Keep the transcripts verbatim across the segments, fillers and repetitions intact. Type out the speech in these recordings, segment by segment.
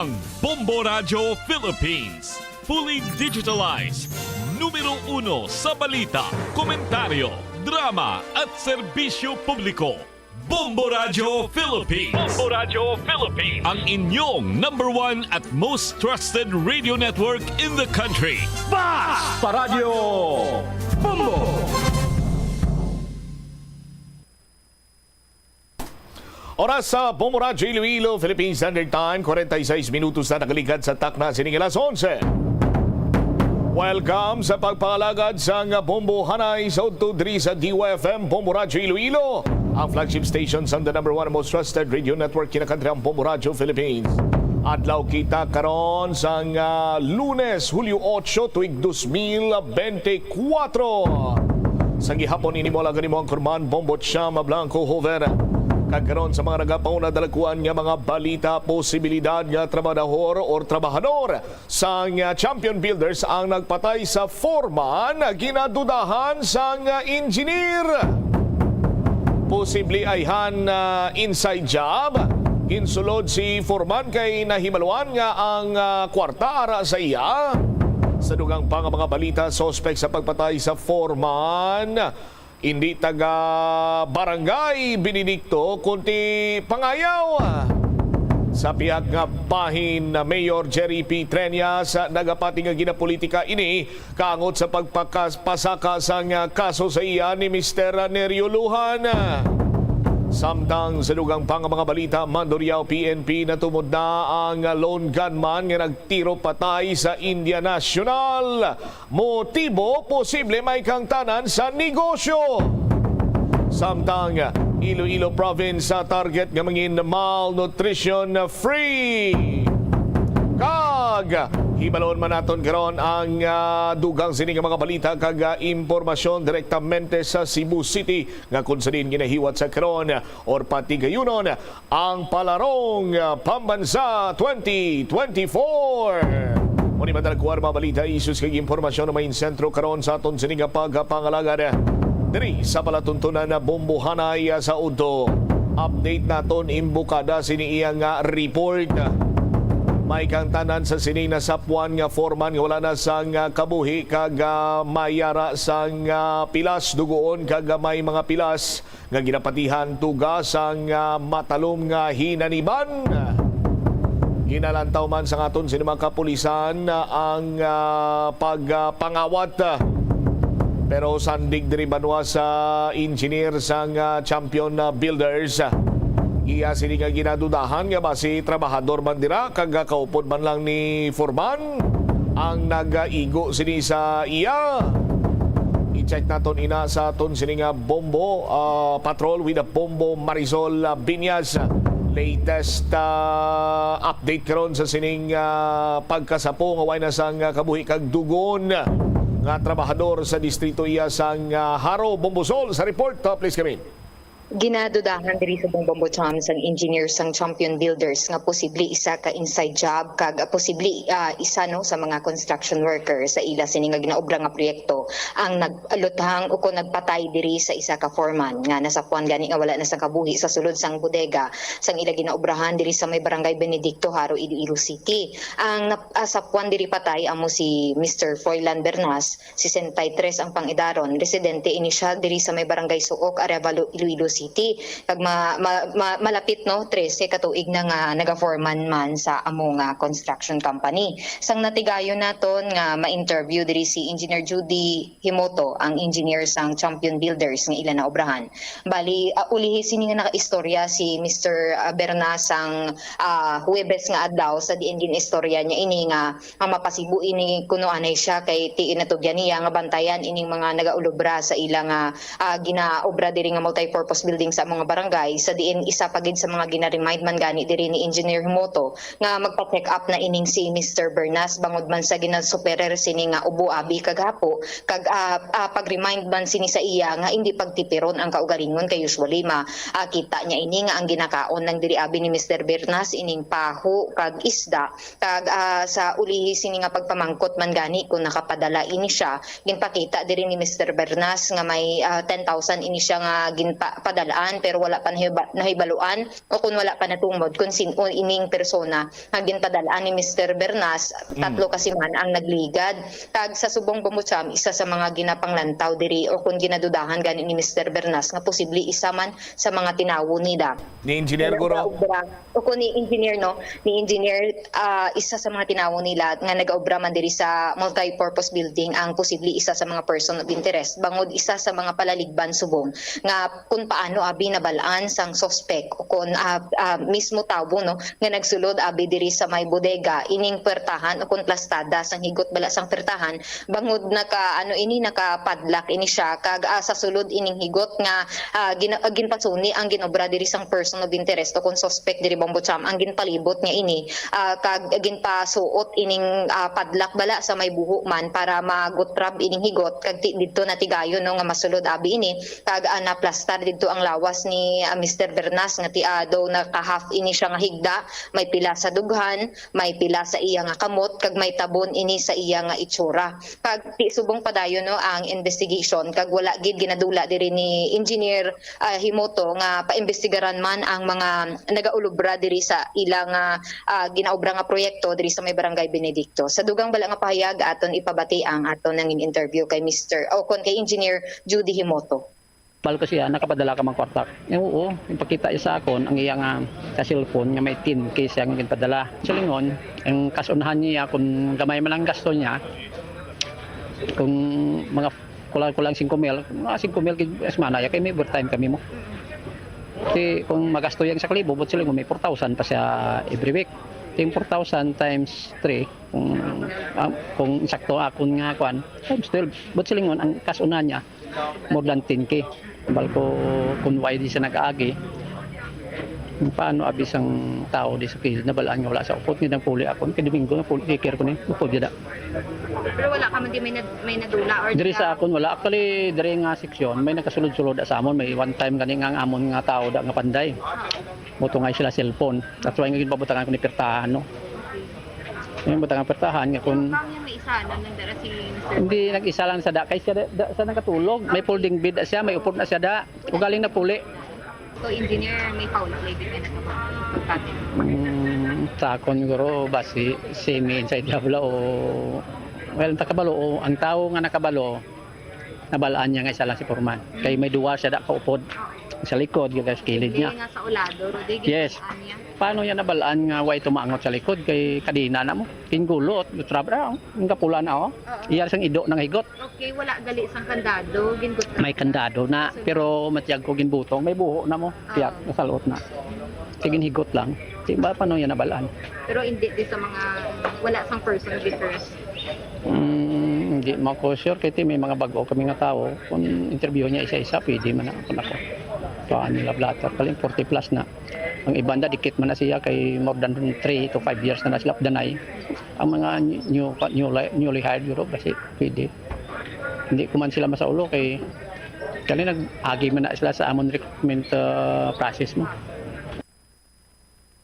Ang Bombo Radyo Philippines, fully digitalized, numero uno sa balita, komentaryo, drama at serbisyo publiko. Bombo Radyo Philippines. Bombo Radyo Philippines. Ang inyong number one at most trusted radio network in the country. Basta Radyo Bombo! Oras sa Bombo Radyo Iloilo, Philippine Standard Time, forty-six minutos na nakaligad sa takna sining alas onse. Welcome sa pagpangalagad sang Bombo Hanay sa udto diri sa D Y F M, Bombo Radyo Iloilo, ang flagship station sang the number one most trusted radio network kinakantriang Bombo Radyo Philippines. Adlaw kita karon sang, ah, Lunes, Hulyo otso, tuig dos mil bente kuwatro. Sa gihapon ini mo lang kanimo ang kurman, Bombo Chama Blanco Hover. Kag karon sa mga nagapauna dalakuan nga mga balita, posibilidad nga trabahador or trabahador sang, ah, Champion Builders ang nagpatay sa foreman, ginadudahan sang, ah, engineer. Posible ayhan, ah, inside job. Ginsulod si foreman kay nahibaluan nga ang, ah, kwarta ara sa iya. Sa dugang pa nga mga balita, suspek sa pagpatay sa foreman, hindi taga Barangay Benedicto, kundi pangayaw. Sa pihak nga bahin, Mayor Jerry P. Treñas, nagapati nga ginapolitika ini kaangot sa pagpakas-, pasaka sang kaso sa iya ni Mister Nerio Lujan. Samtang sa dugang pa nga mga balita, Mandurriao P N P, natumod na ang lone gunman nga nagtiro patay sa India National. Motibo, posible may kahangtanan sa negosyo. Samtang Iloilo Province sa target nga mangin malnutrition free. Kag hibalon man naton karon ang, ah, dugang sini nga mga balita kag, ah, impormasyon direktamente sa Cebu City nga kung sa diin ginahiwat sa karon or patigayunon ang Palarong, ah, Pambansa twenty twenty-four. Muni madalagkuan mga balita, issues kag impormasyon nga may sentro karon sa aton sini nga pagpangalagad diri sa palatuntunan na Bombo Hanay, ah, sa udto. Update naton imbukada sini iya nga report. May kahangtanan sa sini nasapuan nga foreman nga wala na sang, ah, kabuhi kag, ah, may ara sang, ah, pilas dugoon kag, ah, may mga pilas nga ginapatihan tuga sang, ah, matalom nga hinaniban. Ginalantaw man sang aton sini mga kapulisan, ah, ang, ah, pagpangawat, ah, pero sandig diri banwa sa engineer sang, ah, Champion, ah, Builders. Iya sini nga ginadudahan nga basi trabahador man dira kag kaupod man lang ni foreman ang nagaigo sini sa iya. I-check naton ina sa aton sini nga Bombo, ah, Patrol with a Bombo Marisol, ah, Binyas. Latest, ah, update karon sa sining, ah, pagkasapo nga way na sang, ah, kabuhi kag dugon nga trabahador sa distrito iya sang, ah, Jaro. Bombo Sol sa report. Ah, please, Kevin. Ginadudahan diri sa Bombo Cham sang engineer sang Champion Builders nga posible isa ka inside job kag posible, ah, isa, no, sa mga construction worker sa ila sini nga ginaobra nga proyekto ang nagluthang o kon nagpatay diri sa isa ka foreman nga nasapuan gani nga wala na sang kabuhi sa sulod sang bodega sang ila ginaobrahan diri sa may Barangay Benedicto, Jaro, Iloilo City. Ang nap-, ah, sapuan diri patay amo si Mister Froilan Bernas, sesenta y tres ang pang-edaron, residente ini siya diri sa may Barangay Suok, Arevalo, Iloilo City. Kag ma-, ma-, ma-, malapit, no, trese ka tuig na nga naga-foreman man sa amo nga construction company. Sang natigayon naton nga ma-interview diri si Engineer Judy Himoto, ang engineer sang Champion Builders nga ila naobrahan. Bali, ah, ulihi sini nga nakaistorya si Mister, ah, Berna sang, ah, Huwebes nga adlaw, sa diin gin-istorya niya ini nga nga mapasibo ini kuno anay siya kay tiin natugyan niya nga bantayan ining mga nagaulobra sa ila nga, ah, ginaobra diri nga multi-purpose building sa mga barangay, sa diin isa pa gid sa mga gina-remind man gani diri ni Engineer Himoto nga magpa-check up na ining si Mister Bernas bangod man sa ginasuperer sini nga ubo abi kag hapo kag, ah, ah, pag-remind man sini sa iya nga hindi pagtipiron ang kaugalingon kay usually ma, ah, kita niya ini nga ang ginakaon lang diri abi ni Mister Bernas ining paho kag isda. Kag, ah, sa ulihi sini nga pagpamangkot man gani kung nakapadala ini siya, ginpakita diri ni Mister Bernas nga may, ah, ten thousand ini siya nga ginpa-, ginpadal-an, pero wala pa nahiba-, nahibaluan o kung wala pa natungod kung sin-o ining persona nga ginpadal-an ni Mister Bernas. Mm. Tatlo ka semana ang nagligad. Kag sa subong, Bombo Cham, isa sa mga ginapanglantaw diri o kung ginadudahan gani ni Mister Bernas nga posible isa man sa mga tinawo nila. Ni Engineer Guro. Nagaobra, o kung ni Engineer, no, ni Engineer, ah, isa sa mga tinawo nila nga nagaobra man diri sa multi-purpose building ang posible isa sa mga person of interest, bangod isa sa mga palaligban subong nga kung paano abi nabal-an sang suspect o kung, ah, ah, mismo tawo, no, nga nagsulod abi diri sa may bodega, ining puwertahan o kung plastada sang higot bala sang puwertahan, bangod naka, ano ini, nakapadlock ini siya, kag, ah, sa sulod ining higot nga, ah, gina-, ah, ginpasuni ang ginobra diri sang person of interest o kon suspect diri, Bombo Cham, ang ginpalibot niya ini, ah, kag ginpasuot ining, ah, padlock bala sa may buho man para magutrab ining higot, kag ti-, didto natigayon, no, nga masulod abi ini, kag, ah, naplastar didto ang lawas ni, ah, Mister Bernas nga ti-, ah, daw naka-half ini siya nga higda, may pila sa dughan, may pila sa iya nga kamot, kag may tabon ini sa iya nga itsura. Kag ti-, subong padayon, no, ang investigation, kag wala gid ginadula diri ni Engineer, ah, Himoto nga paimbestigaran man ang mga nagaulobra diri sa ila nga, ah, ginaobra nga proyekto diri sa may Barangay Benedicto. Sa dugang bala nga pahayag, aton ipabati ang aton nangin interview kay Mister, o kon kay Engineer Judy Himoto. Bal ko siya, "Nakapadala ka man kwarta?" Eh, oo. Ipakita niya sa akon ang iya nga, sa cellphone nga may ten K siya nga ginpadala. Silingon, ang kas-unahan niya, kung gamay man ang gasto niya, kung mga kulang-kulang singko mil, mga singko mil gid, mas manaya kay may overtime kami mo. Kasi kung magasto yang sa kalibo, but silingon, may four thousand pa siya every week. Yung four thousand times three, kung, ah, kung sakto akon nga kwan, times twelve. But silingon, ang kas-unahan niya, more than ten K. Bal ko kung why di siya nag-agi. Paano abi sang tao di sa kilid, nabalaan nga wala sa upod, nga nagpuli ako. Kay Domingo, nagpuli, daycare ko ni, upod gid. Pero wala ka man di may nad-, may nadula or Diri di sa ka akon, wala. Actually, diri nga seksyon, may nagkasulod-sulod sa amon. May one time gani nga ang amon nga tao da nga panday. Motungay sila cellphone. That's why nga ginpabutangan ko ni pirtahan, no? Yung butangan pirtahan nga kung Bang yung may isa, ano, nang dara si Mister Hindi, nag-isa lang sa da. Kay siya da, da, sa nakatulog. May folding bed na siya, may upod na siya da. Ugaling napuli. So, engineer, may foul play din nga nagkabang pagkati. Mm, sa akon, guro, basi, semi inside job la o, well, ang takabalo, o, ang tao nga nakabalo, nabalaan niya nga isa lang si Foreman. Kay may duwa siya da kaupod. Sa likod, yung sa kilid niya. Hindi nga sa ulado, Rudy, Yes. Gintaan niya. Paano niya nabalaan nga way tumaangot sa likod? Kay kadina na mo. Kingulot, lutrab, ah, ang kapula na, oh. Oo. Iyar sang ido nang higot. Okay, wala gali sang kandado, gingot na May kandado na, pero matiyag ko ginbutong, may buho na mo. Tiyak, Ah. nasalot na. Sige, higot lang. Di ba, paano niya nabalaan? Pero hindi di sa mga, wala sang person of interest. Mm, hindi man ko sure, kay ti may mga bag-o kami nga tao. Kung interview niya isa-isa, pwede man na ako nako. Kuhaan nila blotter. Kaling forty plus na. Ang iban da, dikit man na siya, kay more than three to five years na, na sila danay. Ang mga new, new, newly hired, guro, kasi pwede. Hindi ko man sila masaulo, kay kani nag-agi man na sila sa amon recruitment, ah, process mo.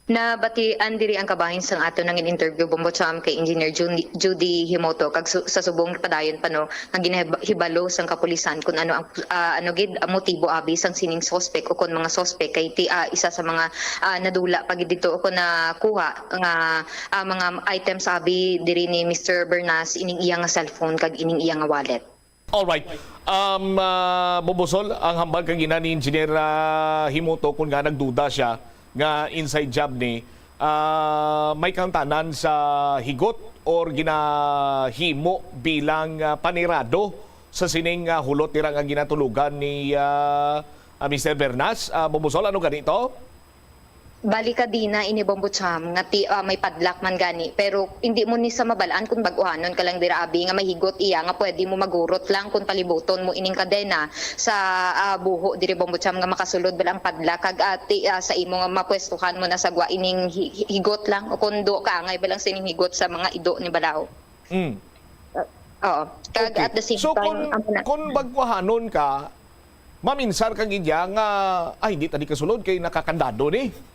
Nabatian diri ang kabahin sang aton nangin interview, Bombo Cham, kay Engineer Jun-, Judy Himoto, kag su-, sa subong padayon pa, no, ang ginahib-, hibalo sang kapulisan kung ano ang, ah, ano gid ang motibo abi sang sining suspect o kung mga suspect kay ti-, ah, isa sa mga, ah, nadula pa gid dito o kung nakuha nga, ah, mga items abi diri ni Mister Bernas, ining iya nga cellphone kag ining iya nga wallet. Alright. Um, ah, Bubusol, ang hambal kagina ni Engineer, ah, Himuto, kung nga nagduda siya nga inside job ni, ah, may kahangtanan sa higot or ginahimo bilang, ah, panirado sa sining, ah, hulot nira nga ginatulugan ni, ah, ah, Mister Bernas. Ah, Bubusol, ano ganito? Bali kadina ini, Bombo Cham, nga ti-, ah, may padlock man gani, pero hindi mo ni sa mabalaan kung bag-uhanon ka lang dira abi nga mahigot iya nga pwede mo magurot lang kung palibuton mo ining kadena sa, ah, buho diri, Bombo Cham, nga makasulod ba lang padlock kag, ah, ti-, ah, sa imo nga mapwestuhan mo na sa gwa ining hi-, hi-, higot lang o kung do ka angay ba lang sining higot sa mga ido ni balaw. Mm. Ah, oo. Kag Okay. at the same So, time, kung, amo na. kung bagwahanon ka, maminsar ka gid ya nga, "Ay, di ta di kasulod kay nakakandado ni."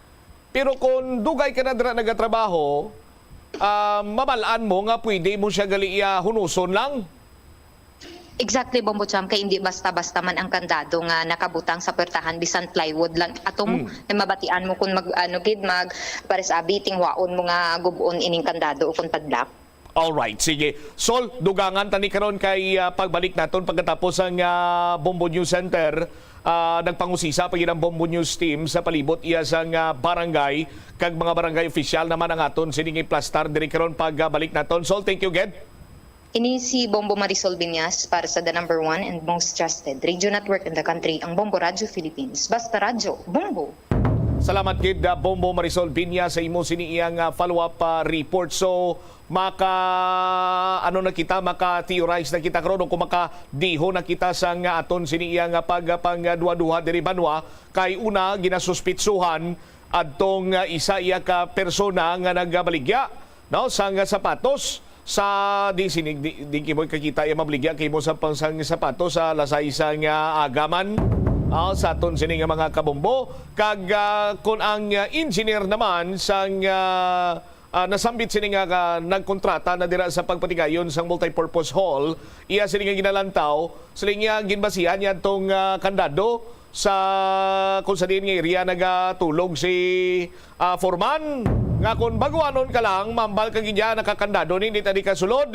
Pero kung dugay ka na dira nagatrabaho, ah, mabal-an mo nga pwede mo siya gali iya hunuson lang. Exactly, Bombo Cham, kay hindi basta-basta man ang kandado nga nakabutang sa puwertahan, bisan plywood lang. Ato mo, Mm. may mabatian mo kung mag, ano gid, mag, pares abi, tingwaon mo nga gub-on ining kandado o kung padlock. Alright, sige. Sol, dugangan tani karon kay, ah, pagbalik naton pagkatapos ang, ah, Bombo News Center. Ah, nagpangusisa pa gid ang Bombo News Team sa palibot iya sang, ah, barangay, kag mga barangay opisyal naman ang aton sining iplastar diri karon pagbalik naton. Sol, thank you, Ged. Ini si Bombo Marisol Binyas para sa the number one and most trusted radio network in the country, ang Bombo Radyo Philippines. Basta Radyo, Bombo! Salamat gid, ah, Bombo Marisol Binyas, sa imo sini iyang, ah, follow-up, ah, report. So, maka, ano na kita, maka-theorize na kita karon, o kung makadiho na kita sa nga aton sini iyang, ah, pag, ah, pangduha-duha diri banwa. Kay una, ginasuspitsuhan adtong, ah, isa iya ka persona nga nagabaligya, no, sang sapatos sa di sinig, di, di kimo kakita iya mabaligya kay mo sa pang sang sapatos sa lasay sang, ah, agaman, ah, sa aton sini nga mga kabombo. Kag, ah, kun ang, ah, engineer naman sang, ah, ah, nasambit sini nga, ah, nagkontrata na dira sa pagpatigayon sang multipurpose hall, iya sini nga ginalantaw, sila niya ginbasihan niya tong, ah, kandado sa kung sa diin nga area nagatulog si, ah, foreman, nga kon baguanon ka lang, mambal ka gid niya, nakakandado ni, hindi tadi ka sulod.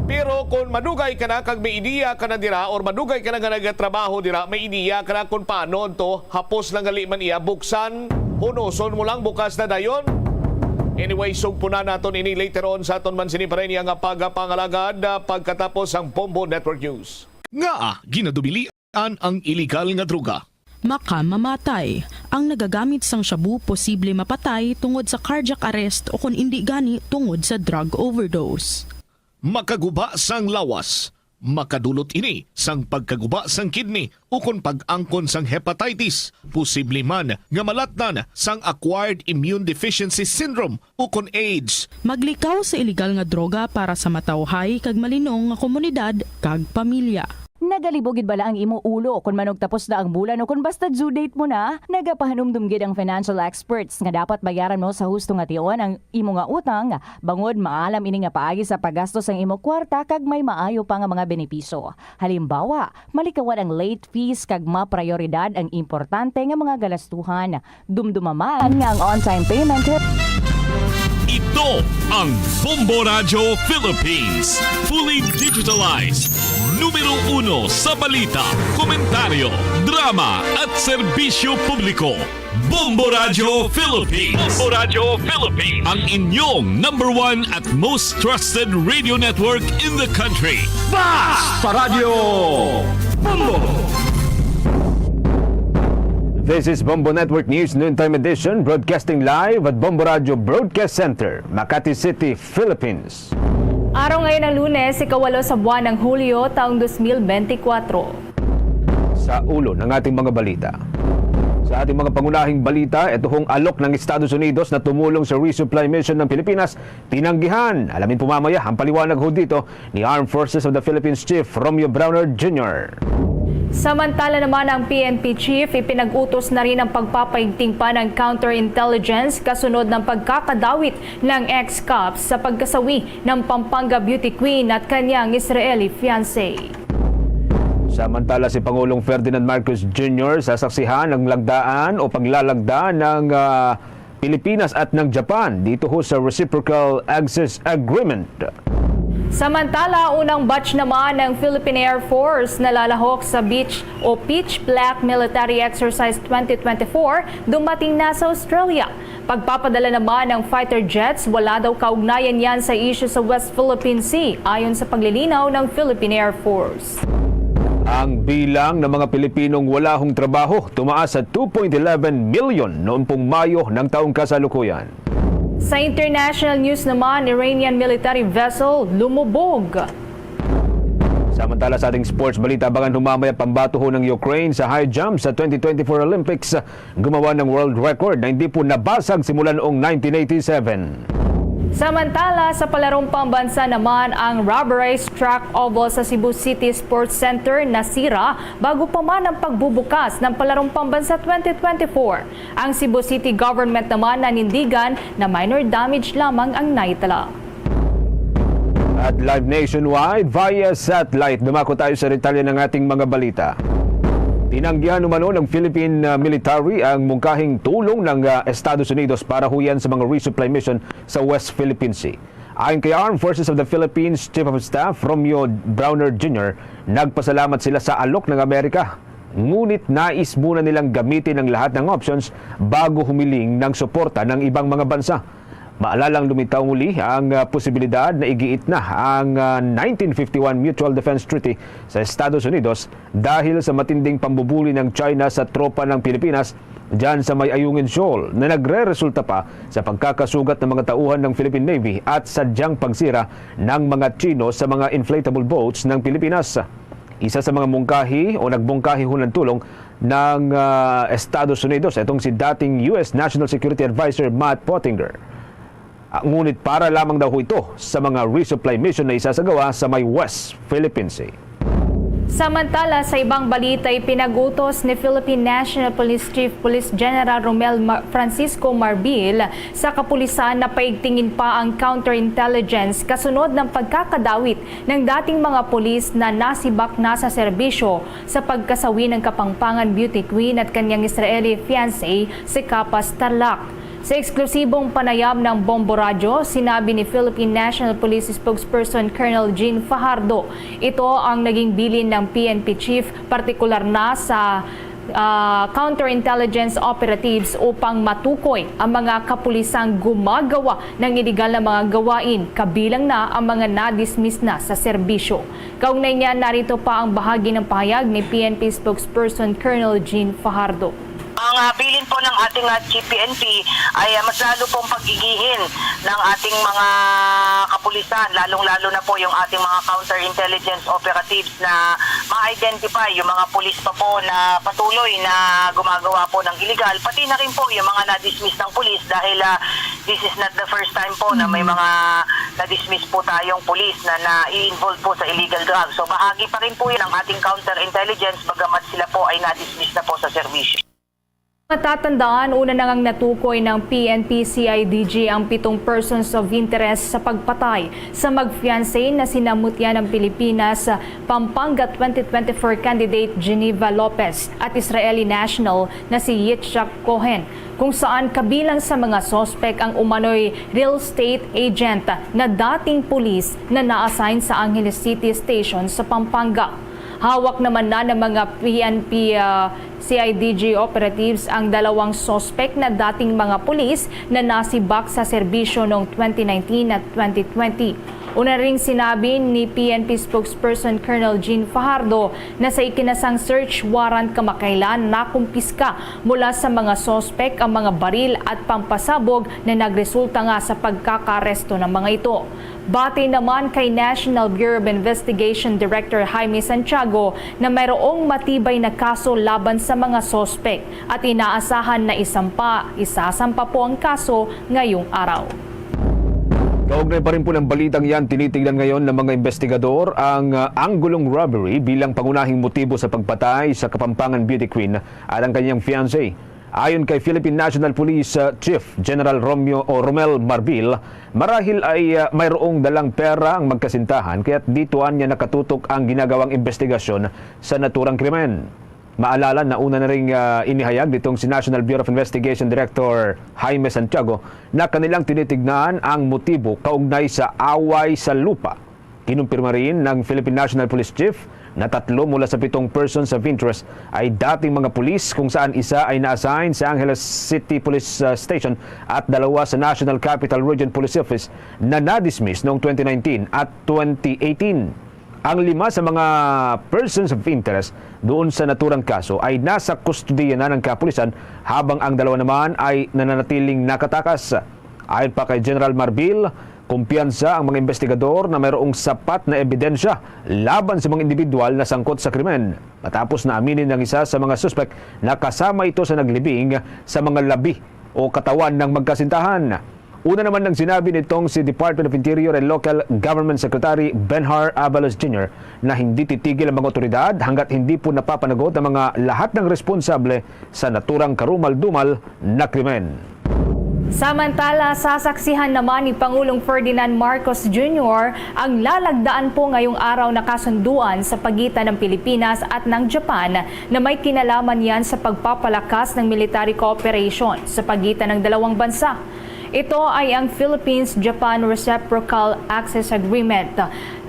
Pero kon madugay ka na kag may ideya ka na dira or madugay ka na nga nagatrabaho dira, may ideya ka na kon paano to, hapos lang gali man iya, buksan, hunoson mo lang, bukas na dayon. Anyway, sugpo na naton ini later on sa aton man sini pa rin nga pagapangalagad, ah, pagkatapos ang Bombo Network News. Ngaa ginadumili an ang iligal nga droga. Makamamatay. Ang nagagamit sang shabu posible mapatay tungod sa cardiac arrest o kon indi gani tungod sa drug overdose. Makaguba sang lawas. Makadulot ini sang pagkaguba sang kidney ukon pag-angkon sang hepatitis, posible man nga malatnan sang acquired immune deficiency syndrome ukon AIDS. Maglikaw sa iligal nga droga para sa matawhay kag malinong nga komunidad kag pamilya. Nagalibog gid bala ang imo ulo kon manugtapos na ang bulan o kon basta due date mo na? Nagapahanumdom gid ang financial experts nga dapat bayaran mo sa husto nga tion ang imo nga utang, bangod maalam ini nga paagi sa paggasto sang imo kwarta kag may maayo pa nga mga benepisyo. Halimbawa, malikawan ang late fees kag maprayoridad ang importante nga mga galastuhan. Dumduma man nga ang on-time payment. Ito ang Bombo Radyo Philippines, fully digitalized, numero uno sa balita, komentaryo, drama, at serbisyo publiko. Bombo Radyo Philippines. Bombo Radyo Philippines. Ang inyong number one at most trusted radio network in the country. Basta Radyo Bombo! This is Bombo Network News Noontime Edition, broadcasting live at Bombo Radyo Broadcast Center, Makati City, Philippines. Araw ngayon ng Lunes, ikawalo sa buwan ng Hulyo, taong dos mil bente kwatro. Sa ulo ng ating mga balita. Sa ating mga pangunahing balita, ito hong alok ng Estados Unidos na tumulong sa resupply mission ng Pilipinas, tinanggihan. Alamin po mamaya ang paliwanag ho dito ni Armed Forces of the Philippines Chief Romeo Brawner Junior. Samantala naman, ang P N P chief ipinag-utos na rin ang pagpapaigting pa ng counterintelligence kasunod ng pagkakadawit ng ex-cops sa pagkasawi ng Pampanga beauty queen at kanyang Israeli fiancé. Samantala, si Pangulong Ferdinand Marcos Junior sasaksihan ang lagdaan o paglalagda ng, ah, Pilipinas at ng Japan dito ho sa Reciprocal Access Agreement. Samantala, unang batch naman ng Philippine Air Force na lalahok sa beach o Pitch Black Military Exercise twenty twenty-four dumating na sa Australia. Pagpapadala naman ng fighter jets, wala daw kaugnayan yan sa isyu sa West Philippine Sea, ayon sa paglilinaw ng Philippine Air Force. Ang bilang ng mga Pilipinong wala hong trabaho tumaas sa two point eleven million noong pong Mayo ng taong kasalukuyan. Sa international news naman, Iranian military vessel lumubog. Samantala, sa ating sports balita, abangan ho mamaya pambato ho ng Ukraine sa high jump sa twenty twenty-four Olympics. Gumawa ng world record na hindi po nabasag simula noong nineteen eighty-seven. Samantala, sa palarong pambansa naman, ang rubberized track oval sa Cebu City Sports Center nasira bago pa man ang pagbubukas ng palarong pambansa twenty twenty-four. Ang Cebu City Government naman nanindigan na minor damage lamang ang naitala. At live nationwide via satellite, dumako tayo sa detalye ng ating mga balita. Tinanggihan umano ng Philippine, ah, military ang mungkahing tulong ng, ah, Estados Unidos para huyan sa mga resupply mission sa West Philippine Sea. Ayon kay Armed Forces of the Philippines Chief of Staff Romeo Brawner Junior, nagpasalamat sila sa alok ng Amerika, ngunit nais muna nilang gamitin ang lahat ng options bago humiling ng suporta ng ibang mga bansa. Maalalang lumitaw muli ang, ah, posibilidad na igiit na ang, ah, nineteen fifty-one Mutual Defense Treaty sa Estados Unidos dahil sa matinding pambubuli ng China sa tropa ng Pilipinas dyan sa may Ayungin Shoal, na nagreresulta pa sa pagkakasugat ng mga tauhan ng Philippine Navy at sadyang pagsira ng mga Chino sa mga inflatable boats ng Pilipinas. Isa sa mga mungkahi o nagmungkahi hunan tulong ng, ah, Estados Unidos, itong si dating U S National Security Advisor Matt Pottinger. Ah, ngunit para lamang daw ho ito sa mga resupply mission na isasagawa sa may West Philippine Sea. Samantala, sa ibang balita, ipinag-utos ni Philippine National Police Chief Police General Romel Mar-, Francisco Marbil sa kapulisan na paigtingin pa ang counterintelligence kasunod ng pagkakadawit ng dating mga pulis na nasibak na sa serbisyo sa pagkasawi ng Kapampangan beauty queen at kanyang Israeli fiancé si Kapas Tarlac. Sa eksklusibong panayam ng Bombo Radyo, sinabi ni Philippine National Police Spokesperson Colonel Jean Fajardo, ito ang naging bilin ng P N P chief, partikular na sa, ah, counterintelligence operatives upang matukoy ang mga kapulisang gumagawa ng iligal na mga gawain, kabilang na ang mga nadismiss na sa serbisyo. Kaugnay niya, narito pa ang bahagi ng pahayag ni P N P Spokesperson Colonel Jean Fajardo. Ang, ah, bilin po ng ating, ah, G P N P ay, ah, mas lalo pong pagigihin ng ating mga kapulisan, lalong-lalo na po yung ating mga counterintelligence operatives na ma-identify yung mga pulis pa po na patuloy na gumagawa po ng illegal, pati na rin po yung mga na-dismiss ng pulis dahil, ah, this is not the first time po na may mga na-dismiss po tayong pulis na na-involve po sa illegal drugs. So, bahagi pa rin po yun ng ating counterintelligence, bagamat sila po ay na-dismiss na po sa serbisyo. Matatandaan, una na ngang natukoy ng P N P C I D G ang pitong persons of interest sa pagpatay sa magfiancé na sina Mutya ng Pilipinas, Pampanga twenty twenty-four candidate Geneva Lopez at Israeli national na si Yitzhak Cohen, kung saan kabilang sa mga suspek ang umano'y real estate agent na dating pulis na na-assign sa Angeles City Station sa Pampanga. Hawak naman na ng mga P N P, ah, C I D G operatives ang dalawang suspek na dating mga pulis na nasibak sa serbisyo noong twenty nineteen at twenty twenty. Una ring sinabi ni P N P spokesperson Colonel Jean Fajardo na sa ikinasang search warrant kamakailan, nakumpiska mula sa mga suspek ang mga baril at pampasabog na nagresulta nga sa pagkakaaresto ng mga ito. Batay naman kay National Bureau of Investigation Director Jaime Santiago na mayroong matibay na kaso laban sa mga suspek at inaasahan na isampa, isasampa po ang kaso ngayong araw. Kaugnay pa rin po ng balitang yan, tinitignan ngayon ng mga investigador ang, ah, anggulong robbery bilang pangunahing motibo sa pagpatay sa Kapampangan beauty queen at ang kanyang fiancé. Ayon kay Philippine National Police, ah, Chief General Romeo o Romel Marbil, marahil ay, ah, mayroong dalang pera ang magkasintahan, kaya't dito anya nakatutok ang ginagawang investigasyon sa naturang krimen. Maalala, nauna na ring, ah, inihayag nitong si National Bureau of Investigation Director Jaime Santiago na kanilang tinitignan ang motibo kaugnay sa away sa lupa. Kinumpirma rin ng Philippine National Police Chief na tatlo mula sa pitong persons of interest ay dating mga pulis, kung saan isa ay na-assign sa Angeles City Police, ah, Station at dalawa sa National Capital Region Police Office na na-dismiss noong twenty nineteen at twenty eighteen. Ang lima sa mga persons of interest doon sa naturang kaso ay nasa kustodiya na ng kapulisan, habang ang dalawa naman ay nananatiling nakatakas. Ayon pa kay General Marbil, kumpiyansa ang mga investigador na mayroong sapat na ebidensya laban sa mga individual na sangkot sa krimen, matapos na aminin ng isa sa mga suspek na kasama ito sa naglibing sa mga labi o katawan ng magkasintahan. Una naman nang sinabi nitong si Department of Interior and Local Government Secretary Benhur Abalos Junior na hindi titigil ang mga otoridad hanggat hindi po napapanagot ang mga lahat ng responsable sa naturang karumal-dumal na krimen. Samantala, sasaksihan naman ni Pangulong Ferdinand Marcos Junior ang lalagdaan po ngayong araw na kasunduan sa pagitan ng Pilipinas at ng Japan na may kinalaman yan sa pagpapalakas ng military cooperation sa pagitan ng dalawang bansa. Ito ay ang Philippines-Japan Reciprocal Access Agreement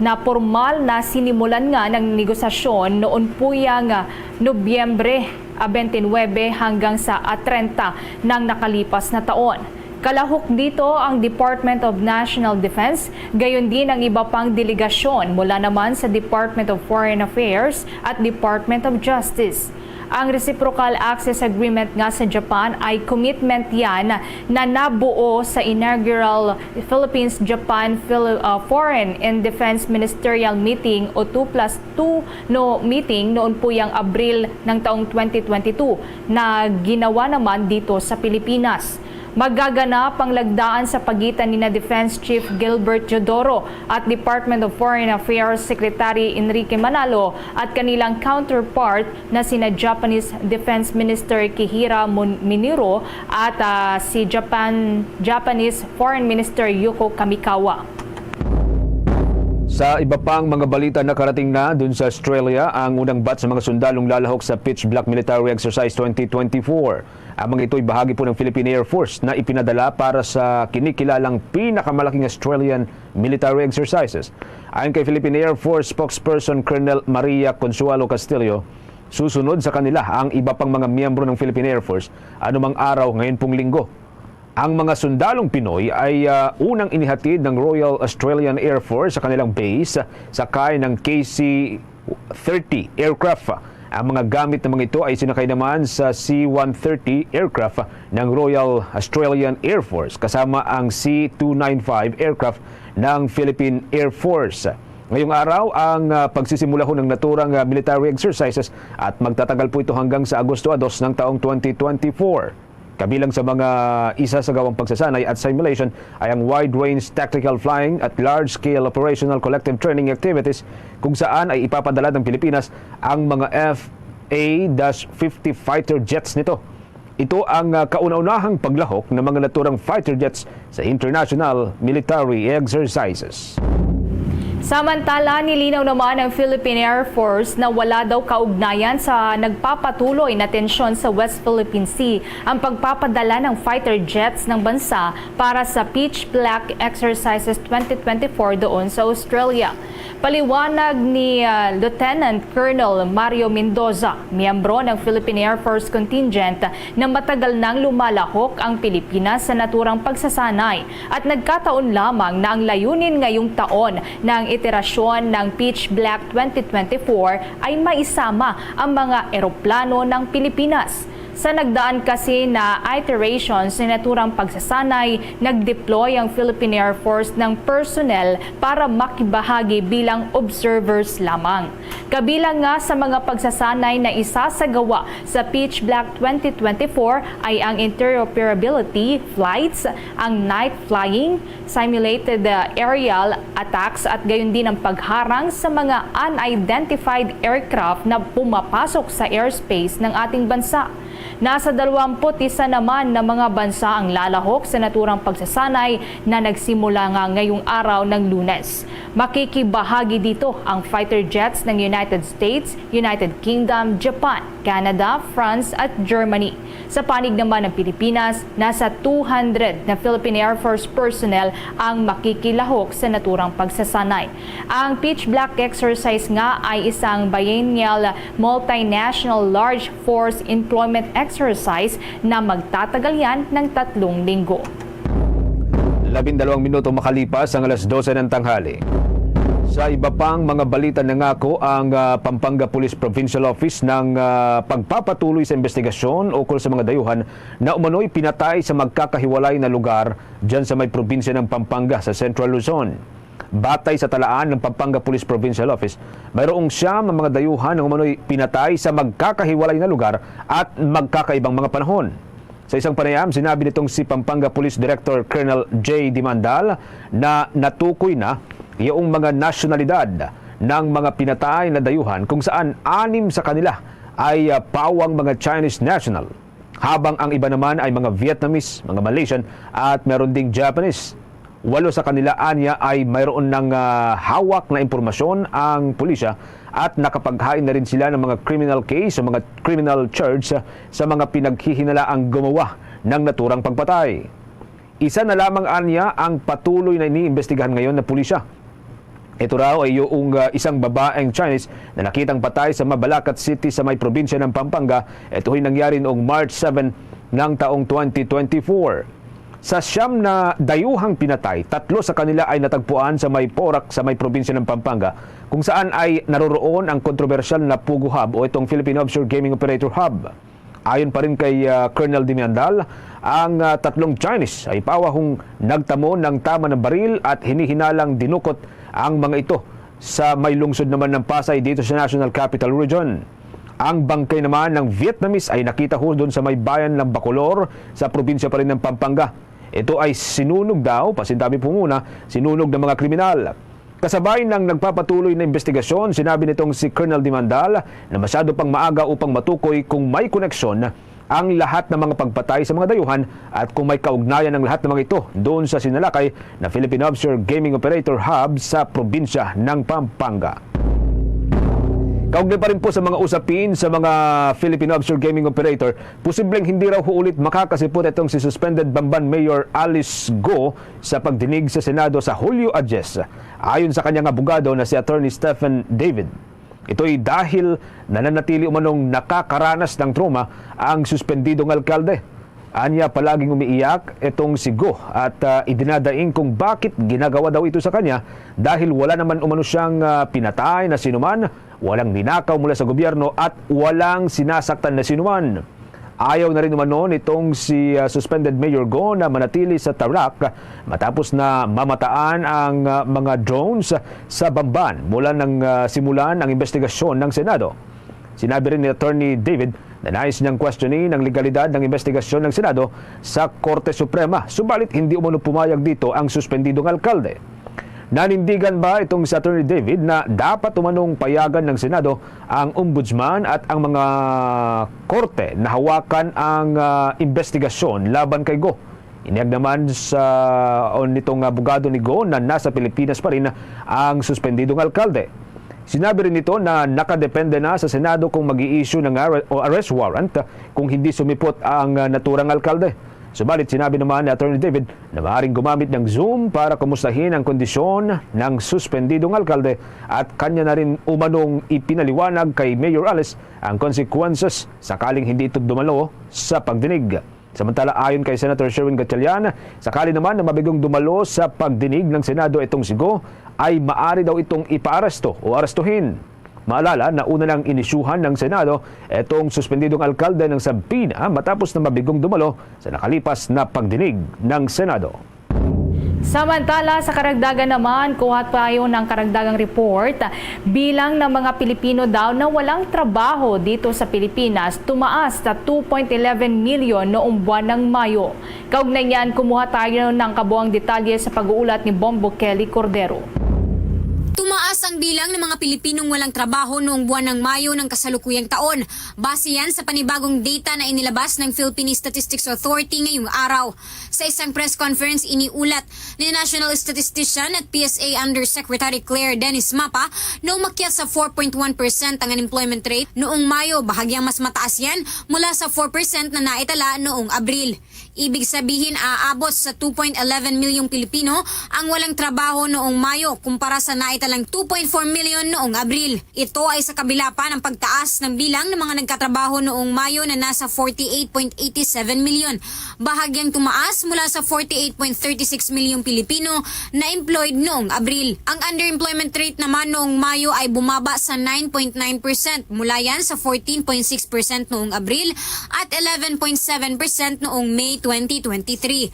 na pormal na sinimulan nga ng negosasyon noon puyang Nobyembre a twenty-nine hanggang sa a treinta ng nakalipas na taon. Kalahok dito ang Department of National Defense, gayon din ang iba pang delegasyon mula naman sa Department of Foreign Affairs at Department of Justice. Ang Reciprocal Access Agreement nga sa Japan ay commitment yan na nabuo sa inaugural Philippines-Japan Phil- uh, Foreign and Defense Ministerial Meeting o two plus two no meeting noon puyang Abril ng taong twenty twenty-two na ginawa naman dito sa Pilipinas. Magaganap ang lagdaan sa pagitan nina Defense Chief Gilbert Teodoro at Department of Foreign Affairs Secretary Enrique Manalo at kanilang counterpart na sina Japanese Defense Minister Kihira Mon- Minoru at, ah, si Japan Japanese Foreign Minister Yuko Kamikawa. Sa iba pang mga balita, nakarating na dun sa Australia ang unang batch sa mga sundalong lalahok sa Pitch Black Military Exercise twenty twenty-four. Ang mga ito'y bahagi po ng Philippine Air Force na ipinadala para sa kinikilalang pinakamalaking Australian military exercises. Ayon kay Philippine Air Force spokesperson Colonel Maria Consuelo Castillo, susunod sa kanila ang iba pang mga miyembro ng Philippine Air Force anumang araw ngayon pong linggo. Ang mga sundalong Pinoy ay, ah, unang inihatid ng Royal Australian Air Force sa kanilang base sakay ng K C thirty aircraft. Ang mga gamit na mga ito ay sinakay naman sa C one thirty aircraft ng Royal Australian Air Force kasama ang C two nine five aircraft ng Philippine Air Force. Ngayong araw ang, ah, pagsisimula ho ng naturang, ah, military exercises at magtatagal po ito hanggang sa Agosto a dos ng taong twenty twenty-four. Kabilang sa mga isasagawang pagsasanay at simulation ay ang wide-range tactical flying at large-scale operational collective training activities, kung saan ay ipapadala ng Pilipinas ang mga F A fifty fighter jets nito. Ito ang, ah, kauna-unahang paglahok ng mga naturang fighter jets sa international military exercises. Samantala, nilinaw naman ng Philippine Air Force na wala daw kaugnayan sa nagpapatuloy na tensyon sa West Philippine Sea ang pagpapadala ng fighter jets ng bansa para sa Pitch Black Exercises twenty twenty-four doon sa Australia. Paliwanag ni, ah, Lieutenant Colonel Mario Mendoza, miyembro ng Philippine Air Force Contingent, na matagal nang lumalahok ang Pilipinas sa naturang pagsasanay at nagkataon lamang na ang layunin ngayong taon na ang iterasyon ng Pitch Black twenty twenty-four ay maisama ang mga eroplano ng Pilipinas. Sa nagdaan kasi na iterations sa naturang pagsasanay, nag-deploy ang Philippine Air Force ng personnel para makibahagi bilang observers lamang. Kabilang nga sa mga pagsasanay na isasagawa sa Pitch Black twenty twenty-four ay ang interoperability flights, ang night flying, simulated, uh, aerial attacks at gayon din ang pagharang sa mga unidentified aircraft na pumapasok sa airspace ng ating bansa. Nasa dalawampu't isa naman na mga bansa ang lalahok sa naturang pagsasanay na nagsimula nga ngayong araw ng Lunes. Makikibahagi dito ang fighter jets ng United States, United Kingdom, Japan, Canada, France at Germany. Sa panig naman ng Pilipinas, nasa two hundred na Philippine Air Force personnel ang makikilahok sa naturang pagsasanay. Ang Pitch Black Exercise nga ay isang biennial multinational large force employment exercise na magtatagal yan ng tatlong linggo. Labindalawang minuto makalipas ang alas dose ng tanghali. Sa iba pang mga balita, nangako ang, ah, Pampanga Police Provincial Office ng, ah, pagpapatuloy sa investigasyon ukol sa mga dayuhan na umano'y pinatay sa magkakahiwalay na lugar dyan sa may probinsya ng Pampanga sa Central Luzon. Batay sa talaan ng Pampanga Police Provincial Office, mayroong siyam ang mga dayuhan na umano'y pinatay sa magkakahiwalay na lugar at magkakaibang mga panahon. Sa isang panayam, sinabi nitong si Pampanga Police Director Colonel J. Dimandal na natukoy na yaong mga nasyonalidad ng mga pinatay na dayuhan, kung saan anim sa kanila ay, ah, pawang mga Chinese national. habang ang iba naman ay mga Vietnamese, mga Malaysian at meron ding Japanese. Walo sa kanila anya ay mayroon ng, ah, hawak na impormasyon ang pulisya at nakapaghain na rin sila ng mga criminal case o mga criminal charge sa mga pinaghihinalaang gumawa ng naturang pagpatay. Isa na lamang anya ang patuloy na iniimbestigahan ngayon na pulisya. Ito raw ay yung, ah, isang babaeng Chinese na nakitang patay sa Mabalacat City sa may probinsya ng Pampanga. Ito ay nangyari noong March seven ng taong twenty twenty-four. Sa siyam na dayuhang pinatay, tatlo sa kanila ay natagpuan sa may Porac sa may probinsya ng Pampanga, kung saan ay naroroon ang kontrobersyal na Pugo Hub o itong Philippine Offshore Gaming Operator Hub. Ayon pa rin kay, ah, Colonel Dimiandal, ang, ah, tatlong Chinese ay pawahong nagtamo ng tama ng baril at hinihinalang dinukot ang mga ito sa may lungsod naman ng Pasay dito sa National Capital Region. Ang bangkay naman ng Vietnamese ay nakita ho doon sa may bayan ng Bacolor sa probinsya pa rin ng Pampanga. Ito ay sinunog daw, pasintabi po muna, sinunog ng mga kriminal. Kasabay ng nagpapatuloy na investigasyon, sinabi nitong si Colonel Dimandal na masyado pang maaga upang matukoy kung may koneksyon ang lahat ng mga pagpatay sa mga dayuhan at kung may kaugnayan ang lahat ng mga ito doon sa sinalakay na Philippine Offshore Gaming Operator Hub sa probinsya ng Pampanga. Kaugnay pa rin po sa mga usapin sa mga Philippine Offshore Gaming Operator, posibleng hindi raw ho ulit makakasipot itong si suspended Bamban Mayor Alice Go sa pagdinig sa Senado sa Hulyo a diyes, ayon sa kanyang abogado na si Attorney Stephen David. Ito'y dahil nananatili umanong nakakaranas ng trauma ang suspendidong alkalde. Anya, palaging umiiyak itong si Go at, ah, idinadaing kung bakit ginagawa daw ito sa kanya dahil wala naman umano siyang, ah, pinatay na sinuman, walang ninakaw mula sa gobyerno at walang sinasaktan na sinuman. Ayaw na rin umano nitong si, ah, suspended Mayor Go na manatili sa Tarlac matapos na mamataan ang, ah, mga drones sa Bamban mula nang, ah, simulan ang investigasyon ng Senado. Sinabi rin ni Attorney David na nais niyang questionin ang legalidad ng investigasyon ng Senado sa Korte Suprema, subalit hindi umano pumayag dito ang suspendidong alkalde. Nanindigan ba itong si Attorney David na dapat umanong payagan ng Senado ang Ombudsman at ang mga korte na hawakan ang, ah, investigasyon laban kay Go? Inihayag naman sa, o nitong abogado ni Go na nasa Pilipinas pa rin ang suspendidong alkalde. Sinabi rin nito na nakadepende na sa Senado kung mag-i-issue ng arre-, o arrest warrant kung hindi sumipot ang, ah, naturang alkalde. Subalit sinabi naman ni Attorney David na maaaring gumamit ng Zoom para kumustahin ang kondisyon ng suspendidong alkalde at kanya na rin umanong ipinaliwanag kay Mayor Alice ang consequences sakaling hindi ito dumalo sa pagdinig. Samantala, ayon kay Senator Sherwin Gatchalian, sakali naman na mabigong dumalo sa pagdinig ng Senado itong si Go, ay maari daw itong ipaaresto o arestuhin. Maalala, nauna nang inisyuhan ng Senado itong suspendidong alkalde ng subpoena matapos na mabigong dumalo sa nakalipas na pagdinig ng Senado. Samantala, sa karagdagan naman, kuha tayo ng karagdagang report. Bilang ng mga Pilipino daw na walang trabaho dito sa Pilipinas, tumaas sa two point eleven million noong buwan ng Mayo. Kaugnay niyan, kumuha tayo ng kabuang detalye sa pag-uulat ni Bombo Kelly Cordero. Tumaas ang bilang ng mga Pilipinong walang trabaho noong buwan ng Mayo ng kasalukuyang taon. Base yan sa panibagong data na inilabas ng Philippine Statistics Authority ngayong araw. Sa isang press conference, iniulat ni National Statistician at P S A Undersecretary Claire Dennis Mapa na umakyat sa four point one percent ang unemployment rate noong Mayo, bahagyang mas mataas yan mula sa four percent na naitala noong Abril. Ibig sabihin, aabot sa two point eleven milyong Pilipino ang walang trabaho noong Mayo, kumpara sa naitalang two point four million noong Abril. Ito ay sa kabila pa ng pagtaas ng bilang ng mga nagkatrabaho noong Mayo na nasa forty-eight point eighty-seven million, bahagyang tumaas mula sa forty-eight point thirty-six milyong Pilipino na employed noong Abril. Ang underemployment rate naman noong Mayo ay bumaba sa nine point nine percent, mula yan sa fourteen point six percent noong Abril at eleven point seven percent noong May twenty twenty-three.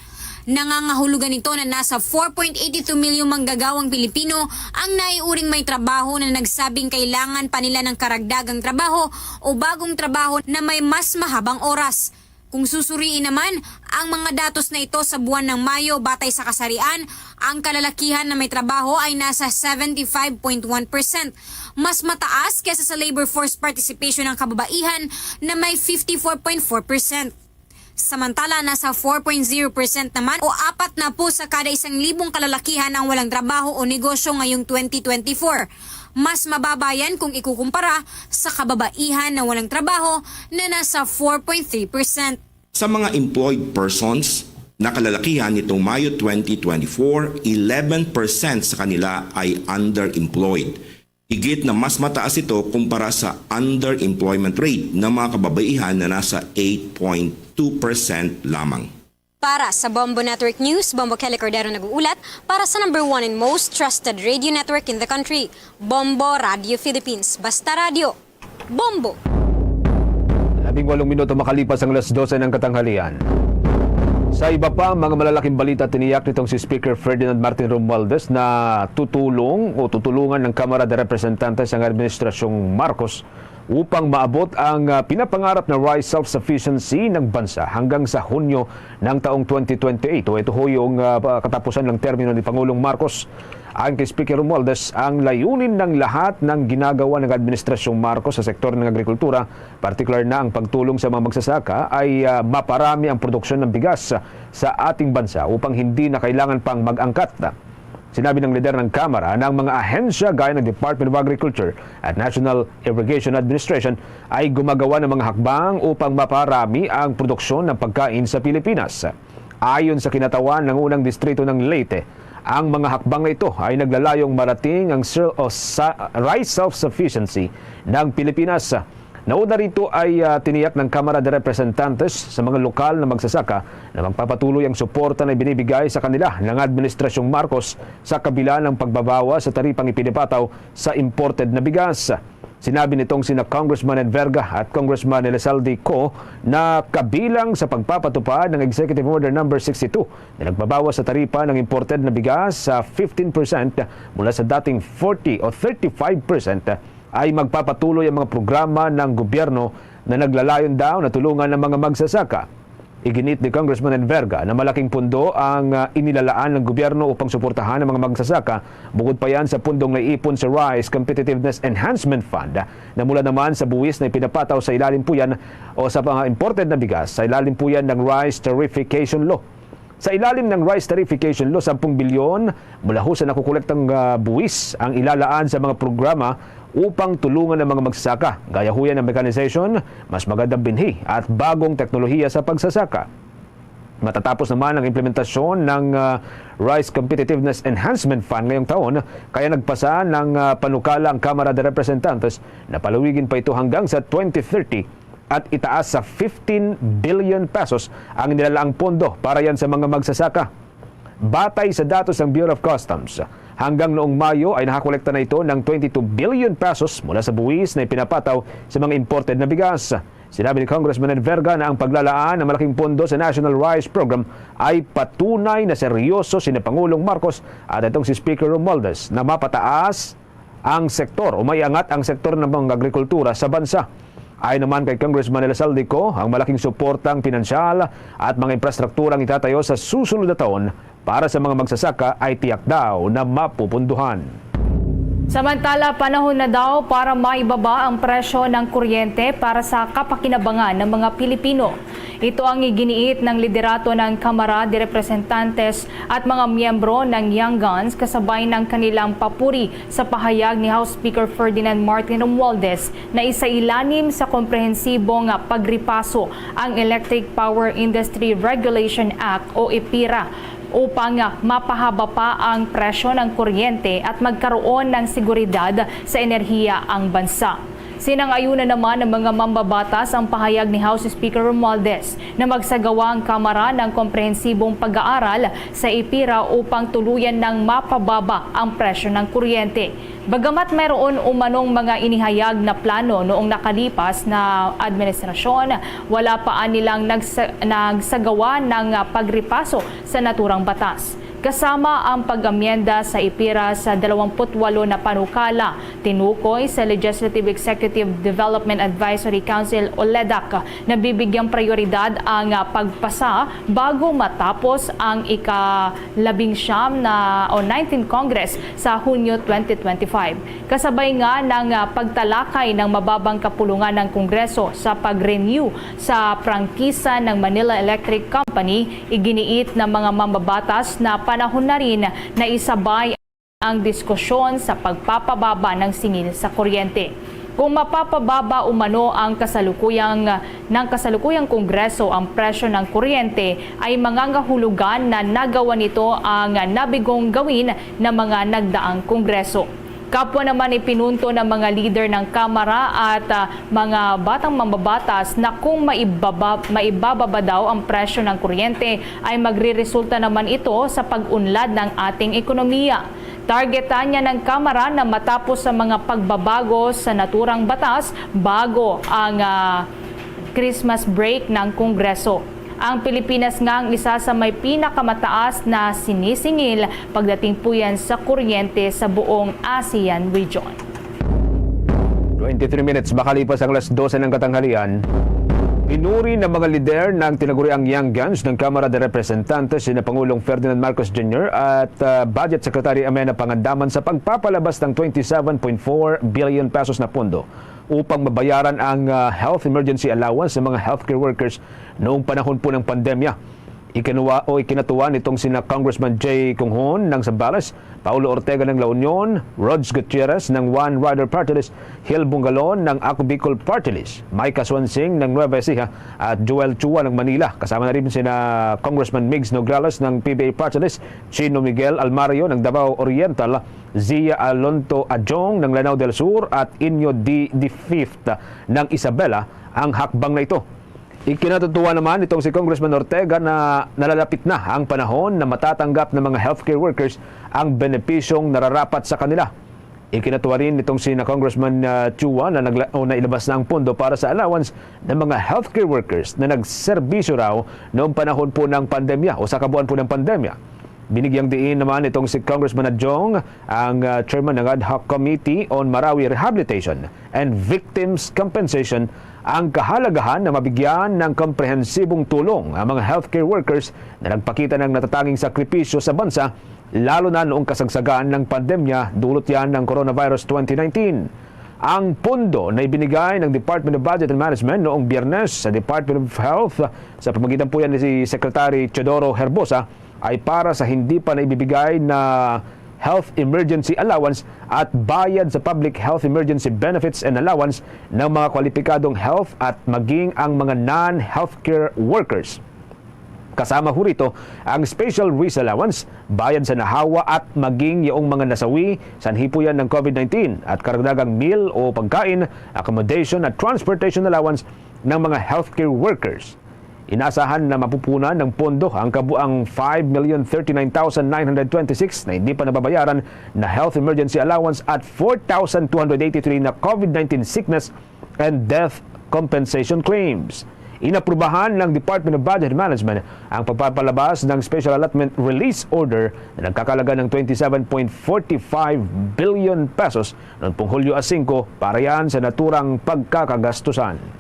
Nangangahulugan ito na nasa four point eighty two milyong manggagawang Pilipino ang naiuring may trabaho na nagsabing kailangan pa nila ng karagdagang trabaho o bagong trabaho na may mas mahabang oras. Kung susuriin naman ang mga datos na ito sa buwan ng Mayo, batay sa kasarian, ang kalalakihan na may trabaho ay nasa seventy-five point one percent. Mas mataas kaysa sa labor force participation ng kababaihan na may fifty-four point four percent. Samantala, nasa four point zero percent naman o apat na pusa kada isang libong kalalakihan ang walang trabaho o negosyo ngayong twenty twenty-four. Mas mababa yan kung ikukumpara sa kababaihan na walang trabaho na nasa four point three percent. Sa mga employed persons na kalalakihan nitong Mayo twenty twenty-four, eleven percent sa kanila ay underemployed. Higit na mas mataas ito kumpara sa underemployment rate ng mga kababaihan na nasa eight point two percent lamang. Para sa Bombo Network News, Bombo Kelly Cordero nag-uulat para sa number one and most trusted radio network in the country, Bombo Radio Philippines. Basta radyo, Bombo! Labing walong minuto makalipas ang alas dose ng katanghalian. Sa iba pa, mga malalaking balita, tiniyak nitong si Speaker Ferdinand Martin Romualdez na tutulong o tutulungan ng Kamara de Representantes ang Administrasyong Marcos upang maabot ang, ah, pinapangarap na rice self-sufficiency ng bansa hanggang sa Hunyo ng taong twenty twenty-eight, o ito ho yung, ah, pa-, katapusan ng termino ni Pangulong Marcos. Ayon kay Speaker Romualdez, ang layunin ng lahat ng ginagawa ng Administrasyong Marcos sa sektor ng agrikultura, partikular na ang pagtulong sa mga magsasaka, ay, ah, maparami ang produksyon ng bigas sa ating bansa upang hindi na kailangan pang mag-angkat. Sinabi ng lider ng Kamara na ang mga ahensya gaya ng Department of Agriculture at National Irrigation Administration ay gumagawa ng mga hakbang upang maparami ang produksyon ng pagkain sa Pilipinas. Ayon sa kinatawan ng unang distrito ng Leyte, ang mga hakbang na ito ay naglalayong marating ang ser-, o sa, rice self-sufficiency ng Pilipinas. Nauna rito ay, ah, tiniyak ng Kamara de Representantes sa mga lokal na magsasaka na magpapatuloy ang suporta na ibinibigay sa kanila ng Administrasyong Marcos sa kabila ng pagbabawas sa taripang ipinapataw sa imported na bigas. Sinabi nitong sina Congressman Enverga at Congressman Elizalde Co na kabilang sa pagpapatupad ng Executive Order Number sixty-two na nagbabawas sa taripa ng imported na bigas sa fifteen percent mula sa dating forty o thirty-five percent, ay magpapatuloy ang mga programa ng gobyerno na naglalayon daw na tulungan ang mga magsasaka. Iginiit ni Congressman Enverga na malaking pundo ang, ah, inilalaan ng gobyerno upang suportahan ang mga magsasaka, bukod pa yan sa pundong naiipon sa Rice Competitiveness Enhancement Fund na mula naman sa buwis na ipinapataw sa ilalim po yan o sa mga imported na bigas sa ilalim po yan ng Rice Tarification Law. Sa ilalim ng Rice Tarification Law, sampung bilyon mula ho sa nakukolektang, ah, buwis ang ilalaan sa mga programa upang tulungan ang mga magsasaka, gaya ho yan ng mechanization, mas magandang binhi at bagong teknolohiya sa pagsasaka. Matatapos naman ang implementasyon ng, ah, Rice Competitiveness Enhancement Fund ngayong taon, kaya nagpasa ng, ah, panukala ang Kamara de Representantes na palawigin pa ito hanggang sa twenty thirty at itaas sa fifteen billion pesos ang nilalaang pondo para yan sa mga magsasaka. Batay sa datos ng Bureau of Customs, hanggang noong Mayo ay nakakolekta na ito ng twenty-two billion pesos mula sa buwis na ipinapataw sa mga imported na bigas. Sinabi ni Congressman Enverga na ang paglalaan ng malaking pondo sa National Rice Program ay patunay na seryoso sina Pangulong Marcos at itong si Speaker Romualdez na mapataas ang sektor o maiangat ang sektor ng mga agrikultura sa bansa. Ayon naman kay Congressman Elizalde Co, ang malaking suportang pinansyal at mga infrastrukturang itatayo sa susunod na taon para sa mga magsasaka ay tiyak daw na mapupunduhan. Samantala, panahon na daw para maibaba ang presyo ng kuryente para sa kapakinabangan ng mga Pilipino. Ito ang iginiit ng liderato ng Kamara de Representantes at mga miyembro ng Young Guns kasabay ng kanilang papuri sa pahayag ni House Speaker Ferdinand Martin Romualdez na isailalim sa komprehensibong pagripaso ang Electric Power Industry Regulation Act o EPIRA upang mapahaba pa ang presyo ng kuryente at magkaroon ng seguridad sa enerhiya ang bansa. Sinang-ayunan naman ng mga mambabatas ang pahayag ni House Speaker Romualdez na magsagawa ang Kamara ng komprehensibong pag-aaral sa EPIRA upang tuluyan ng mapababa ang presyo ng kuryente. Bagamat mayroon umanong mga inihayag na plano noong nakalipas na administrasyon, wala pa anilang nagsa-, nagsagawa ng, ah, pagripaso sa naturang batas. kasama ang pag-amyenda sa ipira sa dalawampu't walo na panukala tinukoy sa Legislative Executive Development Advisory Council o ledac. Nabibigyang prioridad ang, ah, pagpasa bago matapos ang ika-labing siyam na o nineteenth Congress sa Hunyo twenty twenty-five. Kasabay nga ng, ah, pagtalakay ng mababang kapulungan ng Kongreso sa pag-renew sa prangkisa ng Manila Electric Company, iginiit ng mga mambabatas na panahon na rin na isabay ang diskusyon sa pagpapababa ng singil sa kuryente. Kung mapapababa umano ang kasalukuyang, ng kasalukuyang Kongreso ang presyo ng kuryente, ay mangangahulugan na nagawa nito ang nabigong gawin ng mga nagdaang Kongreso. Kapwa naman ipinunto ng mga leader ng Kamara at, ah, mga batang mambabatas na kung maibaba, maibababa daw ang presyo ng kuryente, ay magriresulta naman ito sa pag-unlad ng ating ekonomiya. Targetan niya ng Kamara na matapos sa mga pagbabago sa naturang batas bago ang, ah, Christmas break ng Kongreso. Ang Pilipinas nga ang isa sa may pinakamataas na sinisingil pagdating po yan sa kuryente sa buong ASEAN region. Twenty-three minutes makalipas ang alas dose ng katanghalian, pinuri ng mga lider ng tinaguriang Young Guns ng Kamara de Representantes sina Pangulong Ferdinand Marcos Junior at, ah, Budget Secretary Amenah Pangandaman sa pagpapalabas ng twenty-seven point four billion pesos na pondo upang mabayaran ang, ah, health emergency allowance sa mga healthcare workers noong panahon po ng pandemya. Ikinuwa o ikinatuwa nitong sina Congressman Jay Conghon ng Zambales, Paulo Ortega ng La Union, Rods Gutierrez ng One Rider Party List, Gil Bongalon ng Ako Bicol Party List, Micah Suansing ng Nueva Ecija at Joel Chua ng Manila. Kasama na rin sina Congressman Migs Nograles ng P B A Party List, Chino Miguel Almario ng Davao Oriental, Zia Alonto Adjong ng Lanao del Sur at Inyo D. the Fifth ng Isabela ang hakbang na ito. Ikinatutuwa naman nitong si Congressman Ortega na nalalapit na ang panahon na matatanggap ng mga healthcare workers ang benepisyong nararapat sa kanila. Ikinatuwa rin nitong si na Congressman, ah, Chua na nagla-, o nailabas na ang pondo para sa allowance ng mga healthcare workers na nagserbisyo raw noong panahon po ng pandemya o sa kabuuan po ng pandemya. Binigyang diin naman itong si Congressman Adjong, ang, ah, chairman ng Ad Hoc Committee on Marawi Rehabilitation and Victims Compensation, ang kahalagahan na mabigyan ng komprehensibong tulong ang mga healthcare workers na nagpakita ng natatanging sakripisyo sa bansa, lalo na noong kasagsagan ng pandemya dulot yan ng coronavirus twenty nineteen. Ang pondo na ibinigay ng Department of Budget and Management noong Biyernes sa Department of Health sa pamamagitan po yan ni si Secretary Teodoro Herbosa ay para sa hindi pa na ibibigay na health emergency allowance at bayad sa public health emergency benefits and allowance ng mga kwalipikadong health at maging ang mga non-healthcare workers. Kasama ho rito ang special risk allowance, bayad sa nahawa at maging yaong mga nasawi sa hipuyan ng COVID nineteen at karagdagang meal o pagkain, accommodation at transportation allowance ng mga healthcare workers. Inaasahan na mapupunan ng pondo ang kabuang five million thirty-nine thousand nine hundred twenty-six na hindi pa nababayaran na health emergency allowance at four thousand two hundred eighty-three na COVID nineteen sickness and death compensation claims. Inaprubahan ng Department of Budget Management ang pagpapalabas ng Special Allotment Release Order na nagkakalaga ng twenty-seven point forty-five billion pesos noong pong Hulyo a singko para yan sa naturang pagkakagastusan.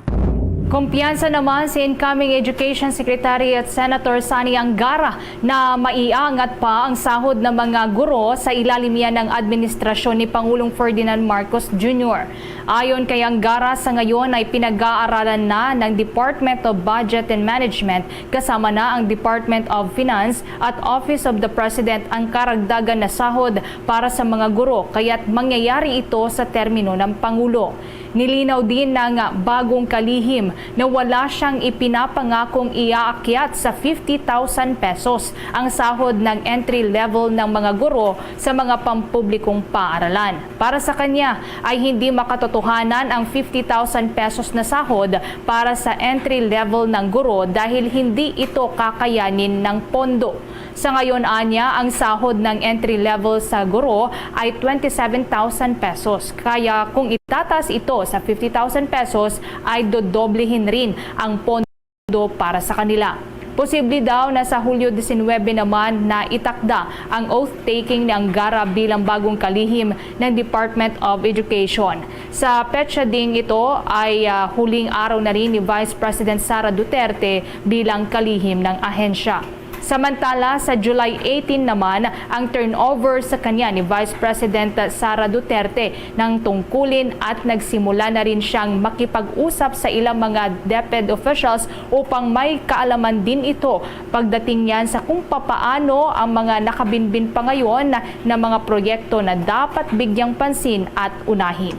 Kumpiyansa naman si incoming Education Secretary at Senator Sonny Angara na maiangat pa ang sahod ng mga guro sa ilalim niya ng administrasyon ni Pangulong Ferdinand Marcos Junior. Ayon kay Angara, sa ngayon ay pinag-aaralan na ng Department of Budget and Management kasama na ang Department of Finance at Office of the President ang karagdagan na sahod para sa mga guro, kaya't mangyayari ito sa termino ng Pangulo. Nilinaw din ng bagong kalihim na wala siyang ipinapangakong iaakyat sa fifty thousand pesos ang sahod ng entry level ng mga guro sa mga pampublikong paaralan. Para sa kanya ay hindi makatotohanan ang fifty thousand pesos na sahod para sa entry level ng guro dahil hindi ito kakayanin ng pondo. Sa ngayon, anya, ang sahod ng entry level sa guro ay twenty-seven thousand pesos. Kaya kung itataas ito sa fifty thousand pesos, ay dodoblehin rin ang pondo para sa kanila. Posible daw na sa Hulyo diecinuebe naman na itakda ang oath-taking ni Angara bilang bagong kalihim ng Department of Education. Sa petsa ding ito ay, ah, huling araw na rin ni Vice President Sara Duterte bilang kalihim ng ahensya. Samantala, sa July eighteen naman ang turnover sa kanya ni Vice President Sara Duterte ng tungkulin at nagsimula na rin siyang makipag-usap sa ilang mga DepEd officials upang may kaalaman din ito pagdating yan sa kung papaano ang mga nakabinbin pa ngayon na mga proyekto na dapat bigyang pansin at unahin.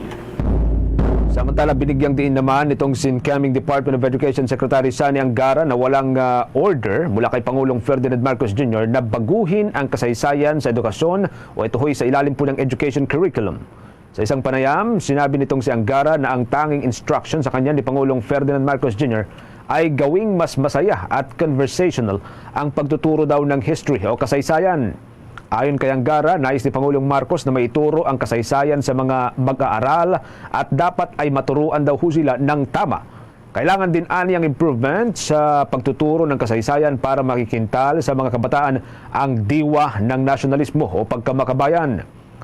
Samantala, binigyang diin naman nitong si incoming Department of Education Secretary Sonny Angara na walang, ah, order mula kay Pangulong Ferdinand Marcos Junior na baguhin ang kasaysayan sa edukasyon o ituhoy sa ilalim po ng education curriculum. Sa isang panayam, sinabi nitong si Angara na ang tanging instruction sa kanya ni Pangulong Ferdinand Marcos Junior ay gawing mas masaya at conversational ang pagtuturo daw ng history o kasaysayan. Ayon kay Angara, nais ni Pangulong Marcos na maituro ang kasaysayan sa mga mag-aaral at dapat ay maturuan daw ho sila ng tama. Kailangan din ani ang improvement sa pagtuturo ng kasaysayan para makikintal sa mga kabataan ang diwa ng nasyonalismo o pagkamakabayan.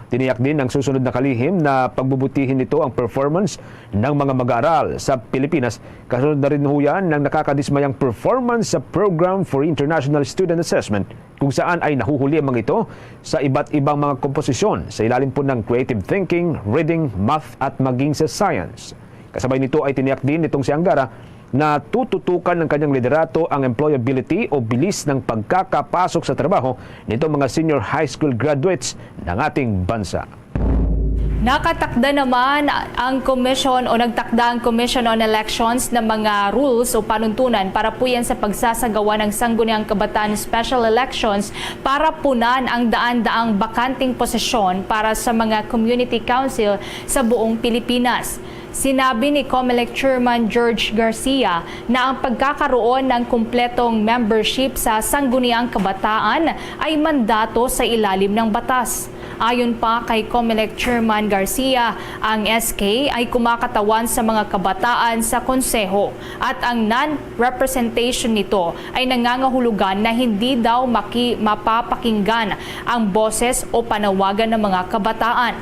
Tiniyak din ng susunod na kalihim na pagbubutihin nito ang performance ng mga mag-aaral sa Pilipinas. Kasunod na rin ho yan ng nakakadismayang performance sa Program for International Student Assessment, kung saan ay nahuhuli ang mga ito sa iba't ibang mga komposisyon sa ilalim po ng creative thinking, reading, math at maging sa science. Kasabay nito ay tiniyak din nitong si Angara na tututukan ng kanyang liderato ang employability o bilis ng pagkakapasok sa trabaho nitong mga senior high school graduates ng ating bansa. Nakatakda naman ang Commission o nagtakda ang Commission on Elections ng mga rules o panuntunan para po yan sa pagsasagawa ng Sangguniang Kabataan Special Elections para punan ang daan-daang bakanteng posisyon para sa mga community council sa buong Pilipinas. Sinabi ni Comelec Chairman George Garcia na ang pagkakaroon ng kumpletong membership sa Sangguniang Kabataan ay mandato sa ilalim ng batas. Ayon pa kay Comelec Chairman Garcia, ang S K ay kumakatawan sa mga kabataan sa konseho at ang non-representation nito ay nangangahulugan na hindi daw maki-, mapapakinggan ang boses o panawagan ng mga kabataan.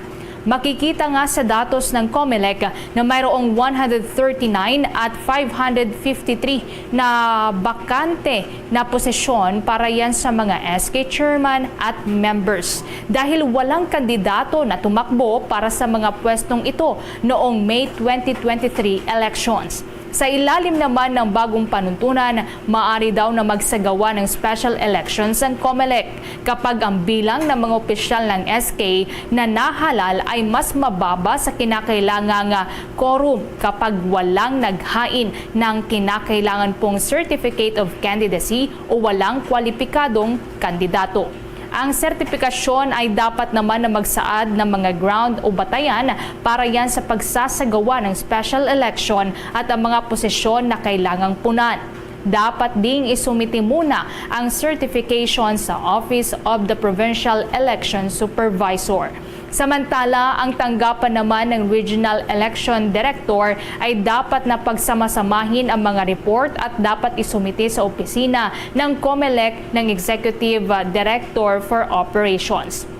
Makikita nga sa datos ng Comelec na mayroong one hundred thirty-nine at five hundred fifty-three na bakante na posisyon para yan sa mga S K chairman at members. Dahil walang kandidato na tumakbo para sa mga pwestong ito noong May twenty twenty-three elections. Sa ilalim naman ng bagong panuntunan, maaari daw na magsagawa ng special elections ang Comelec kapag ang bilang ng mga opisyal ng S K na nahalal ay mas mababa sa kinakailangang quorum kapag walang naghain ng kinakailangan pong certificate of candidacy o walang kwalipikadong kandidato. Ang sertipikasyon ay dapat naman na magsaad ng mga ground o batayan para yan sa pagsasagawa ng special election at ang mga posisyon na kailangang punan. Dapat ding isumiti muna ang certification sa Office of the Provincial Election Supervisor. Samantala, ang tanggapan naman ng Regional Election Director ay dapat na pagsamasamahin ang mga report at dapat isumiti sa opisina ng Comelec ng Executive Director for Operations.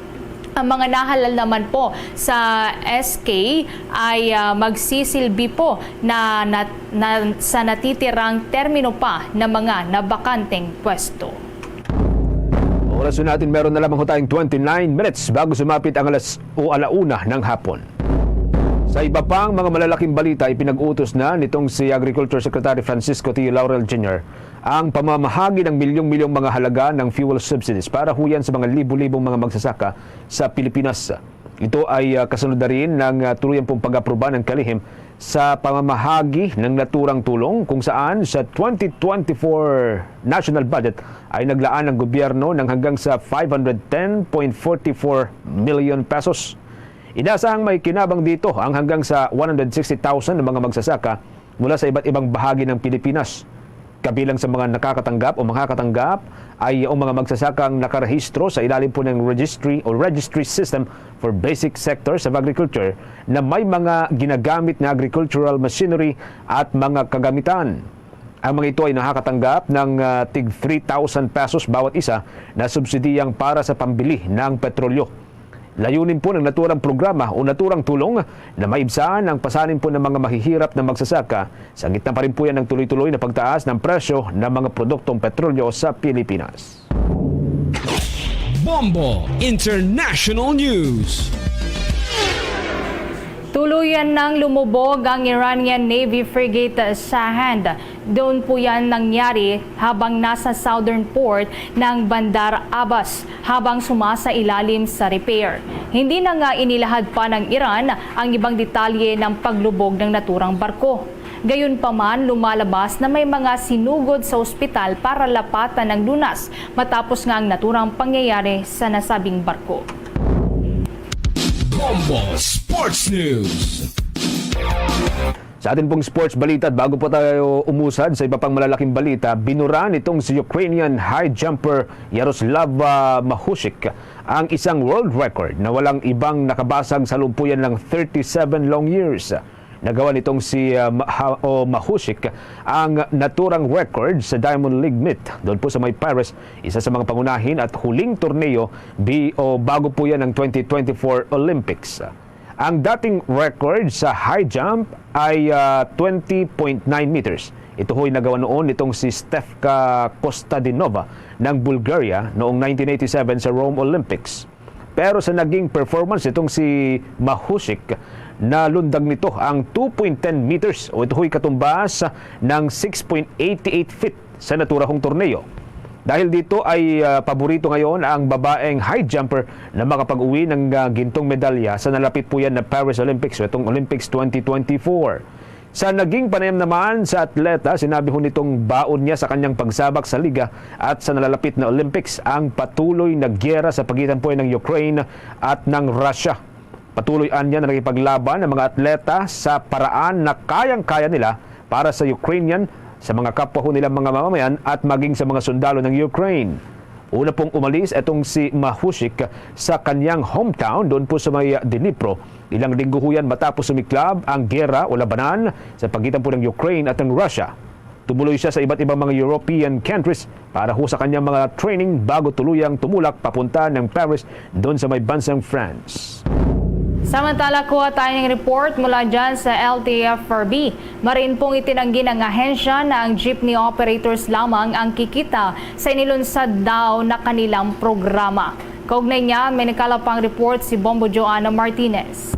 Ang mga nahalal naman po sa S K ay, ah, magsisilbi po na, na, na sa natitirang termino pa ng mga nabakanteng pwesto. Oras natin, meron na lamang ho tayong twenty-nine minutes bago sumapit ang alas o ala una ng hapon. Sa iba pang mga malalaking balita, ipinag-utos na nitong si Agriculture Secretary Francisco T. Laurel Junior ang pamamahagi ng milyong-milyong mga halaga ng fuel subsidies para huyan sa mga libo-libong mga magsasaka sa Pilipinas. Ito ay, ah, kasunod na rin ng, ah, tuluyan pong pag-aproba ng kalihim sa pamamahagi ng naturang tulong, kung saan sa twenty twenty-four national budget ay naglaan ang gobyerno ng hanggang sa five hundred ten point forty four million pesos. Inasahang may kinabang dito ang hanggang sa one hundred sixty thousand na mga magsasaka mula sa iba't ibang bahagi ng Pilipinas. Kabilang sa mga nakakatanggap o makakatanggap ay ang mga magsasakang nakarehistro sa ilalim po ng registry o registry system for basic sectors of agriculture na may mga ginagamit na agricultural machinery at mga kagamitan. Ang mga ito ay nakakatanggap ng, ah, tig three thousand pesos bawat isa na subsidiyang para sa pambili ng petrolyo. Layunin po ng naturang programa o naturang tulong na maibsan ang pasanin po ng mga mahihirap na magsasaka. Sa gitna pa rin po yan ng tuloy-tuloy na pagtaas ng presyo ng mga produktong petrolyo sa Pilipinas. Bombo International News. Tuluyan nang lumubog ang Iranian Navy frigate Sahand. Doon po yan nangyari habang nasa southern port ng Bandar Abbas habang sumasailalim sa repair. Hindi na nga inilahad pa ng Iran ang ibang detalye ng paglubog ng naturang barko. Gayunpaman, lumalabas na may mga sinugod sa ospital para lapatan ang lunas matapos nga ang naturang pangyayari sa nasabing barko. Bombo Sports News. Sa atin pong sports balita, at bago po tayo umusad sa iba pang malalaking balita, binura nitong si Ukrainian high jumper Yaroslav, ah, Mahushik ang isang world record na walang ibang nakabasag sa loob po yan ng thirty-seven long years. Nagawa nitong si, ah, Ma-, ha-, o Mahushik ang naturang record sa Diamond League meet doon po sa may Paris, isa sa mga pangunahin at huling torneo bi-, o bago po yan ng twenty twenty-four Olympics. Ang dating record sa high jump ay, ah, twenty point nine meters. Ito ho'y nagawa noon nitong si Stefka Kostadinova ng Bulgaria noong nineteen eighty-seven sa Rome Olympics. Pero sa naging performance nitong si Mahushik, nalundag nito ang two point ten meters o ito ho'y katumbas ng six point eight eight feet sa naturahong torneo. Dahil dito ay, ah, paborito ngayon ang babaeng high jumper na makapag-uwi ng, ah, gintong medalya sa nalapit po yan na Paris Olympics o itong Olympics twenty twenty-four. Sa naging panayam naman sa atleta, sinabi ho nitong baon niya sa kanyang pagsabak sa liga at sa nalalapit na Olympics ang patuloy na giyera sa pagitan po ng Ukraine at ng Russia. Patuloy anya na nakipaglaban ang mga atleta sa paraan na kayang-kaya nila para sa Ukrainian, sa mga kapwa ho nilang mga mamamayan at maging sa mga sundalo ng Ukraine. Una pong umalis itong si Mahushik sa kanyang hometown doon po sa may Dnipro. Ilang linggo ho yan matapos sumiklab ang gera o labanan sa pagitan po ng Ukraine at ng Russia. Tumuloy siya sa iba't ibang mga European countries para ho sa kanyang mga training bago tuluyang tumulak papunta ng Paris doon sa may bansang France. Samantala, kuha tayo ng report mula dyan sa L T F R B. Mariin pong itinanggi ng ahensya na ang jeepney operators lamang ang kikita sa inilunsad daw na kanilang programa. Kaugnay niya, may nakalapang report si Bombo Joanna Martinez.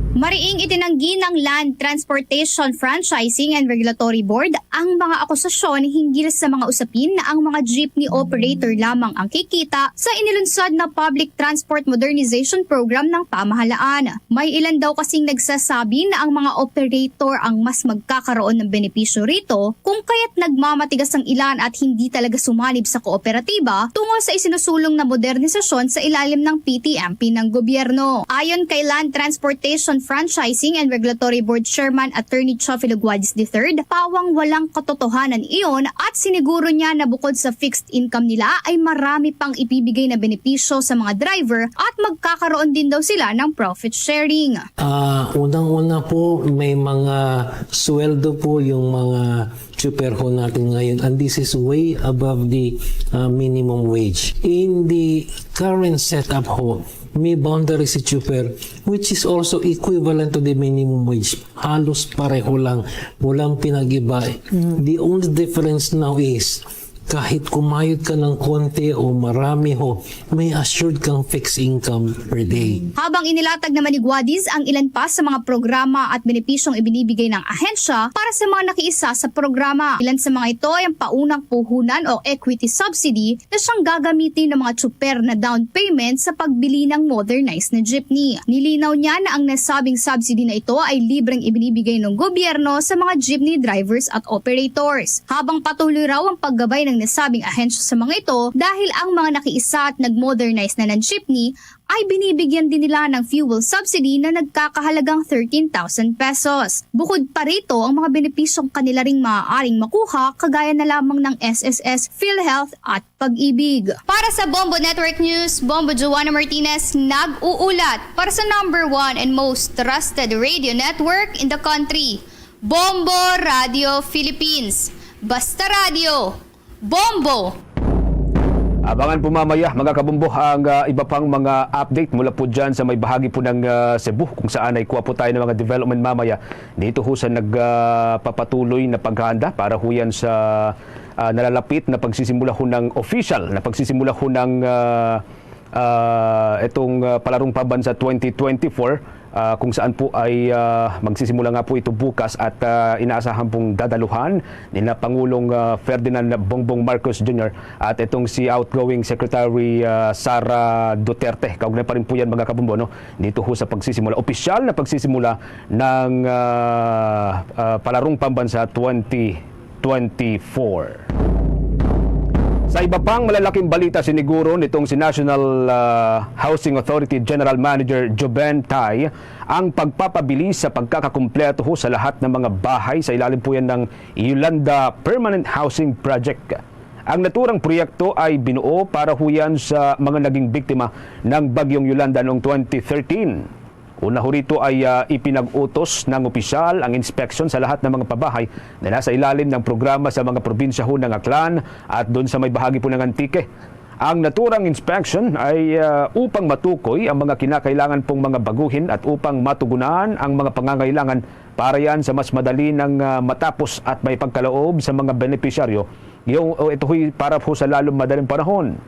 Mariing itinanggi ng Land Transportation Franchising and Regulatory Board ang mga akusasyon hinggil sa mga usapin na ang mga jeepney operator lamang ang kikita sa inilunsad na Public Transport Modernization Program ng pamahalaan. May ilan daw kasing nagsasabi na ang mga operator ang mas magkakaroon ng benepisyo rito, kung kaya't nagmamatigas ang ilan at hindi talaga sumanib sa kooperatiba tungod sa isinusulong na modernisasyon sa ilalim ng P T M P ng gobyerno. Ayon kay Land Transportation Franchising and Regulatory Board Chairman Attorney Chofilo Guadis the third, pawang walang katotohanan iyon at siniguro niya na bukod sa fixed income nila ay marami pang ibibigay na benepisyo sa mga driver at magkakaroon din daw sila ng profit sharing. Ah, unang-una po, may mga sweldo po yung mga tsuper ho natin ngayon, and this is way above the, ah, minimum wage. In the current setup ho, may boundary si tsuper, which is also equivalent to the minimum wage. Halos pareho lang, walang pinag-iba. The only difference now is, kahit kumayod ka ng konti o marami ho, may assured kang fixed income per day. Habang inilatag naman ni Guadis ang ilan pa sa mga programa at benepisyong ibinibigay ng ahensya para sa mga nakiisa sa programa. Ilan sa mga ito ay ang paunang puhunan o equity subsidy na siyang gagamitin ng mga tsuper na down payment sa pagbili ng modernized na jeepney. Nilinaw niya na ang nasabing subsidy na ito ay libreng ibinibigay ng gobyerno sa mga jeepney drivers at operators. Habang patuloy raw ang paggabay ng nasabing ahensya sa mga ito dahil ang mga nakiisa at nag-modernize na ng jeepney ay binibigyan din nila ng fuel subsidy na nagkakahalagang thirteen thousand pesos. Bukod pa rito, ang mga benepisyong kanila ring maaaring makuha kagaya na lamang ng S S S, PhilHealth at Pag-ibig. Para sa Bombo Network News, Bombo Joanna Martinez nag-uulat para sa number one and most trusted radio network in the country, Bombo Radio Philippines. Basta Radyo, Bombo! Abangan po mamaya, mga kabombo, ang, ah, iba pang mga update mula po dyan sa may bahagi po ng, ah, Cebu, kung saan ay kuha po tayo ng mga development mamaya dito ho sa nagpapatuloy na paghahanda para ho yan sa, ah, nalalapit na pagsisimula ho ng official na pagsisimula ho ng, ah, ah, itong, ah, Palarong Pambansa twenty twenty-four, ah, kung saan po ay, ah, magsisimula nga po ito bukas at, ah, inaasahan pong dadaluhan nina Pangulong, ah, Ferdinand Bongbong Marcos Junior at itong si outgoing Secretary, ah, Sara Duterte. Kaugnay pa rin po yan, mga kabombo, no? Dito ho sa pagsisimula, opisyal na pagsisimula ng, ah, ah, Palarong Pambansa twenty twenty-four. Sa iba pang malalaking balita, siniguro nitong si National, ah, Housing Authority General Manager Joben Tai ang pagpapabilis sa pagkakakumpleto ho sa lahat ng mga bahay sa ilalim po yan ng Yolanda Permanent Housing Project. Ang naturang proyekto ay binuo para ho yan sa mga naging biktima ng Bagyong Yolanda noong twenty thirteen. Una ho rito ay, ah, ipinag-utos ng opisyal ang inspeksyon sa lahat ng mga pabahay na nasa ilalim ng programa sa mga probinsya ho ng Aklan at doon sa may bahagi po ng Antique. Ang naturang inspection ay, ah, upang matukoy ang mga kinakailangan pong mga baguhin at upang matugunan ang mga pangangailangan para yan sa mas madali nang, ah, matapos at may pagkaloob sa mga benepisyaryo. Yung, o ito ho'y para po sa lalong madaling panahon.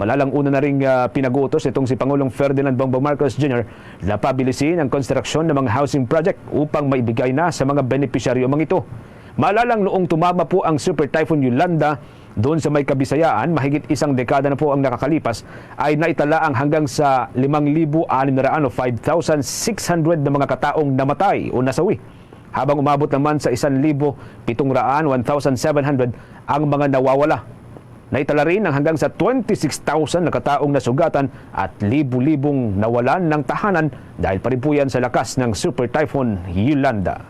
Malalang una na ring, ah, pinag-uutos itong si Pangulong Ferdinand Bongbong Marcos Junior na pabilisin ang konstruksyon ng mga housing project upang maibigay na sa mga benepisyaryo ang mga ito. Malalang noong tumama po ang Super Typhoon Yolanda doon sa may Kabisayaan, mahigit isang dekada na po ang nakakalipas, ay naitala ang hanggang sa limang libo anim na raan o five thousand six hundred na mga kataong namatay o nasawi, habang umabot naman sa isang libo pitong raan, one thousand seven hundred, ang mga nawawala. Naitala rin ang hanggang sa twenty-six thousand na kataong nasugatan at libu-libong nawalan ng tahanan dahil pa rin po yan sa lakas ng Super Typhoon Yolanda.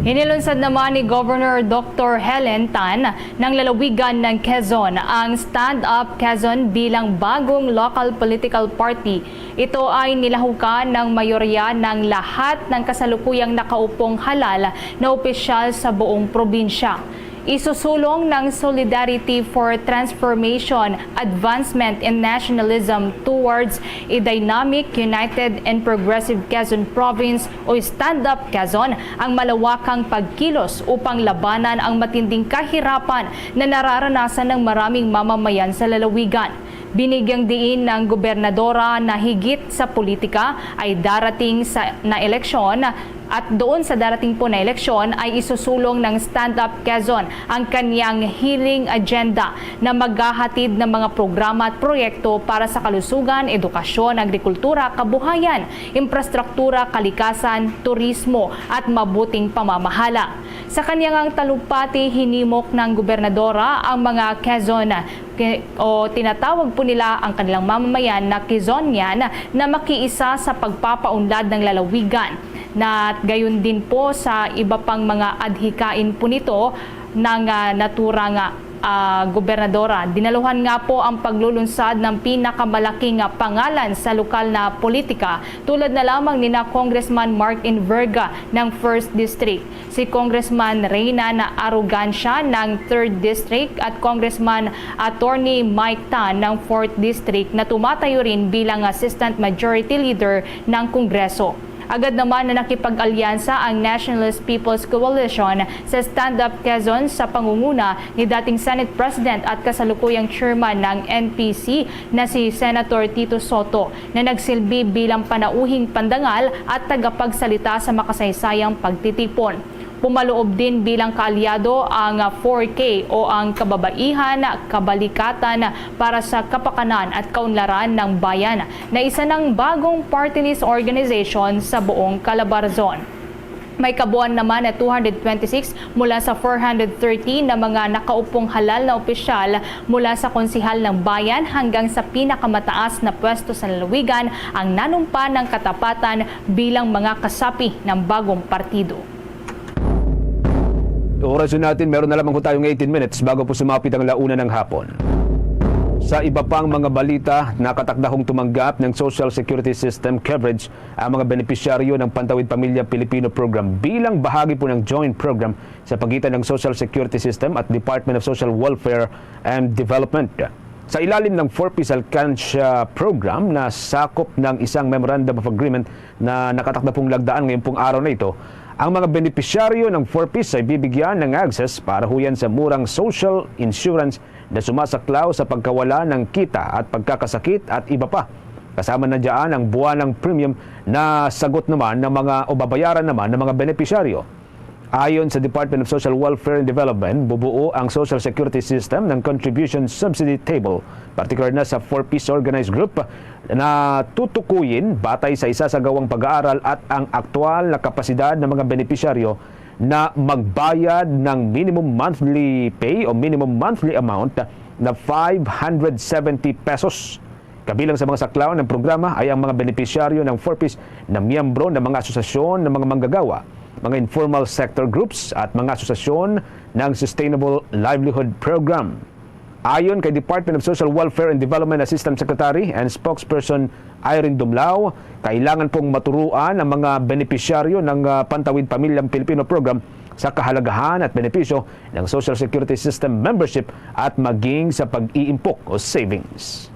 Hinilunsad naman ni Governor Doctor Helen Tan ng lalawigan ng Quezon ang Stand Up Quezon bilang bagong local political party. Ito ay nilahukan ng mayorya ng lahat ng kasalukuyang nakaupong halal na opisyal sa buong probinsya. Isusulong ng Solidarity for Transformation, Advancement, and Nationalism towards a Dynamic, United, and Progressive Quezon Province o Stand Up Quezon ang malawakang pagkilos upang labanan ang matinding kahirapan na nararanasan ng maraming mamamayan sa lalawigan. Binigyang diin ng gobernadora na higit sa politika ay darating sa, na eleksyon at doon sa darating po na eleksyon ay isusulong ng Stand Up Quezon ang kanyang healing agenda na maghahatid ng mga programa at proyekto para sa kalusugan, edukasyon, agrikultura, kabuhayan, infrastruktura, kalikasan, turismo, at mabuting pamamahala. Sa kanyang talumpati, hinimok ng gobernadora ang mga Quezon ki-, o tinatawag po nila ang kanilang mamamayan na Quezonian na makiisa sa pagpapaunlad ng lalawigan. Na gayon din po sa iba pang mga adhikain po nito ng, ah, naturang, ah, gobernadora. Dinaluhan nga po ang paglulunsad ng pinakamalaking, ah, pangalan sa lokal na politika, tulad na lamang nina Congressman Mark Inverga ng First District, si Congressman Reynan Arrogancia ng Third District at Congressman Attorney Mike Tan ng Fourth District na tumatayo rin bilang Assistant Majority Leader ng Kongreso. Agad naman na nakipag-alyansa ang Nationalist People's Coalition sa Stand Up Quezon sa pangunguna ni dating Senate President at kasalukuyang Chairman ng N P C na si Senator Tito Soto, na nagsilbi bilang panauhing pandangal at tagapagsalita sa makasaysayang pagtitipon. Pumaloob din bilang kaalyado ang four K o ang Kababaihan, Kabalikatan para sa Kapakanan at Kaunlaran ng Bayan, na isa ng bagong party list organization sa buong Calabarzon. May kabuuan naman na two hundred twenty-six mula sa four hundred thirty na mga nakaupong halal na opisyal, mula sa konsehal ng bayan hanggang sa pinakamataas na pwesto sa lalawigan, ang nanumpa ng katapatan bilang mga kasapi ng bagong partido. Oras natin, meron na lamang po tayong eighteen minutes bago po sumapit ang la una ng hapon. Sa iba pang mga balita, nakatakdahong tumanggap ng Social Security System coverage ang mga benepisyaryo ng Pantawid Pamilya Pilipino Program bilang bahagi po ng joint program sa pagitan ng Social Security System at Department of Social Welfare and Development. Sa ilalim ng Four Ps Alkansya Program na sakop ng isang Memorandum of Agreement na nakatakda pong lagdaan ngayong pong araw na ito, ang mga benepisyaryo ng Four Ps ay bibigyan ng access para huyan sa murang social insurance na sumasaklaw sa pagkawala ng kita at pagkakasakit at iba pa. Kasama na dyan ang buwanang premium na sagot naman ng mga o babayaran naman ng mga benepisyaryo. Ayon sa Department of Social Welfare and Development, bubuo ang social security system ng contribution subsidy table, partikular na sa Four Ps organized group, na tutukuyin batay sa isasagawang pag-aaral at ang aktual na kapasidad ng mga benepisyaryo na magbayad ng minimum monthly pay o minimum monthly amount na five hundred seventy pesos. Kabilang sa mga saklaw ng programa ay ang mga benepisyaryo ng Four Ps na miyembro ng mga asosasyon ng mga manggagawa, mga informal sector groups at mga asosasyon ng Sustainable Livelihood Program. Ayon kay Department of Social Welfare and Development Assistant Secretary and Spokesperson Irene Dumlao, kailangan pong maturuan ang mga benepisyaryo ng, ah, Pantawid Pamilyang Pilipino Program sa kahalagahan at benepisyo ng Social Security System membership at maging sa pag-iimpok o savings.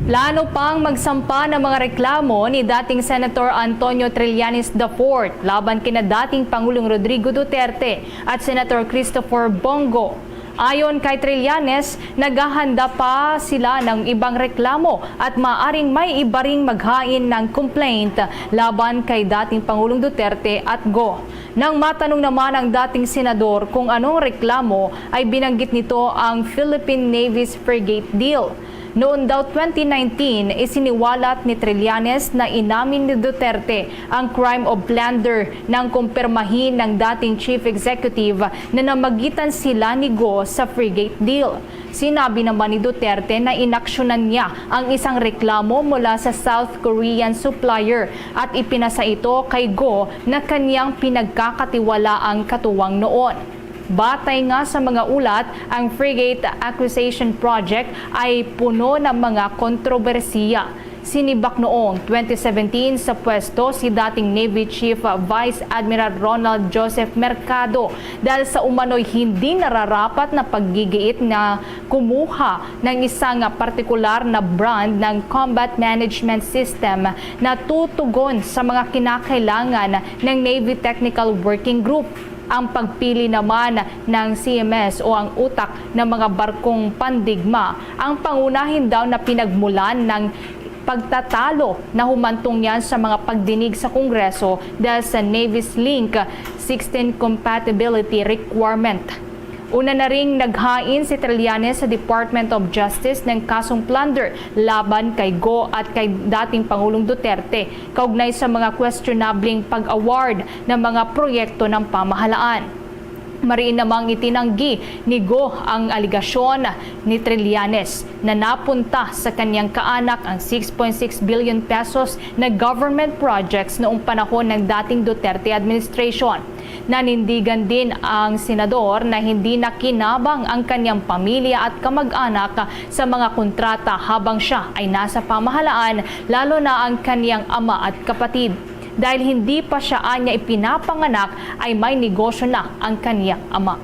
Plano pang magsampa ng mga reklamo ni dating Senator Antonio Trillanes the fourth laban kina dating Pangulong Rodrigo Duterte at Senator Christopher Bong Go. Ayon kay Trillanes, naghahanda pa sila ng ibang reklamo at maaring may iba ring maghain ng complaint laban kay dating Pangulong Duterte at Go. Nang matanong naman ang dating senador kung anong reklamo, ay binanggit nito ang Philippine Navy's frigate deal. Noon daw twenty nineteen, isiniwalat ni Trillanes na inamin ni Duterte ang crime of plunder nang kumpirmahin ng dating chief executive na namagitan sila ni Go sa frigate deal. Sinabi naman ni Duterte na inaksyonan niya ang isang reklamo mula sa South Korean supplier at ipinasa ito kay Go na kanyang pinagkakatiwalaang katuwang noon. Batay nga sa mga ulat, ang Frigate Acquisition Project ay puno ng mga kontrobersiya. Sinibak noong twenty seventeen sa pwesto si dating Navy Chief Vice Admiral Ronald Joseph Mercado dahil sa umano'y hindi nararapat na paggigiit na kumuha ng isang partikular na brand ng combat management system na tutugon sa mga kinakailangan ng Navy Technical Working Group. Ang pagpili naman ng C M S o ang utak ng mga barkong pandigma, ang pangunahin daw na pinagmulan ng pagtatalo na humantong yan sa mga pagdinig sa Kongreso dahil sa Navy's Link sixteen compatibility requirement. Una na ring naghain si Trillanes sa Department of Justice ng kasong plunder laban kay Go at kay dating Pangulong Duterte kaugnay sa mga questionableng pag-award ng mga proyekto ng pamahalaan. Mariin namang itinanggi ni Go ang alegasyon ni Trillanes na napunta sa kanyang kaanak ang six point six billion pesos na government projects noong panahon ng dating Duterte administration. Nanindigan din ang senador na hindi nakinabang ang kanyang pamilya at kamag-anak sa mga kontrata habang siya ay nasa pamahalaan, lalo na ang kanyang ama at kapatid. Dahil hindi pa siya anya ipinapanganak, ay may negosyo na ang kanyang ama.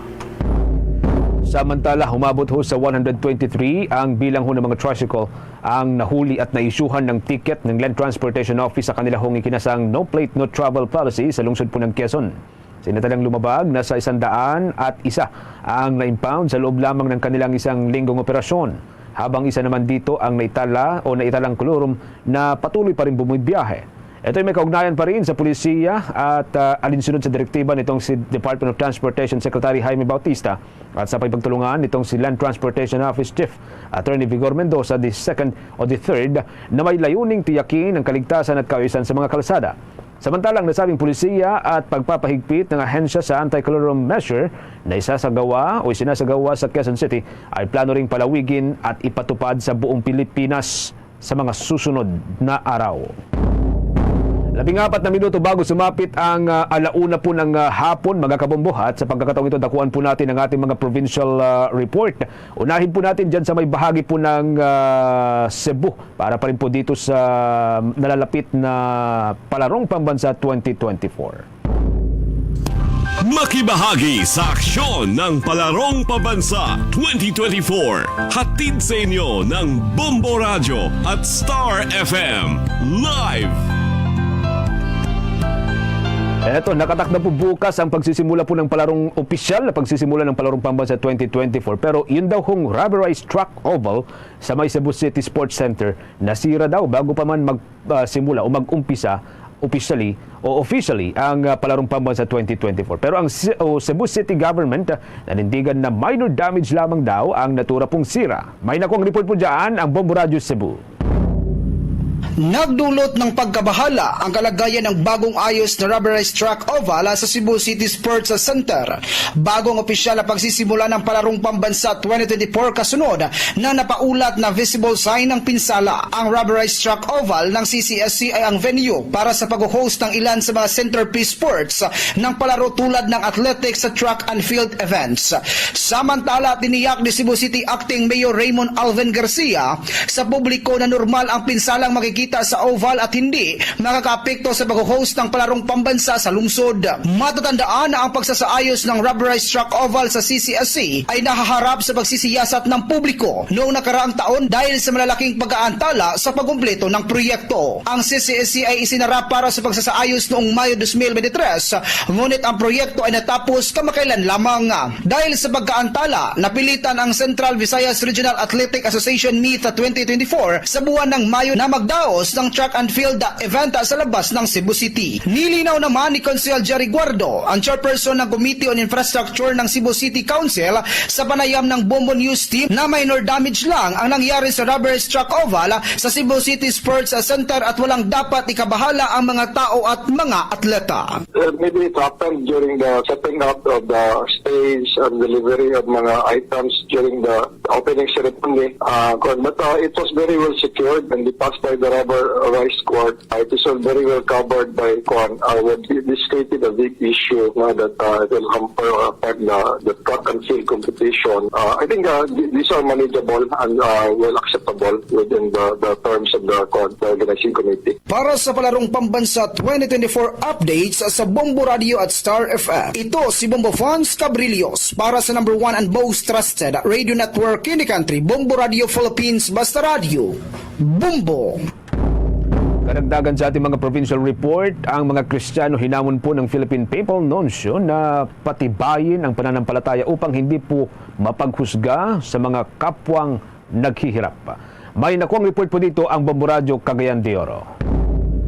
Samantala, umabot ho sa one hundred twenty-three ang bilang ho ng mga tricycle ang nahuli at naisyuhan ng ticket ng Land Transportation Office sa kanila hong ikinasang no plate, no travel policy sa lungsod po ng Quezon. Sinatalang lumabag na sa isang daan at isa ang na-impound sa loob lamang ng kanilang isang linggong operasyon, habang isa naman dito ang naitala o naitalang kolorum na patuloy pa rin bumibiyahe. Ito'y may kaugnayan pa rin sa pulisiya at, ah, alinsunod sa direktiba nitong si Department of Transportation Secretary Jaime Bautista at sa pagtulungan nitong si Land Transportation Office Chief Attorney Vigor Mendoza the second o the third na may layuning tiyakin ang kaligtasan at kaayusan sa mga kalsada. Samantalang nasabing pulisiya at pagpapahigpit ng ahensya sa anti-colorum measure na isasagawa o isinasagawa sa Quezon City ay plano ring palawigin at ipatupad sa buong Pilipinas sa mga susunod na araw. Labing apat na minuto bago sumapit ang, ah, alauna po ng, ah, hapon, mga kabombo. At sa pagkakataong ito, dakuan po natin ang ating mga provincial, ah, report. Unahin po natin dyan sa may bahagi po ng, ah, Cebu para pa rin po dito sa nalalapit na Palarong Pambansa twenty twenty-four. Makibahagi sa aksyon ng Palarong Pambansa twenty twenty-four. Hatid sa inyo ng Bombo Radyo at Star F M. Live! Eto, nakatakda po bukas ang pagsisimula po ng palarong, opisyal na pagsisimula ng Palarong Pambansa twenty twenty-four. Pero yun daw hong rubberized track oval sa may Cebu City Sports Center nasira daw bago pa man mag, ah, simula o mag-umpisa officially o officially ang, ah, Palarong Pambansa twenty twenty-four. Pero ang Ce-, o Cebu City Government, ah, nanindigan na minor damage lamang daw ang natura pong sira. May nakuang report po dyan ang Bombo Radyo Cebu. Nagdulot ng pagkabahala ang kalagayan ng bagong ayos na rubberized track oval sa Cebu City Sports Center. Bagong opisyal na pagsisimula ng Palarong Pambansa twenty twenty-four kasunod na napaulat na visible sign ng pinsala. Ang rubberized track oval ng C C S C ay ang venue para sa pag-host ng ilan sa mga centerpiece sports ng palaro tulad ng athletics sa track and field events. Samantala, tiniyak ni Cebu City Acting Mayor Raymond Alvin Garcia sa publiko na normal ang pinsalang makikita sa oval at hindi makakaapekto sa pag-host ng palarong pambansa sa lungsod. Matatandaan na ang pagsasaayos ng rubberized track oval sa C C S C ay nahaharap sa pagsisiyasat ng publiko noong nakaraang taon dahil sa malalaking pag-aantala sa pagkumpleto ng proyekto. Ang C C S C ay isinara para sa pagsasaayos noong Mayo dos mil bente tres, ngunit ang proyekto ay natapos kamakailan lamang. Dahil sa pagkaantala, napilitan ang Central Visayas Regional Athletic Association Meet twenty twenty-four sa buwan ng Mayo na magdaos ng track and field event sa labas ng Cebu City. Nilinaw naman ni Konsehal Jerry Guardo, ang chairperson ng Committee on Infrastructure ng Cebu City Council, sa panayam ng Bombo News Team na minor damage lang ang nangyari sa rubberized track oval sa Cebu City Sports Center at walang dapat ikabahala ang mga tao at mga atleta. Uh, maybe it happened during the setting up of the stage and delivery of mga items during the opening ceremony. Uh, but, uh, it was very well secured and passed by the rubberized court. Uh, it is all very well covered by kwan. Uh, what we, we stated a big issue, no, that, uh, it will hamper or affect the, the track and field competition. Uh, I think, uh, th-, these are manageable and, uh, well acceptable within the, the terms of the, kwan, the organizing committee. Para sa Palarong Pambansa twenty twenty-four updates sa Bombo Radio at Star F M, ito si Bombo Fons Cabrillos para sa number one and most trusted radio network in the country, Bombo Radio Philippines, Basta Radio, Bombo. Karagdagan sa ating mga provincial report, ang mga Kristiyano hinamon po ng Philippine Papal Nuncio na patibayin ang pananampalataya upang hindi po mapaghusga sa mga kapwang naghihirap. May nakuang report po dito ang Bombo Radyo Cagayan de Oro.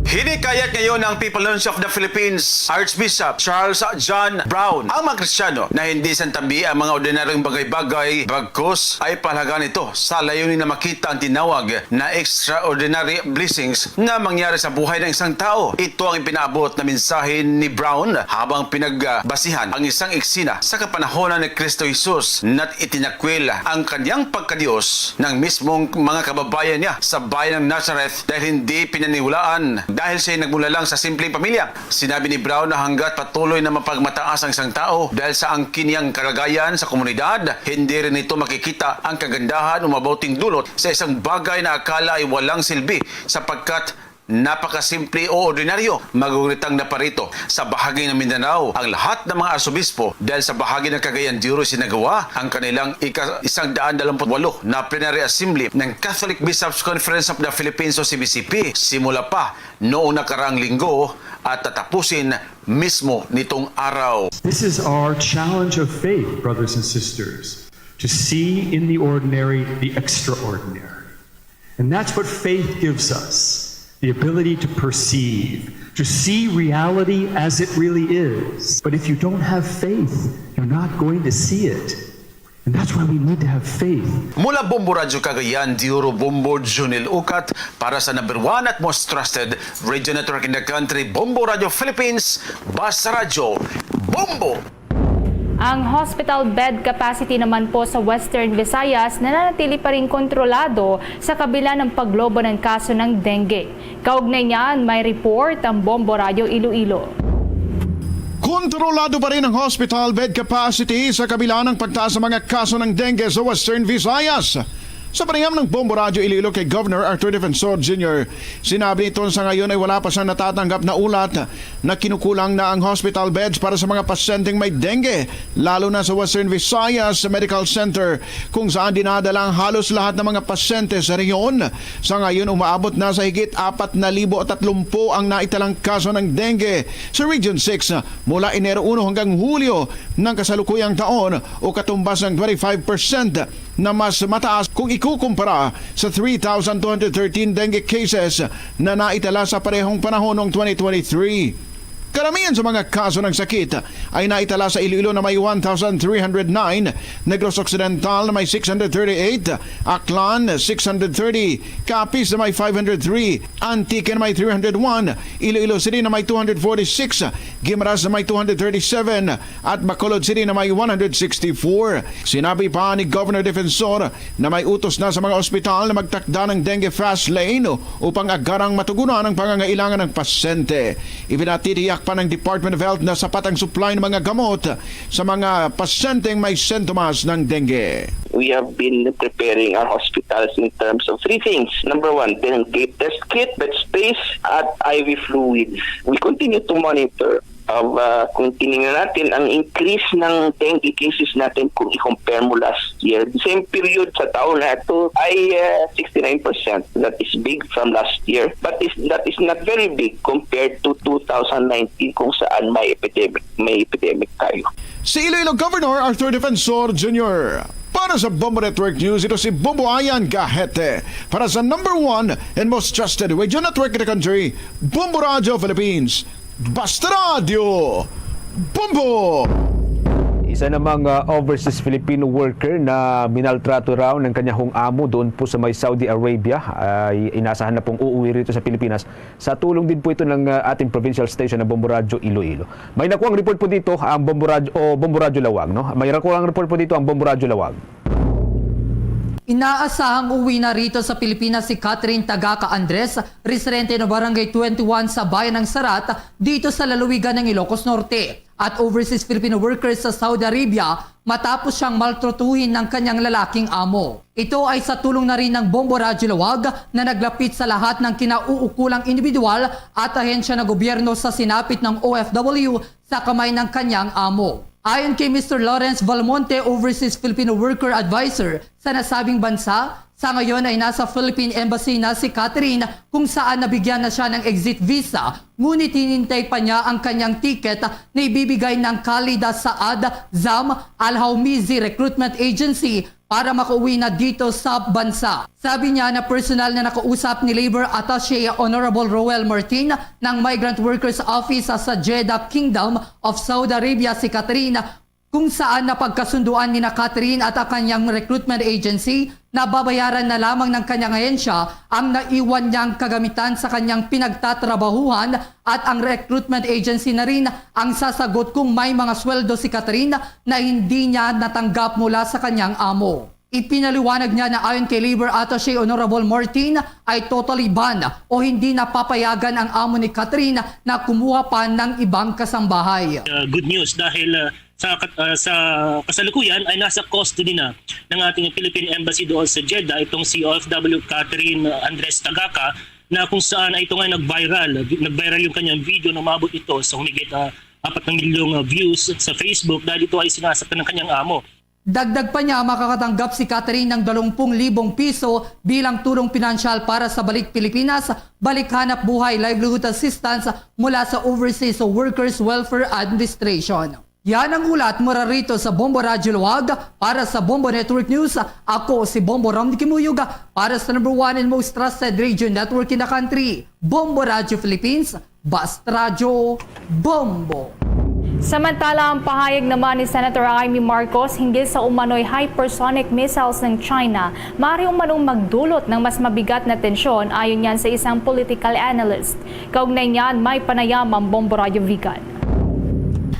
Hinikayat ngayon ng Papal Nuncio of the Philippines, Archbishop Charles John Brown, ang mga Kristiyano na hindi santabi ang mga ordinaryong bagay-bagay, bagkus ay pahalagan ito sa layunin na makita ang tinawag na extraordinary blessings na mangyari sa buhay ng isang tao. Ito ang ipinaabot na mensahe ni Brown habang pinagbasihan ang isang eksena sa kapanahonan ni Kristo Jesus na itinakwil ang kanyang pagka-Dios ng mismong mga kababayan niya sa bayan ng Nazareth dahil hindi pinaniwalaan dahil siya ay nagmula lang sa simpleng pamilya. Sinabi ni Brown na hanggat patuloy na mapagmataas ang isang tao dahil sa angkin niyang kalagayan sa komunidad, hindi rin nito makikita ang kagandahan o mabuting dulot sa isang bagay na akala ay walang silbi sapagkat napakasimple o ordinaryo. Magunitang na parito sa bahagi ng Mindanao ang lahat ng mga arsobispo dahil sa bahagi ng Cagayan de Oro isinagawa ang kanilang ika-, isang daan dalawampu't walo na Plenary Assembly ng Catholic Bishops' Conference of the Philippines o C B C P, simula pa noong nakaraang linggo at tatapusin mismo nitong araw. This is our challenge of faith, brothers and sisters, to see in the ordinary the extraordinary. And that's what faith gives us, the ability to perceive, to see reality as it really is. But if you don't have faith, you're not going to see it. And that's why we need to have faith. Mula Bombo Radyo Cagayan de Oro, Bombo Junil Ukat, para sa number one at most trusted radio network in the country, Bombo Radyo Philippines, Basta Radyo, Bombo! Ang hospital bed capacity naman po sa Western Visayas nananatili pa rin kontrolado sa kabila ng paglobo ng kaso ng dengue. Kaugnay niyan, may report ang Bombo Radyo Iloilo. Kontrolado pa rin ang hospital bed capacity sa kabila ng pagtaas sa mga kaso ng dengue sa Western Visayas. Sa panayam ng Bombo Radyo Iloilo kay Governor Arthur Defensor Junior, sinabi nito sa ngayon ay wala pa siyang natatanggap na ulat na kinukulang na ang hospital beds para sa mga pasyenteng may dengue, lalo na sa Western Visayas Medical Center, kung saan dinadala ang halos lahat ng mga pasyente sa rehiyon. Sa ngayon, umaabot na sa higit apat na libo at tatlumpu ang naitalang kaso ng dengue sa Region six mula Enero uno hanggang Hulyo ng kasalukuyang taon, o katumbas ng twenty-five percent na mas mataas kung ikukumpara sa three thousand two hundred thirteen dengue cases na naitala sa parehong panahon noong twenty twenty-three. Karamihan sa mga kaso ng sakit ay naitala sa Iloilo na may one thousand three hundred nine, Negros Occidental na may six hundred thirty-eight, Aklan six hundred thirty, Capiz na may five hundred three, Antique na may three hundred one, Iloilo City na may two hundred forty-six, Guimaras na may two hundred thirty-seven, at Bacolod City na may one hundred sixty-four. Sinabi pa ni Governor Defensor na may utos na sa mga ospital na magtakda ng dengue fast lane upang agarang matugunan ang pangangailangan ng pasyente. Ipinatitiyak pa ng Department of Health na sapat ang supply ng mga gamot sa mga pasyenteng may sintomas ng dengue. We have been preparing our hospitals in terms of three things. Number one, dengue test kit, bed space, at I V fluids. We continue to monitor of, uh, kung tinignan natin ang increase ng dengue cases natin kung i-compare mo last year. Same period sa taon na ito ay, uh, sixty-nine percent. That is big from last year, but is, that is not very big compared to two thousand nineteen kung saan may epidemic, may epidemic tayo. Si Iloilo Governor Arthur Defensor Junior Para sa Bombo Network News, ito si Bombo Ayan Gahete. Para sa number one and most trusted radio network in the country, Bombo Radyo Philippines. Basta Radyo, Bombo! Isa namang, ah, overseas Filipino worker na minaltrato raw ng kanyang amo doon po sa may Saudi Arabia ay inasahan na pong uuwi rito sa Pilipinas. Sa tulong din po ito ng, ah, ating provincial station na Bombo Radyo Iloilo. May nakuhang report po dito ang Bombo Radyo, o Bombo Radyo Lawag, no? May nakuhang report po dito ang Bombo Radyo Lawag. Inaasahang uwi na rito sa Pilipinas si Catherine Tagaka Andres, residente ng Barangay twenty-one sa Bayan ng Sarat, dito sa lalawigan ng Ilocos Norte, at overseas Filipino workers sa Saudi Arabia matapos siyang maltratuhin ng kanyang lalaking amo. Ito ay sa tulong na rin ng Bombo Radyo Lawag na naglapit sa lahat ng kinauukulang individual at ahensya ng gobyerno sa sinapit ng O F W sa kamay ng kanyang amo. Ayon kay Mister Lawrence Valmonte, Overseas Filipino Worker Advisor sa nasabing bansa, sa ngayon ay nasa Philippine Embassy na si Catherine, kung saan nabigyan na siya ng exit visa, ngunit hinintay pa niya ang kanyang ticket na ibibigay ng Khalida Saad Zam Al Haumizi Recruitment Agency para makauwi na dito sa bansa. Sabi niya na personal na nakausap ni Labor Attaché Honorable Roel Martin ng Migrant Workers Office sa Jeddah, Kingdom of Saudi Arabia, si Catherine, kung saan napagkasunduan ni na Catherine at ang kanyang recruitment agency na babayaran na lamang ng kanyang ahensya ang naiwan niyang kagamitan sa kanyang pinagtatrabahuhan, at ang recruitment agency na rin ang sasagot kung may mga sweldo si Catherine na hindi niya natanggap mula sa kanyang amo. Ipinaliwanag niya na ayon kay Labor Attaché Honorable Martin ay totally ban o hindi napapayagan ang amo ni Catherine na kumuha pa ng ibang kasambahay. Uh, good news dahil, uh, sa kat-, uh, sa kasalukuyan ay nasa custody na ng ating Philippine Embassy doon sa Jeddah itong si O F W Catherine Andres Tagaka, na kung saan ay ito nga nag-viral. Nag-viral yung kanyang video na umabot ito sa humigit, uh, apat na milyong, uh, views sa Facebook dahil ito ay sinasaktan ng kanyang amo. Dagdag pa niya, makakatanggap si Catherine ng dalawang libong piso bilang tulong pinansyal para sa balik Pilipinas, balik hanap buhay, livelihood assistance mula sa Overseas Workers Welfare Administration. Yan ang ulat mula rito sa Bombo Radyo Luwag. Para sa Bombo Network News, ako si Bombo Rom Kimuyog para sa number one and most trusted radio network in the country, Bombo Radyo Philippines. Basta Radyo, Bombo. Samantala, ang pahayag naman ni Senator Imee Marcos hinggil sa umano'y hypersonic missiles ng China, maaari umanong magdulot ng mas mabigat na tensyon, ayon yan sa isang political analyst. Kaugnay niyan, may panayam ang Bombo Radyo Vigan.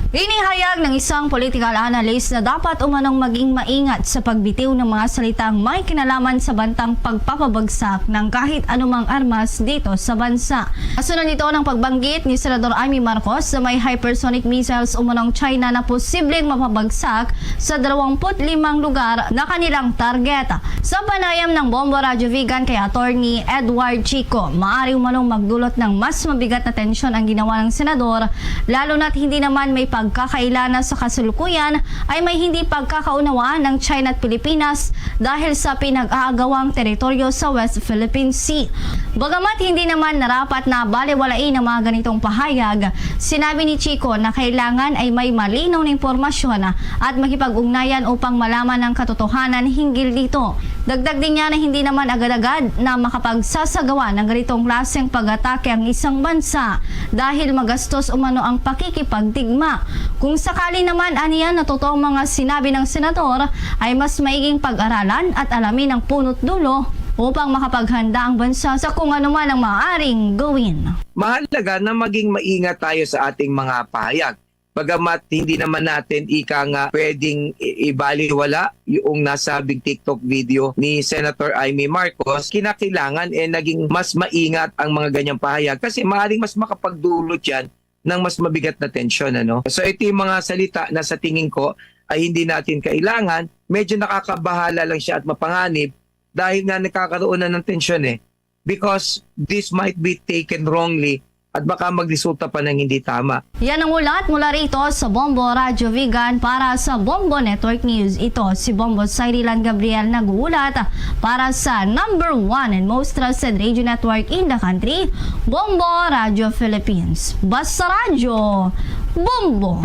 Inihayag ng isang political analyst na dapat umanong maging maingat sa pagbitiw ng mga salitang may kinalaman sa bantang pagpapabagsak ng kahit anumang armas dito sa bansa. Kasunod nito ng pagbanggit ni Senador Imee Marcos sa may hypersonic missiles umanong China na posibleng mapabagsak sa dalawampu't limang lugar na kanilang target. Sa panayam ng Bombo Radyo Vigan kay Attorney Edward Chico, maaari umanong magdulot ng mas mabigat na tensyon ang ginawa ng senador, lalo na't hindi naman may pagkakaila na sa kasalukuyan ay may hindi pagkakaunawaan ng China at Pilipinas dahil sa pinag-aagawang teritoryo sa West Philippine Sea. Bagamat hindi naman narapat na balewalain ang mga ganitong pahayag, sinabi ni Chico na kailangan ay may malinaw na impormasyon at makipag-ugnayan upang malaman ang katotohanan hinggil dito. Dagdag din niya na hindi naman agad-agad na makapagsasagawa ng ganitong klaseng pag-atake ang isang bansa dahil magastos umano ang pakikipagdigma. Kung sakali naman, aniya, na totoong mga sinabi ng senador, ay mas maiging pag-aralan at alamin ang punot dulo upang makapaghanda ang bansa sa kung anuman ang maaaring gawin. Mahalaga na maging maingat tayo sa ating mga pahayag. Bagamat hindi naman natin ika nga pwedeng i-, ibaliwala yung nasabing TikTok video ni Senator Imee Marcos, kinakailangan, eh, naging mas maingat ang mga ganyang pahayag kasi maaaring mas makapagdulot yan ng mas mabigat na tensyon, ano? So, ito yung mga salita na sa tingin ko ay hindi natin kailangan. Medyo nakakabahala lang siya at mapanganib dahil nga nagkakaroon na ng tensyon, eh. Because this might be taken wrongly at baka magresulta pa ng hindi tama. Yan ang ulat mula rito sa Bombo Radyo Vigan para sa Bombo Network News. Ito si Bombo Cyrilan Gabriel nag-uulat para sa number one and most trusted radio network in the country, Bombo Radyo Philippines. Basta Radyo, Bombo!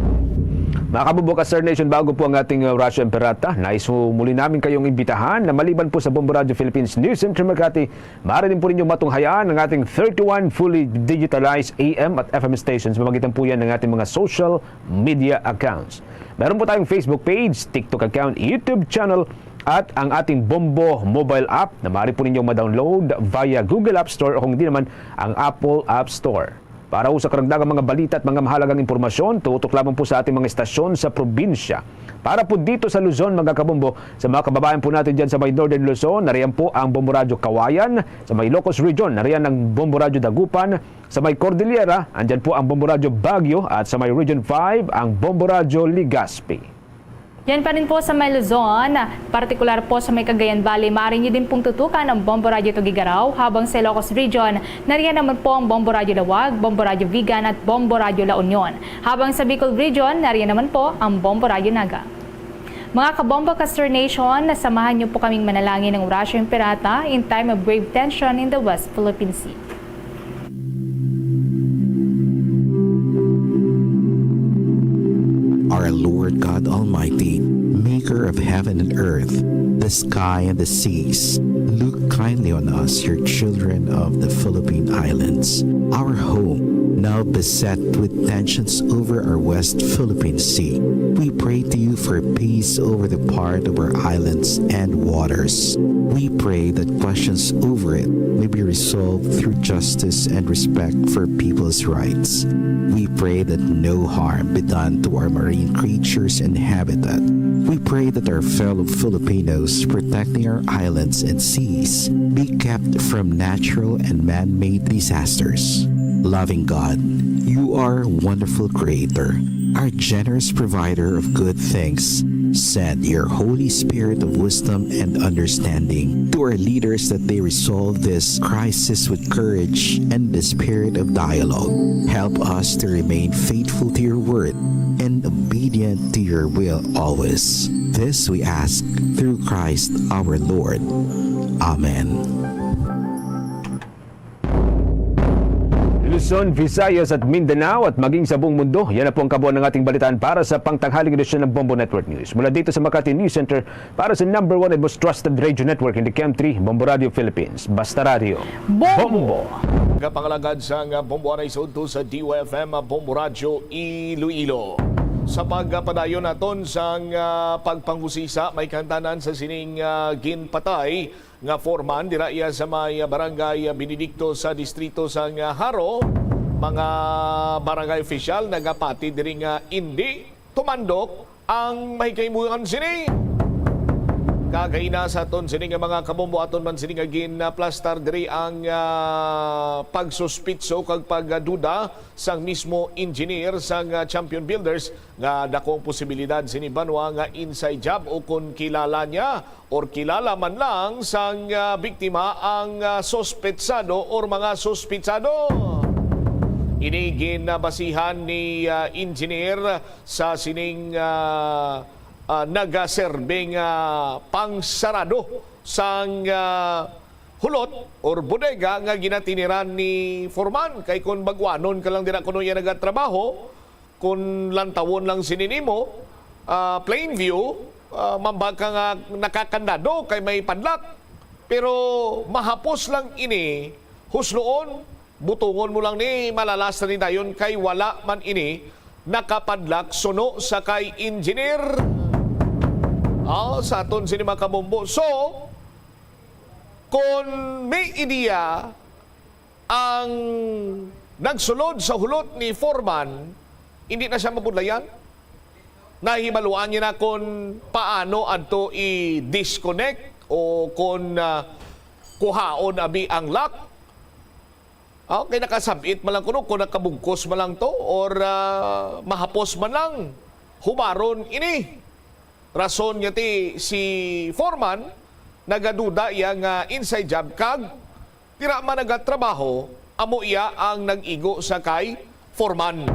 Mga kabombo ka Star Nation, bago po ang ating, uh, Radyo Imperata, nais po muli namin kayong imbitahan na maliban po sa Bombo Radyo Philippines News Center Makati, maaari din po ninyong matunghayan ang ating thirty-one fully digitalized A M at F M stations. Mamagitan po yan ng ating mga social media accounts. Meron po tayong Facebook page, TikTok account, YouTube channel, at ang ating Bombo mobile app na maaari po ninyong ma-download via Google App Store o kung hindi naman, ang Apple App Store. Para ho sa karagdagang mga balita at mga mahalagang impormasyon, tutok lamang po sa ating mga estasyon sa probinsya. Para po dito sa Luzon, mga kabombo, sa mga kababayan po natin dyan sa may Northern Luzon, nariyan po ang Bombo Radyo Kawayan, sa may Ilocos Region, nariyan ang Bombo Radyo Dagupan, sa may Cordillera, andyan po ang Bombo Radyo Baguio, at sa may Region five, ang Bombo Radyo Legazpi. Yan pa rin po sa may Luzon, partikular po sa may Cagayan Valley, maaari niyo din pong tutukan ang Bombo Radyo Tuguegarao, habang sa Ilocos Region, nariyan naman po ang Bombo Radyo Laoag, Bombo Radyo Vigan at Bombo Radyo La Union. Habang sa Bicol Region, nariyan naman po ang Bombo Radyo Naga. Mga kabombo ka Star Nation, samahan niyo po kaming manalangin ng Orasyo Imperata in time of grave tension in the West Philippine Sea. Our Lord God Almighty, maker of heaven and earth, the sky and the seas, look kindly on us, your children of the Philippine Islands, our home, now beset with tensions over our West Philippine Sea. We pray to you for peace over the part of our islands and waters. We pray that questions over it may be resolved through justice and respect for people's rights. We pray that no harm be done to our marine creatures and habitat. We pray that our fellow Filipinos protecting our islands and seas be kept from natural and man-made disasters. Loving God, you are a wonderful creator, our generous provider of good things. Send your Holy Spirit of wisdom and understanding to our leaders that they resolve this crisis with courage and the spirit of dialogue. Help us to remain faithful to your word and obedient to your will always. This we ask through Christ our Lord. Amen. Luzon, Visayas at Mindanao at maging sa buong mundo, yan na po ang kabuuan ng ating balitaan para sa pangtanghaling edisyon ng Bombo Network News. Mula dito sa Makati News Center, para sa number one and most trusted radio network in the country, Bombo Radio Philippines. Basta Radio. Bombo! Kapangalagad sang Bombo Anay Sudto sa D Y F M, Bombo Radio Iloilo. Sa pagpadayon naton sang, ah, pagpanghusisa, may kahantanan sa sining, ah, ginpatay nga foreman dira iya sa may barangay Benedicto sa distrito sang Jaro. Mga barangay official nagapati diri nga indi tumandok ang mahikahimuan sini. Kagaina sa aton sini nga mga kabombo, aton man sini nga ginaplastar diri ang, ah, pagsuspitso kag pagduda sang mismo engineer sang, ah, Champion Builders nga dako ang posibilidad sini banwa nga inside job o kon kilala niya or kilala man lang sang, ah, biktima ang, ah, suspetsado or mga suspetsado. Ini ginabasihan ni, ah, engineer sa sining, ah, ah, nagaserbing, ah, pangsarado sang, ah, hulot or bodega nga ginatiniran ni Foreman. Kay kon baguanon ka lang dira kuno iya nagatrabaho, kon lantawon lang sini nimo, ah, plain view, ah, mamba ka nga nakakandado kay may padlock. Pero mahapos lang ini, husloon, butongon mo lang ni, malalas na ni dayon kay wala man ini nakapadlock suno sa kay engineer. Ah, sa aton sini mga kabombo. So, kon may ideya ang nagsulod sa hulot ni Foreman, hindi na siya mabudlayan. Nahibaluan niya na kung paano adto i-disconnect o kung, ah, kuhaon abi ang lock. Ah, kay nakasab-it man lang kuno kung nakabugkos man lang to or, ah, mahapos man lang hubaron ini. Rason nga ti si Foreman nagaduda iya nga inside job kag tira man nagatrabaho, amo iya ang nag-igo sa kay Foreman.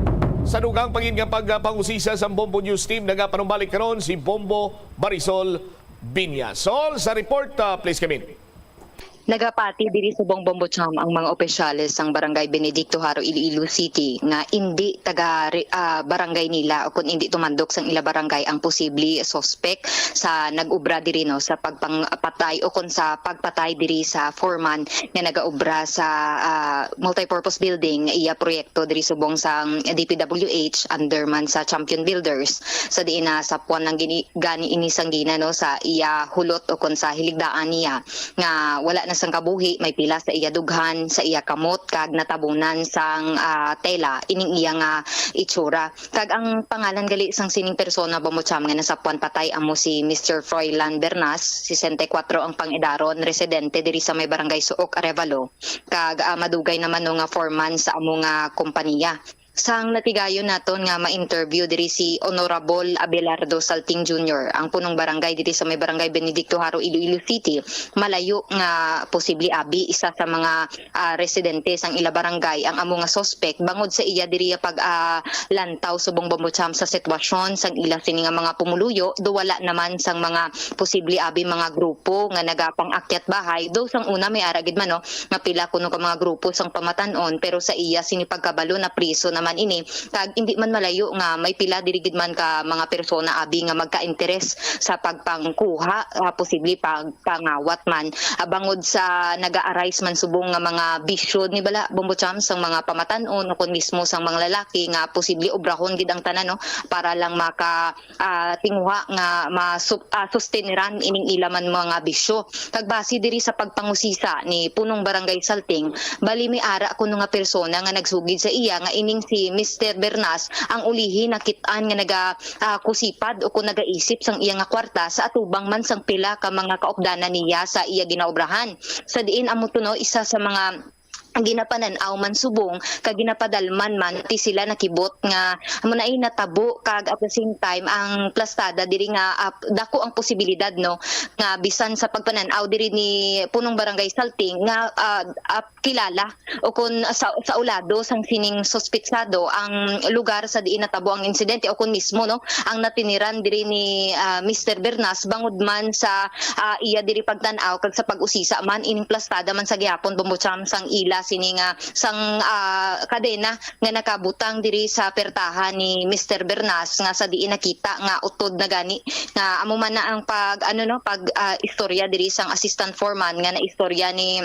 Sa dugang pa gid nga pagpangusisa sa Bombo News Team, nagapanumbalik karon si Bombo Marisol Binyasol sa report. Ah, please come in. Nagapati diri subong Bombo Cham ang mga opisyales sang Barangay Benedicto Jaro, Iloilo City nga indi taga re-, ah, barangay nila o kon indi tumandok sang ila barangay ang posible suspek sa nag-ubra diri, no, sa pagpangpatay o kon sa pagpatay diri sa foreman nga nagaubra sa, ah, multipurpose building nga iya proyekto diri subong sang D P W H under man sa Champion Builders, sa diin nasapwan lang gini, gani ini sang gina, no, sa iya hulot o kon sa hiligdaan niya nga wala na sang kabuhi, may pila sa iya dughan, sa iya kamot, kag natabunan sang, ah, tela ining iya nga itsura. Kag ang pangalan gali sang sining persona, Bombo Cham, nga nasapwan patay amo si Mister Froilan Bernas, sesenta y kuwatro ang pang-edaron, residente diri sa may Barangay Suok, Arevalo, kag, ah, madugay naman, no, nga foreman sa amo nga kompanya. Sang natigayon naton nga ma-interview diri si Honorable Abelardo Salting Junior, ang punong barangay diri sa may Barangay Benedicto Jaro, Iloilo City, malayo nga posible abi isa sa mga, ah, residente sang ila barangay ang amo nga suspek bangod sa iya diri pag, ah, lantaw subong, Bombo Cham, sa sitwasyon sang ila sini nga mga pumuluyo, do wala naman sang mga posible abi mga grupo nga nagapang-akyat bahay, do sang una may ara gid man, no, nga pila kuno ka mga grupo sang pamatan-on, pero sa iya sini pagkabalo, napriso naman ini, kag indi man malayo nga may pila diri gid man ka mga persona abi nga magka-interes sa pagpangkuha, ah, posible pagpangawat man, ah, bangod sa naga-arise man subong nga mga bisyo ni bala, Bombo Cham, sang mga pamatan-on o kon mismo sang mga lalaki nga posible obrahon gid ang tanan, no, para lang maka ah, tinguha nga masu-, ah, sustiniran ining ila man mga bisyo. Kag base diri sa pagpangusisa ni Punong Barangay Salting, bali may ara kuno nga persona nga nagsugid sa iya nga ining si Mister Bernas ang ulihi nakit-an nga naga, ah, kusipad o kon nagaisip sang iya nga kwarta sa atubang man sang pila ka mga kaupdanan niya sa iya ginaobrahan. Sa diin amo to, no, isa sa mga ginapanan-aw man subong kag ginapadalman man ti sila nakibot nga amo na ay natabo, kag at the same time ang plastada diri nga, ah, dako ang posibilidad, no, nga bisan sa pagpanan-aw diri ni Punong Barangay Salting nga, ah, ah, kilala o kun sa, sa ulado sang sining suspitsado ang lugar sa diin natabo ang insidente o kun mismo, no, ang natiniran diri ni, ah, Mister Bernas bangod man sa ah, iya diri pagtan-aw kag sa pag-usisa man ining plastada man sa gihapon, Bombo Cham, sang ila sini nga sang, ah, kadena nga nakabutang diri sa pertahan ni Mister Bernas nga sa diin nakita nga utod na gani nga amo man na ang pag, ano, no, pag, ah, istorya diri sang assistant foreman nga naistorya ni,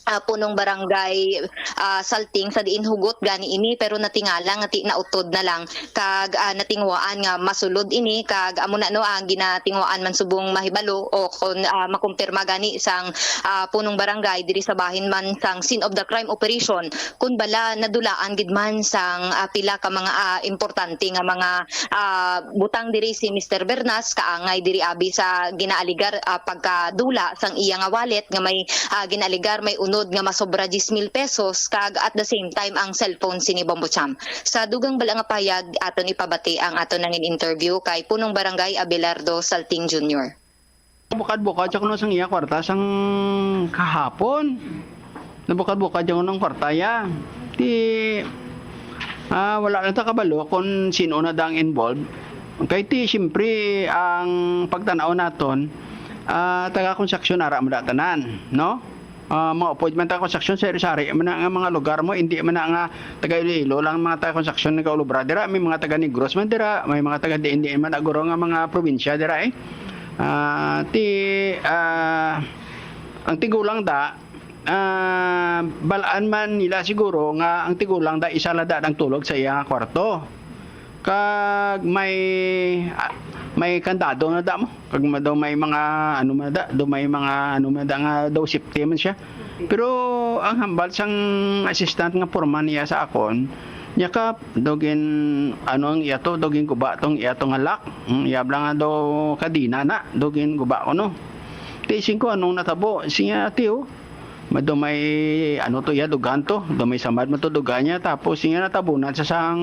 ah, punong barangay, ah, Salting sa diin hugot gani ini pero natingala nga ti nautod na lang kag, ah, natinguhaan nga masulod ini kag amo na, no, ang ginatinguhaan man subong mahibalo o kon, ah, makumpirma gani sang, ah, punong barangay diri sa bahin man sang scene of the crime operation, kun bala nadulaan gid man sang, ah, pila ka mga, ah, importante nga mga, ah, butang diri si Mister Bernas, kaangay diri abi sa ginaaligar, ah, pagkadula sang iya nga wallet nga may, ah, ginaaligar may unod nga masobra diyes mil pesos, kag at the same time ang cellphone sini Bombo Cham. Sa dugang bala nga pahayag, aton ipabati ang aton nangin interview kay Punong Barangay Abelardo Salting Junior. Bukad-bukad siya kuno sang iya kwarta sang kahapon. Nabukad-bukad siya kuno ang kwarta ya. Ti, ah, wala na ta kabalo kung sino na dang involved. Kay ti, siyempre, ang pagtanaw naton, ah, taga-konstruksyon ara mo da tanan, no? Ah, mga appointment taga-konstruksyon, sari-sari man na nga mga lugar mo, hindi man na nga taga Iloilo lang mga taga-konstruksyon nagaulubra dira, may mga taga Negros man dira, may mga taga diin-diin man na guro nga mga probinsya dira eh. Ah, ti, ah, ang tigulang da, ah, balaan man nila siguro nga ang tigulang da isa la da nagtulog sa iya nga kwarto. Kag may, ah, may kandado na da mo. Kag ma-, daw may mga, ano man da, daw may mga, ano man da nga daw safety man siya. Pero ang hambal sang assistant nga foreman niya sa akon, niya ka, daw gin, ano ang iya to, daw gin guba tong iya to nga lock. Mm, iya bala nga daw kadina na, daw gin guba ko no. Ti sing ko, anong natabo? Siya, ati, oh. Mado may, ano to, iya, dugan to. Do may samad mo to, dugan niya. Tapos, siya natabunan sa sang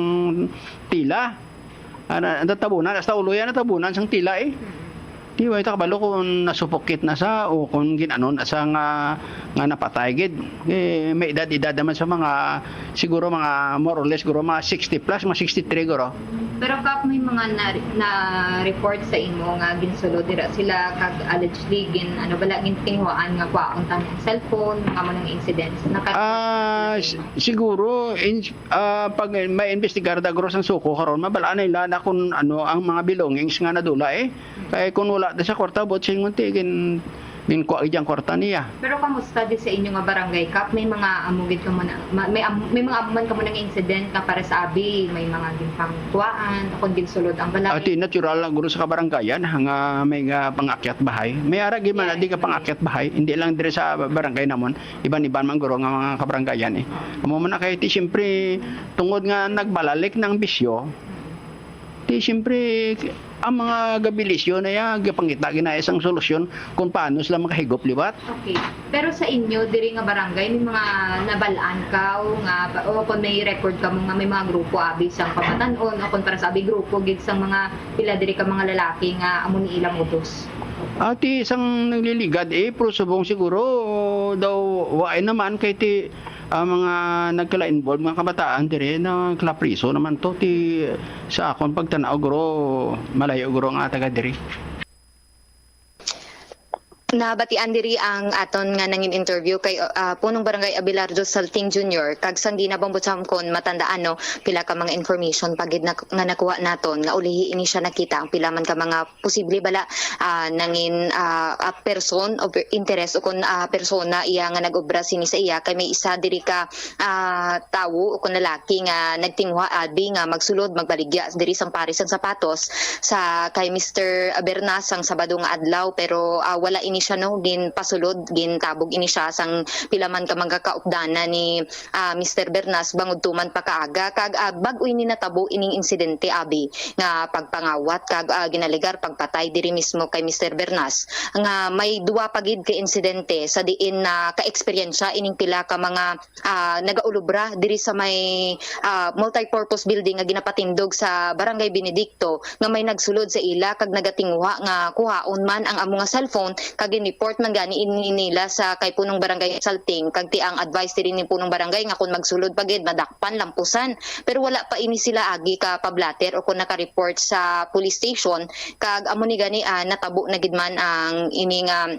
tila. Ana, natabunan, hasta ulo yan, natabunan sang tila eh. Di ba, ita kabalo kung nasupokit na sa, o kung ginanon na sa nga, nga napatay gid. Eh, may edad-edad naman sa mga, siguro mga, more or less, siguro mga sixty plus, mga sixty-three, guro. Pero, Kap, may mga na, na-report sa imo nga ginsulod dira sila kag allegedly gin, ano bala, gintinguhaan nga kwaon tani ang cellphone, mga mo nang incidents. Naka- Ah, s-, siguro, in, ah, pag may investigar da guro sang suko karon, mabalaan nila na kung ano ang mga belongings nga nadula eh. Kay kung wala da sa kwarta, buot silingon ti gin, ginkuha gid ang kwarta niya. Pero kamusta di sa inyo nga barangay, Kap? May mga amo gid kamo na, ma-, may am-, may mga amo man kamo nga incident nga para sa abi, may mga ginpangkuhaan, o kung ginsulod ang balay? Ati, natural lang guro sa kabaranggayan nga may nga pangakyat bahay. May ara gid man Yeah. di ka pangakyat bahay, hindi lang dire sa barangay namon, iban-iban man guro nga mga kabaranggayan eh. Amo man na kay ti siyempre tungod nga nagbalalik ng bisyo, ti siyempre ang mga gabilisyo na ya gapangita ginaya sang solusyon kung paano sila makahigop liwat. Okay. Pero sa inyo, diri nga barangay, may mga nabalaan ka o nga, o kung may record ka mo nga may mga grupo abi sang pamatan-on, o kung para sa abi grupo, gid sang mga pila diri ka mga lalaki nga amo ni ilang utos? Ati, sang nagliligad, eh, pero subong siguro, daw, waay naman, kay ti, ang mga nagkala-involve nga kabataan diri, nagkalapriso naman to, ti, sa akon pagtanaw, guro, malayo, guro, nga taga diri. Nabatian diri ang aton nga nangin interview kay, ah, Punong Barangay Abelardo Salting Junior, kag sang di na bang butsam kon matandaan, no, pila ka mga information pa gid na, nga nakuha naton, nga ulihi ini siya nakita ang pila man ka mga posible bala, ah, nangin, ah, ah, person of interest o kon, ah, persona iya nga nag-obra sini sa iya, kay may isa diri ka ah, tawo o kon lalaki nga nagtinguha abi nga magsulod, magbaligya diri sang pares sang sapatos sa kay Mister Bernas sang Sabado nga adlaw, pero, ah, wala ini siya, no, ginpasulod, gintabog ini siya sang pila man ka mga kaupdanan ni, ah, Mister Bernas bangod tuman pa kaaga, kag, ah, bag-o ini natabo ining insidente abi nga pagpangawat kag, ah, ginaligar pagpatay diri mismo kay Mister Bernas, nga may duwa pa gid ka insidente sa diin na ka-eksperyensya ining pila ka mga ah, nagaulubra diri sa may, ah, multipurpose building nga ginapatindog sa Barangay Benedicto nga may nagsulod sa ila kag nagatinguha nga kuhaon man ang amo nga cellphone, kag gin-report man gani ini nila sa kay Punong Barangay Salting, kag ti ang advice diri ni Punong Barangay nga kon magsulod pa gid madakpan, lampusan. Pero wala pa ini sila agi ka pablater o kon naka-report sa police station, kag amo ni gani, ah, natabo na gid man ang ini nga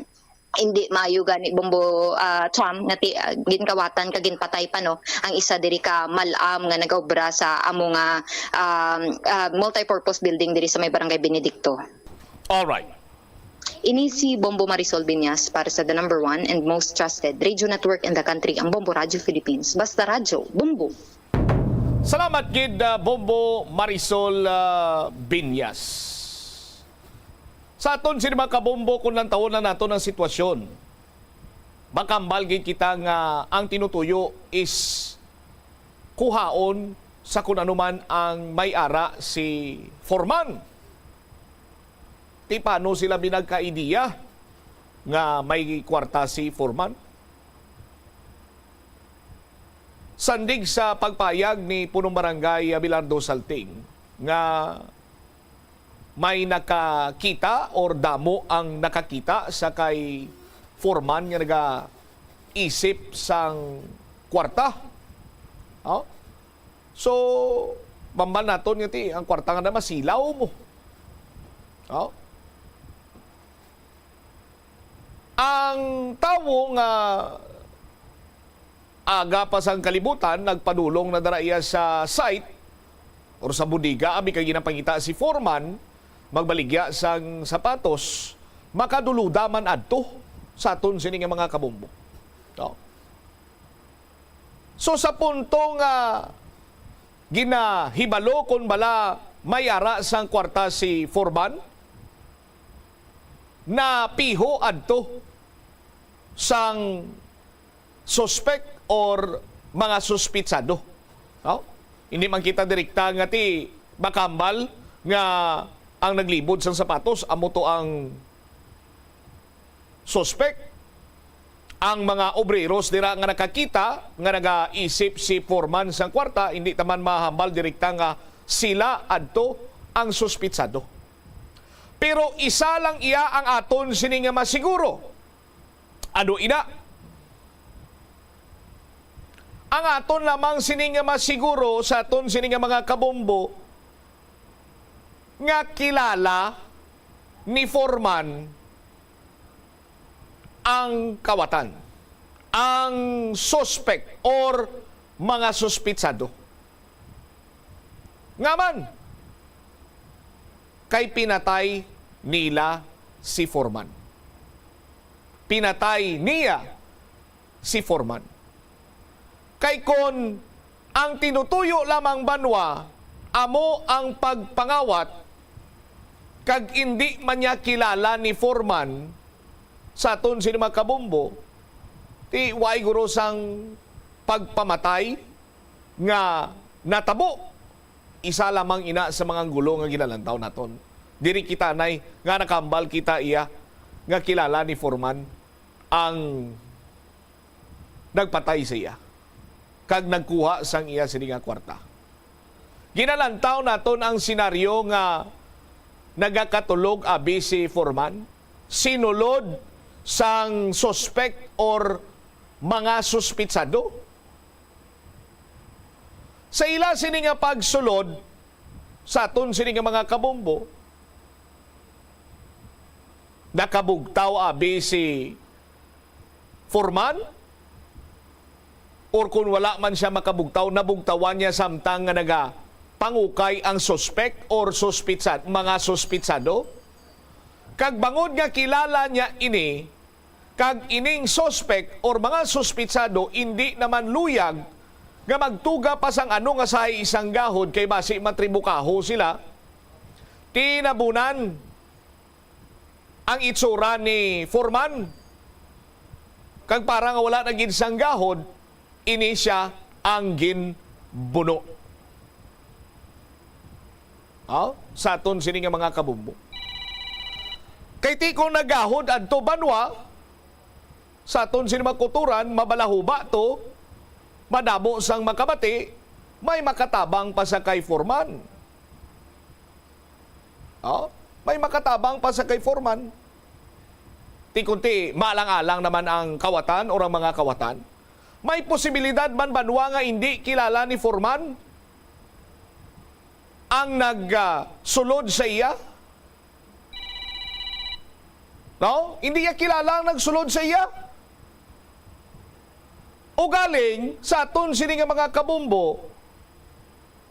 hindi maayo gani, Bombo, ah, Cham, nga ti-, ah, ginkawatan kag ginpatay pa, no, ang isa diri ka mal-am nga nagaobra sa amo nga, um, ah, multipurpose building diri sa may Barangay Benedicto. Alright. Ini si Bombo Marisol Binyas para sa the number one and most trusted radio network in the country, ang Bombo Radyo Philippines. Basta radyo, Bombo! Salamat gid, ah, Bombo Marisol, ah, Binyas. Sa aton sini, mga kabombo, kung lantawon na naton ang sitwasyon, Makambal gid kita nga ang tinutuyo is kuhaon sa kun ano man ang may ara si foreman. Ti paano sila binagka-ideya nga may kwarta si foreman? Sandig sa pagpayag ni Punong Barangay Abelardo Salting nga may nakakita or damo ang nakakita sa kay foreman nga nagaisip sang kwarta. Oh? So, mambal naton nga ti, ang kwarta nga na masilaw mo. Oh? Ang tawo nga aga pa sang kalibutan, nagpadulong na dira iya sa site or sa bodega, abi kay ginapangita si foreman, magbaligya sang sapatos, makaduluda man adto sa aton sini nga mga kabombo. No? So, sa punto nga ginahibalo kon bala may ara sang kwarta si foreman, napiho adto sang suspek or mga suspitsado. No? Hindi man kita direkta nga ti makambal nga ang naglibod sang sapatos amo to ang suspek. Ang mga obreros dira nga nakakita nga nagaisip si foreman sang kwarta, hindi ta man mahambal direkta nga sila adto ang suspitsado. Pero isa lang iya ang aton sini nga masiguro. Ano ina? Ang aton lamang sini nga masiguro sa aton sini nga mga kabombo nga kilala ni foreman ang kawatan, ang suspect or mga suspitsado. Nga man, kay pinatay nila si foreman. Pinatay niya si foreman. Kay kon ang tinutuyo lamang banwa amo ang pagpangawat, kag indi man niya kilala ni foreman sa aton sini mga kabombo, ti way guro sang pagpamatay nga natabo. Isa lamang ina sa mga anggulo nga ginalantaw naton. Diri kita anay nga nakambal kita iya nga kilala ni foreman ang nagpatay sa iya kag nagkuha sang iya sini nga kwarta. Ginalantaw naton ang senaryo nga nagakatulog abi si foreman, sinulod sang suspect or mga suspitsado. Sa ila sini nga pagsulod sa aton sini nga mga kabombo, nakabugtaw abi si foreman, or kung wala man siya makabugtaw, nabugtawan niya samtang nga nagapangukay ang suspek or suspitsa-, mga suspitsado. Kag bangod nga kilala niya ini, kag ining suspek or mga suspitsado indi naman luyag nga magtuga pa sang ano nga sahi sang gahod kay basi matribukaho sila, tinabunan ang itsura ni foreman. Kag para nga wala na gid sang gahod, ini sia ang ginbuno. Ah, sa aton sini nga mga kabumbo. Kay ti kung nagahod adto banwa, sa aton sini mga kuturan, mabalahuba to, madamo sang makabati, may makatabang pa sa kay foreman. Oh, may makatabang pa sa kay foreman. Ti kunti, maalang-alang naman ang kawatan or ang mga kawatan. May posibilidad man banwa nga indi kilala ni foreman ang nag, ah, sulod sa iya? No? Hindi niya kilala ang nagsulod sa iya. Ugaling, sa aton sini nga mga kabumbo,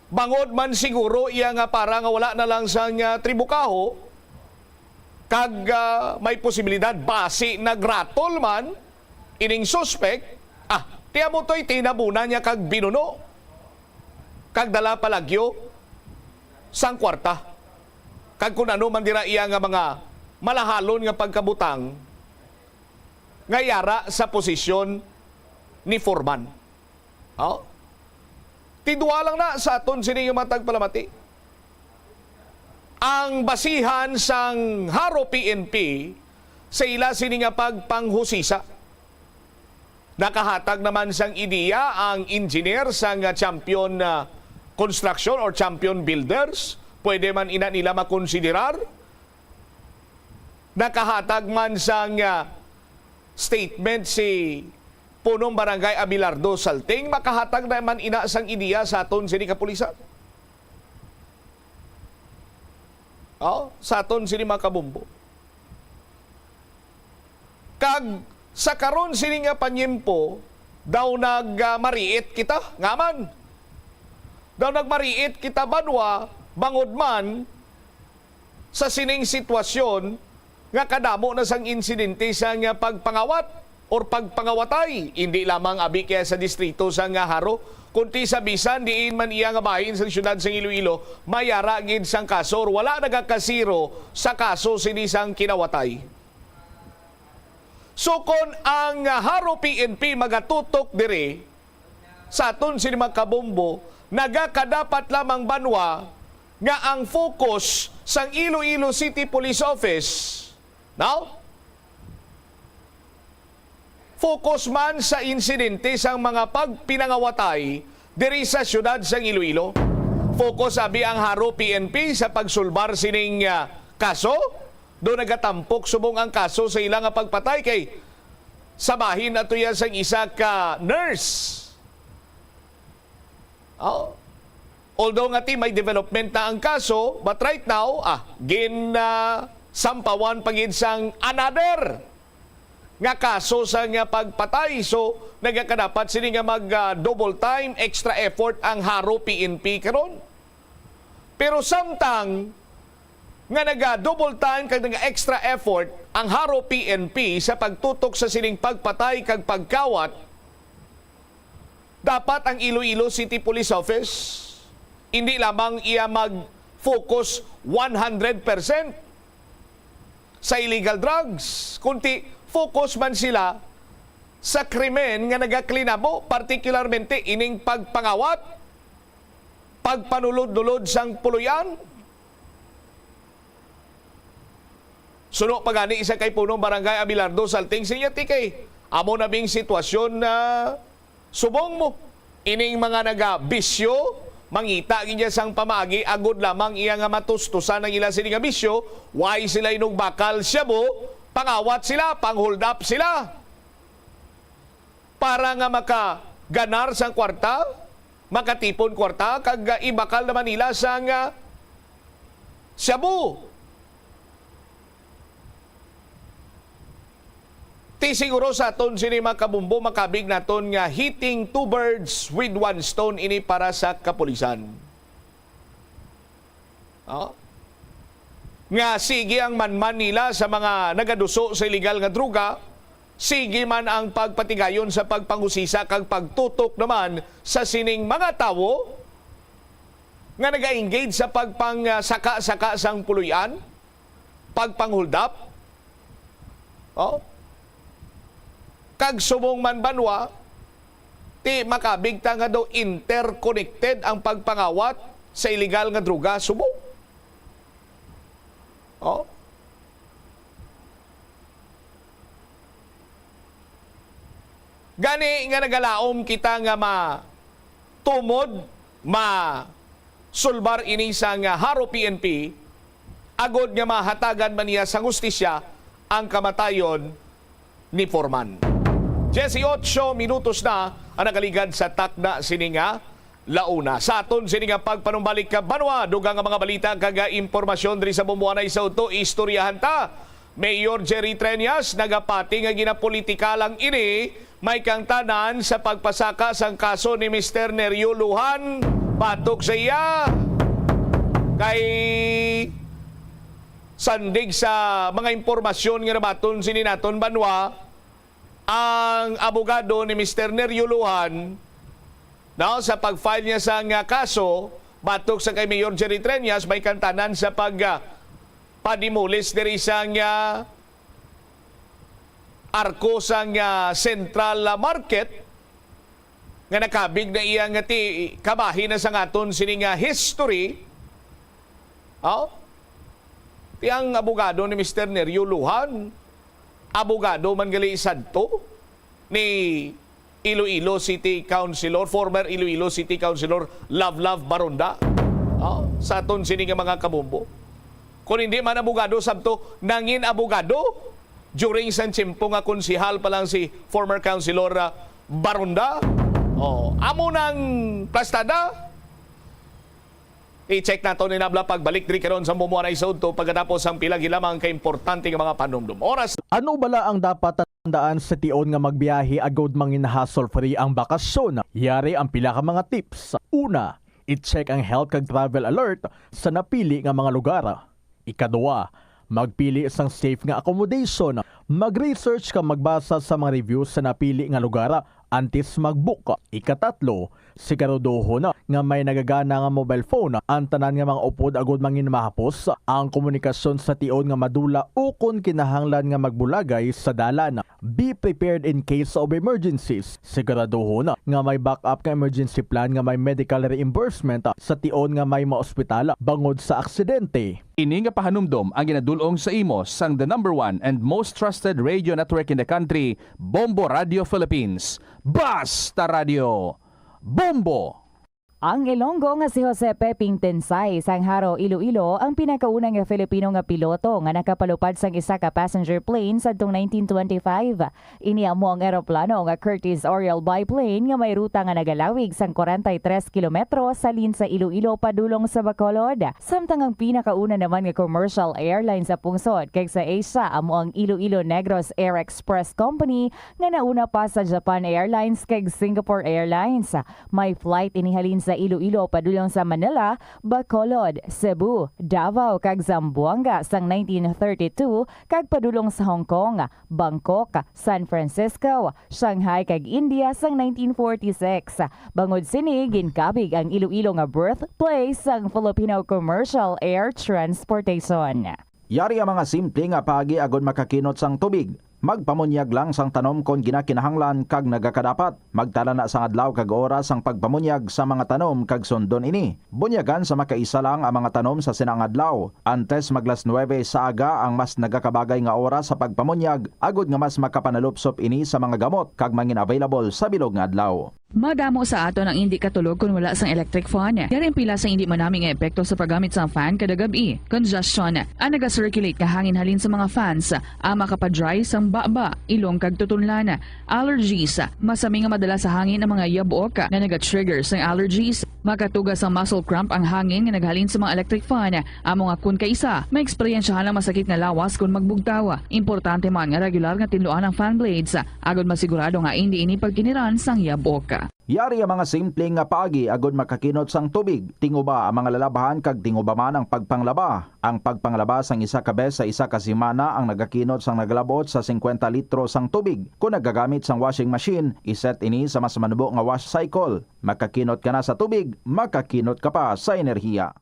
bangod man siguro iya nga para nga wala na lang sang, ah, tribukaho, kag, ah, may posibilidad basi nagratol man ining suspek, ah, ti amo to'y tinabunan niya kag binuno, kag dala palagyo sang kwarta, kag kun ano man dira iya nga mga malahalon nga pagkabutang, nga yara sa posisyon ni Foreman. Oh? Tidwa lang na sa aton sini nga matag palamati. Ang basihan sang Haro P N P sa ila sini nga pagpanghusisa. Nakahatag naman sang ideya ang engineer sang, ah, Champion, ah, Construction or Champion Builders. Pwede man ina nila makonsiderar. Nakahatag man sang, ah, statement si Punong Barangay Abelardo Salting, makahatag naman ina sang ideya sa aton sini kapulisan. Oh, sa aton sini mga kabombo. Kag sa karon sini nga panyempo, daw nag, ah, mariit kita. Nga man, daw nagmariit kita banwa, bangod man sa sining sitwasyon nga kadamo na sang insidente sang, ah, pagpangawat or pagpangawatay, indi lamang abi kaya sa distrito sang, ah, Jaro, kundi sa bisan diin man iya nga bahin sa siyudad sang Iloilo, may ara gid sang kaso or wala nagakasiro sa kaso sini sang kinawatay. So, kon ang Jaro P N P magatutok diri sa aton sini mga kabombo, nagakadapat lamang banwa nga ang focus sang Iloilo City Police Office, no? Focus man sa insidente sang mga pagpinangawatay diri sa siyudad sang Iloilo. Focus abi ang Jaro P N P sa pagsulbar sining, ah, kaso. Do nagatampok subong ang kaso sa ila nga pagpatay kay sa bahin ato iya sang isa ka nurse. Oh. Although nga ti may development na ang kaso, but right now, ah, gin, ah, sampawan pa gid sang another nga kaso sa nga pagpatay. So, nagakadapat sini nga mag, ah, double time, extra effort ang Jaro P N P karon. Pero samtang nga naga-double time kag naga-extra effort ang Jaro P N P sa pagtutok sa sining pagpatay kag pagkawat, dapat ang Iloilo City Police Office, hindi lamang iya mag-focus one hundred percent sa illegal drugs, kundi focus man sila sa krimen nga nagaklinabo, partikularmente ining pagpangawat, pagpanulod-nulod sang puloy-an. Suno pa gani sa kay Punong Barangay Abelardo Salting, siya ti kay amo na bing sitwasyon na subong mo. Ining mga nagabisyo, mangita gid niya sang pamaagi agod lamang iya nga matustusan ang ila sini nga bisyo, why sila inugbakal shabu, pangawat sila, pang-hold up sila. Para nga makaganar sang kwarta, makatipon kwarta, kag, ah, ibakal naman nila sang, ah, shabu. Ti siguro sa aton sini mga kabumbo, makabig naton nga hitting two birds with one stone ini para sa kapulisan. Oh? Nga sige ang manman nila sa mga nagaduso sa iligal nga droga, sige man ang pagpatigayon sa pagpangusisa kag pagtutok naman sa sining mga tawo nga naga-engage sa pagpangsaka-saka sang puloy-an, pagpanghuldap. Oh? Kag subong man banwa, ti makabig ta nga daw interconnected ang pagpangawat sa iligal nga droga subong. Oh? Gani nga nagalaom kita nga matumod, masulbar ini sang Jaro P N P, agod nga mahatagan man niya sang hustisya ang kamatayon ni Foreman. Dieciocho minutos na ang nakaligad sa takna sini nga la una. Sa aton sini nga pagpanumbalik ka banwa, dugang nga mga balita kag impormasyon diri sa bumbuanay sa udto, istoryahan ta. Mayor Jerry Treñas nagapati nga ginapolitika lang ini, may kangtanan sa pagpasaka sang kaso ni Mister Nerio Lujan batok sa iya. Kay sandig sa mga impormasyon nga nabaton sini naton banwa, ang abogado ni Mister Nerio Lujan, no, sa pag-file niya sang, ah, kaso batok sa kay Mayor Jerry Treñas, may kangtanan sa pag, ah, padimulis diri sang, ah, arko sang, ah, Central, ah, Market nga nakabig na iya nga ti-, kabahin na sang aton sini nga history. Oh? Ti ang abogado ni Mister Nerio Lujan, abogado man gali sadto ni Iloilo City Councilor, former Iloilo City Councilor Love Love Baronda. Oh, sa aton sini nga mga kabombo. Kung hindi man abogado, sabto, nangin abogado during sa tiyempo nga konsehal pa lang si former Councilor, ah, Baronda. Oh, amo nang plastada. I-check nato ni Nabla pagbalik diri karon sa Bumbuanay sa Udto pagkatapos ang pila gid lamang ka importante nga mga panumdom. Oras. Ano bala ang dapat tandaan sa tion nga magbiyahe agud mangin hassle-free ang bakasyon? Yari ang pila ka mga tips. Una, i-check ang health kag travel alert sa napili nga mga lugar. Ikaduha, magpili sang safe nga accommodation. Mag-research kag magbasa sa mga reviews sa napili nga lugar antes mag-book. Ikatatlo, siguraduhon nga may nagagana nga mobile phone ang tanan nga mga upod agud mangin mahapos ang komunikasyon sa tion nga madula ukon kinahanglan nga magbulagay sa dalan. Be prepared in case of emergencies. Siguraduhon nga may backup nga emergency plan nga may medical reimbursement sa tion nga may maospital bangod sa aksidente. Ini nga pahanumdom ang ginadul-ong sa imo sang the number one and most trusted radio network in the country, Bombo Radio Philippines. Basta Radio, Bombo! Ang Ilonggo nga si Jose Peping Tensay sang Jaro, Iloilo, ang pinakauna nga Filipino nga piloto nga nakapalupad sang isa ka passenger plane sadtong nineteen twenty-five. Ini amo ang eroplano nga Curtiss Oriole biplane nga may ruta nga nagalawig sang kwarenta y tres kilometro halin sa Iloilo padulong sa Bacolod. Samtang ang pinakauna naman nga commercial airline sa pungsod kag sa Asia amo ang Iloilo Negros Air Express Company nga nauna pa sa Japan Airlines kag Singapore Airlines. May flight ini halin sa Iloilo padulong sa Manila, Bacolod, Cebu, Davao, kag Zamboanga sang nineteen thirty-two, kag padulong sa Hong Kong, Bangkok, San Francisco, Shanghai, kag India sang nineteen forty-six. Bangod sini, ginkabig ang Iloilo nga birthplace sang Filipino commercial air transportation. Yari ang mga simple nga paagi agud makakinot sang tubig. Magpamunyag lang sang tanom kon ginakinahanglan kag nagakadapat. Magtala na sang adlaw kag oras sang pagpamunyag sa mga tanom kag sundon ini. Bunyagan sa makaisa lang ang mga tanom sa sina nga adlaw. Antes mag las nuebe sa aga ang mas nagakabagay nga oras sa pagpamunyag, agud nga mas makapanalupsop ini sa mga gamot kag mangin available sa bilog nga adlaw. Madamo sa aton ang indi katulog kon wala sang electric fan. Yari ang pila sa indi manami nga epekto sa paggamit sang fan kada gab-i. Congestion. Ang naga-circulate nga hangin halin sa mga fans ang makapadry sang baba, ilong kag tutunlan. Allergies. Masami nga madala sa hangin ang mga yabok nga naga-trigger sang allergies. Makatuga sang muscle cramp ang hangin nga naghalin sa mga electric fan. Amo nga kon kaisa, maeksperiensyahan ang masakit nga lawas kon magbugtaw. Importante man nga regular nga tinluan ang fan blades, agod masigurado nga indi ini pagkiniran sang yabok. Yari ang mga simple nga paagi agod makakinot sang tubig. Tinguba ang mga lalabhan kag tinguba man ang pagpanglaba. Ang pagpanglaba sang isa ka bes sa isa ka semana ang nagakinot sang nagalabot sa singkwenta litro sang tubig. Kon nagagamit sang washing machine, iset ini sa mas manubo nga wash cycle. Makakinot ka na sa tubig, makakinot ka pa sa enerhiya.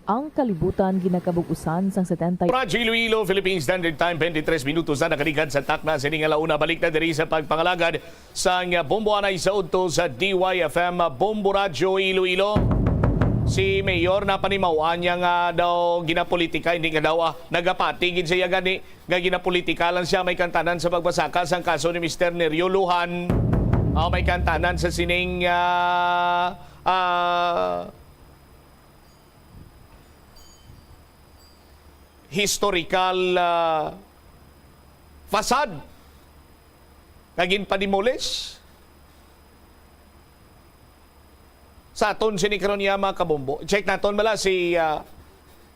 Ang kalibutan ginakabug-usan sang setenta. Radyo Iloilo, Philippine Standard Time, twenty-three minutos na nakaligad sa takna sini nga launa. Balik na diri sa pagpangalagad sang Bombo Anay sa Udto sa D Y F M, Bombo Radyo Iloilo. Si Mayor napanimaw-an niya nga daw ginapolitika, hindi nga daw, ah, nagapati gid siya gani nga ginapolitika lang siya. May kantanan sa pagbasaka sang kaso ni Mister Nerio Lujan. Ah, may kantanan sa sining, ah, ah, historical, ah, facade nga ginpademolish sa aton sini karon niya, mga kabombo. Check naton bala si, ah,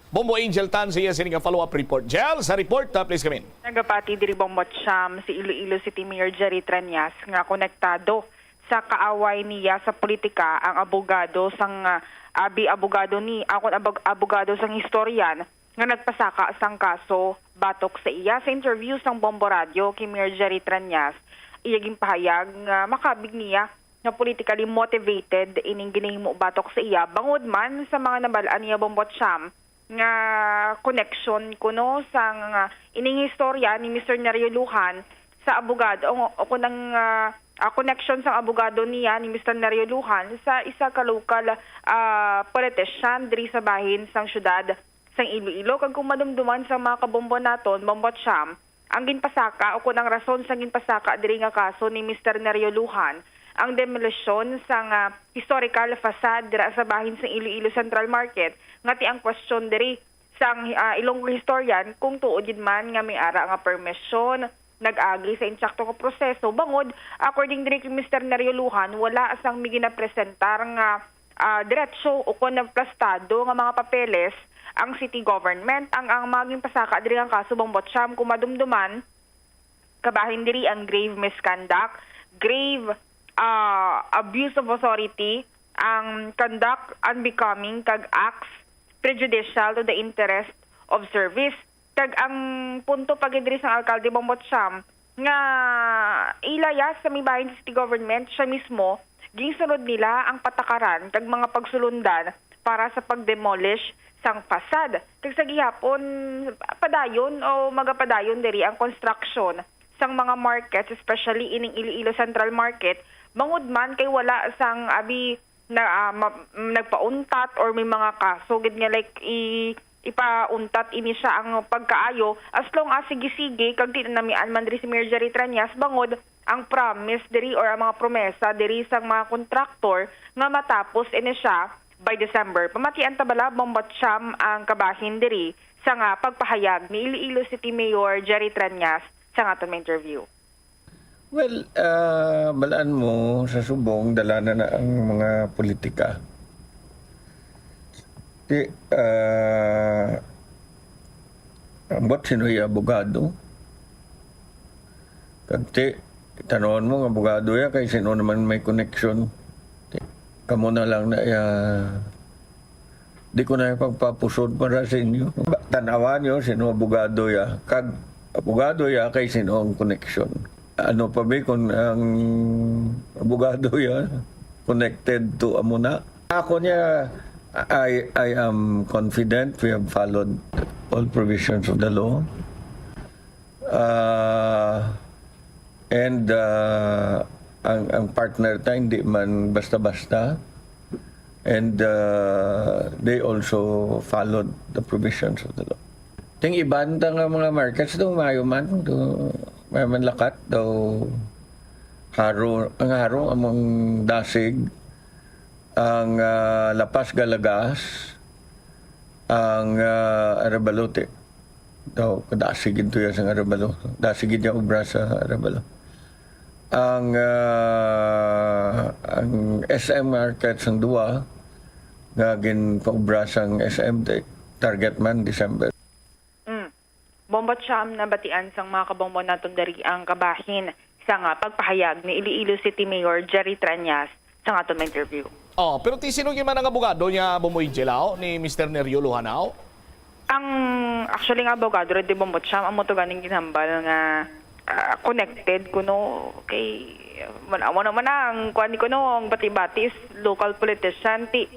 Bombo Angel Tan sa iya sini nga follow-up report. Jel, sa report, ah, please come in. Nagapati diri Bombo Cham si Iloilo City Mayor Jerry Treñas nga konektado sa kaaway niya sa politika ang abogado sang, ah, abi abogado ni, akon abog-, abogado sang historian nga nagpasaka sang kaso batok sa iya. Sa interview sang Bombo Radio kay Mayor Jerry Treñas, iya ginpahayag nga makabig niya nga politically motivated ining ginahimo batok sa iya, bangod man sa mga nabal-an niya Bombo Cham nga connection kuno sang, ah, ining istorya ni Mister Nerio Lujan sa abogado, o, o kun ang, ah, ah, connection sang abogado niya ni Mister Nerio Lujan sa isa ka local, ah, politician diri sa bahin sang siyudad sang Iloilo. Kag kung madumduman sang mga kabombo naton, Bombo Cham, ang ginpasaka o kun ang rason sang ginpasaka diri nga kaso ni Mister Nerio Lujan, ang demolisyon sang, ah, historical facade dira sa bahin sa Iloilo Central Market, nga ti ang kwestiyon diri sang, ah, Ilonggo historian kung tuod gid man nga may ara nga permisyon nag-agi sa insakto nga proseso, bangod, according diri kay Mister Nerio Lujan, wala sang may ginapresentar nga, ah, diretso o kon plastado nga mga papeles ang city government. Ang, ang mga ginpasaka diri nga kaso, Bombo Cham, kung madumduman, kabahin diri ang grave misconduct, grave, ah, abuse of authority, ang conduct unbecoming, kag acts prejudicial to the interest of service. Kag ang punto pa gid diri sang alkalde, Bombo Cham, nga ila ya sa may bahin sa city government, siya mismo ginsunod nila ang patakaran kag mga pagsulundan para sa pag-demolish sang facade. Kag sa gihapon, padayon o magapadayon diri ang construction sang mga markets, especially ining Iloilo Central Market, bangod man kay wala sang abi na, ah, ma-, nagpauntat or may mga kaso gid nga, like, i-, ipauntat ini siya ang pagkaayo, as long as sige-sige kag di na namian man diri si Mayor Jerry Treñas, bangod ang promise diri or ang mga promesa diri sang mga kontraktor nga matapos ini siya by December. Pamatian ta bala, Bombo Cham, ang kabahin diri sa nga pagpahayag ni Iloilo City Mayor Jerry Treñas sa nga aton nga interview. Well, ah, balaan mo, sa subong, dala na na ang mga politika. Di, ah, ambot sino yung abogado? Kag ti, tanawon mo nga abogado ya, kay sino naman may connection? Ti, kamo na lang na ya, di ko na pagpapusod para sa inyo. Tanawan nyo sino abogado ya, kag abogado ya kay sino ang connection. Ano pa ba kung ang abogado ya connected to amo na? Ako niya, I, I am confident we have followed all provisions of the law. Ah, and ah, ang, ang partner ta hindi man basta-basta. And ah, they also followed the provisions of the law. Ting iban ta nga mga markets do mayo man, do mayo man lakat daw haro, ang haro among dasig, ang ah, lapas galagas, ang ah, arabalote. Daw kadasig gid tuya sang arabalo. Dasig gid niya obra sa arabalo. Ang ah, ang S M market sang duwa nga ginpaobra sang S M, target man December. Mm. Bombo Cham, nabatian sang mga kabombo naton diri ang kabahin sa nga pagpahayag ni Iloilo City Mayor Jerry Treñas sa nga aton nga interview. Oh, pero ti sino gid man ang abogado niya, Bombo Angel, aw, ni Mister Nerio Luhanaw? Ang actually nga abogado ra di, Bombo Cham, amo to ganing ginhambal nga ah, connected kuno kay wala mo naman ang kuan ni kuno ang bati-bati is local politician ti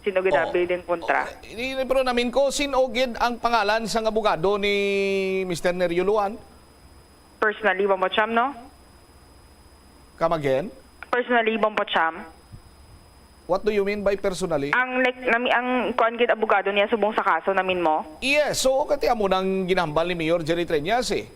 sino gid abi din kontra. Oh, ini pero namin ko sin-o gid ang pangalan sang abogado ni Mister Nerio Luhan? Personally, Bombo Cham, no? Come again? Personally, Bombo Cham. What do you mean by personally? Ang like nami ang kuan gid abogado niya subong sa kaso namin mo. Yes, so kati amo nang ginahambal ni Mayor Jerry Treñas eh.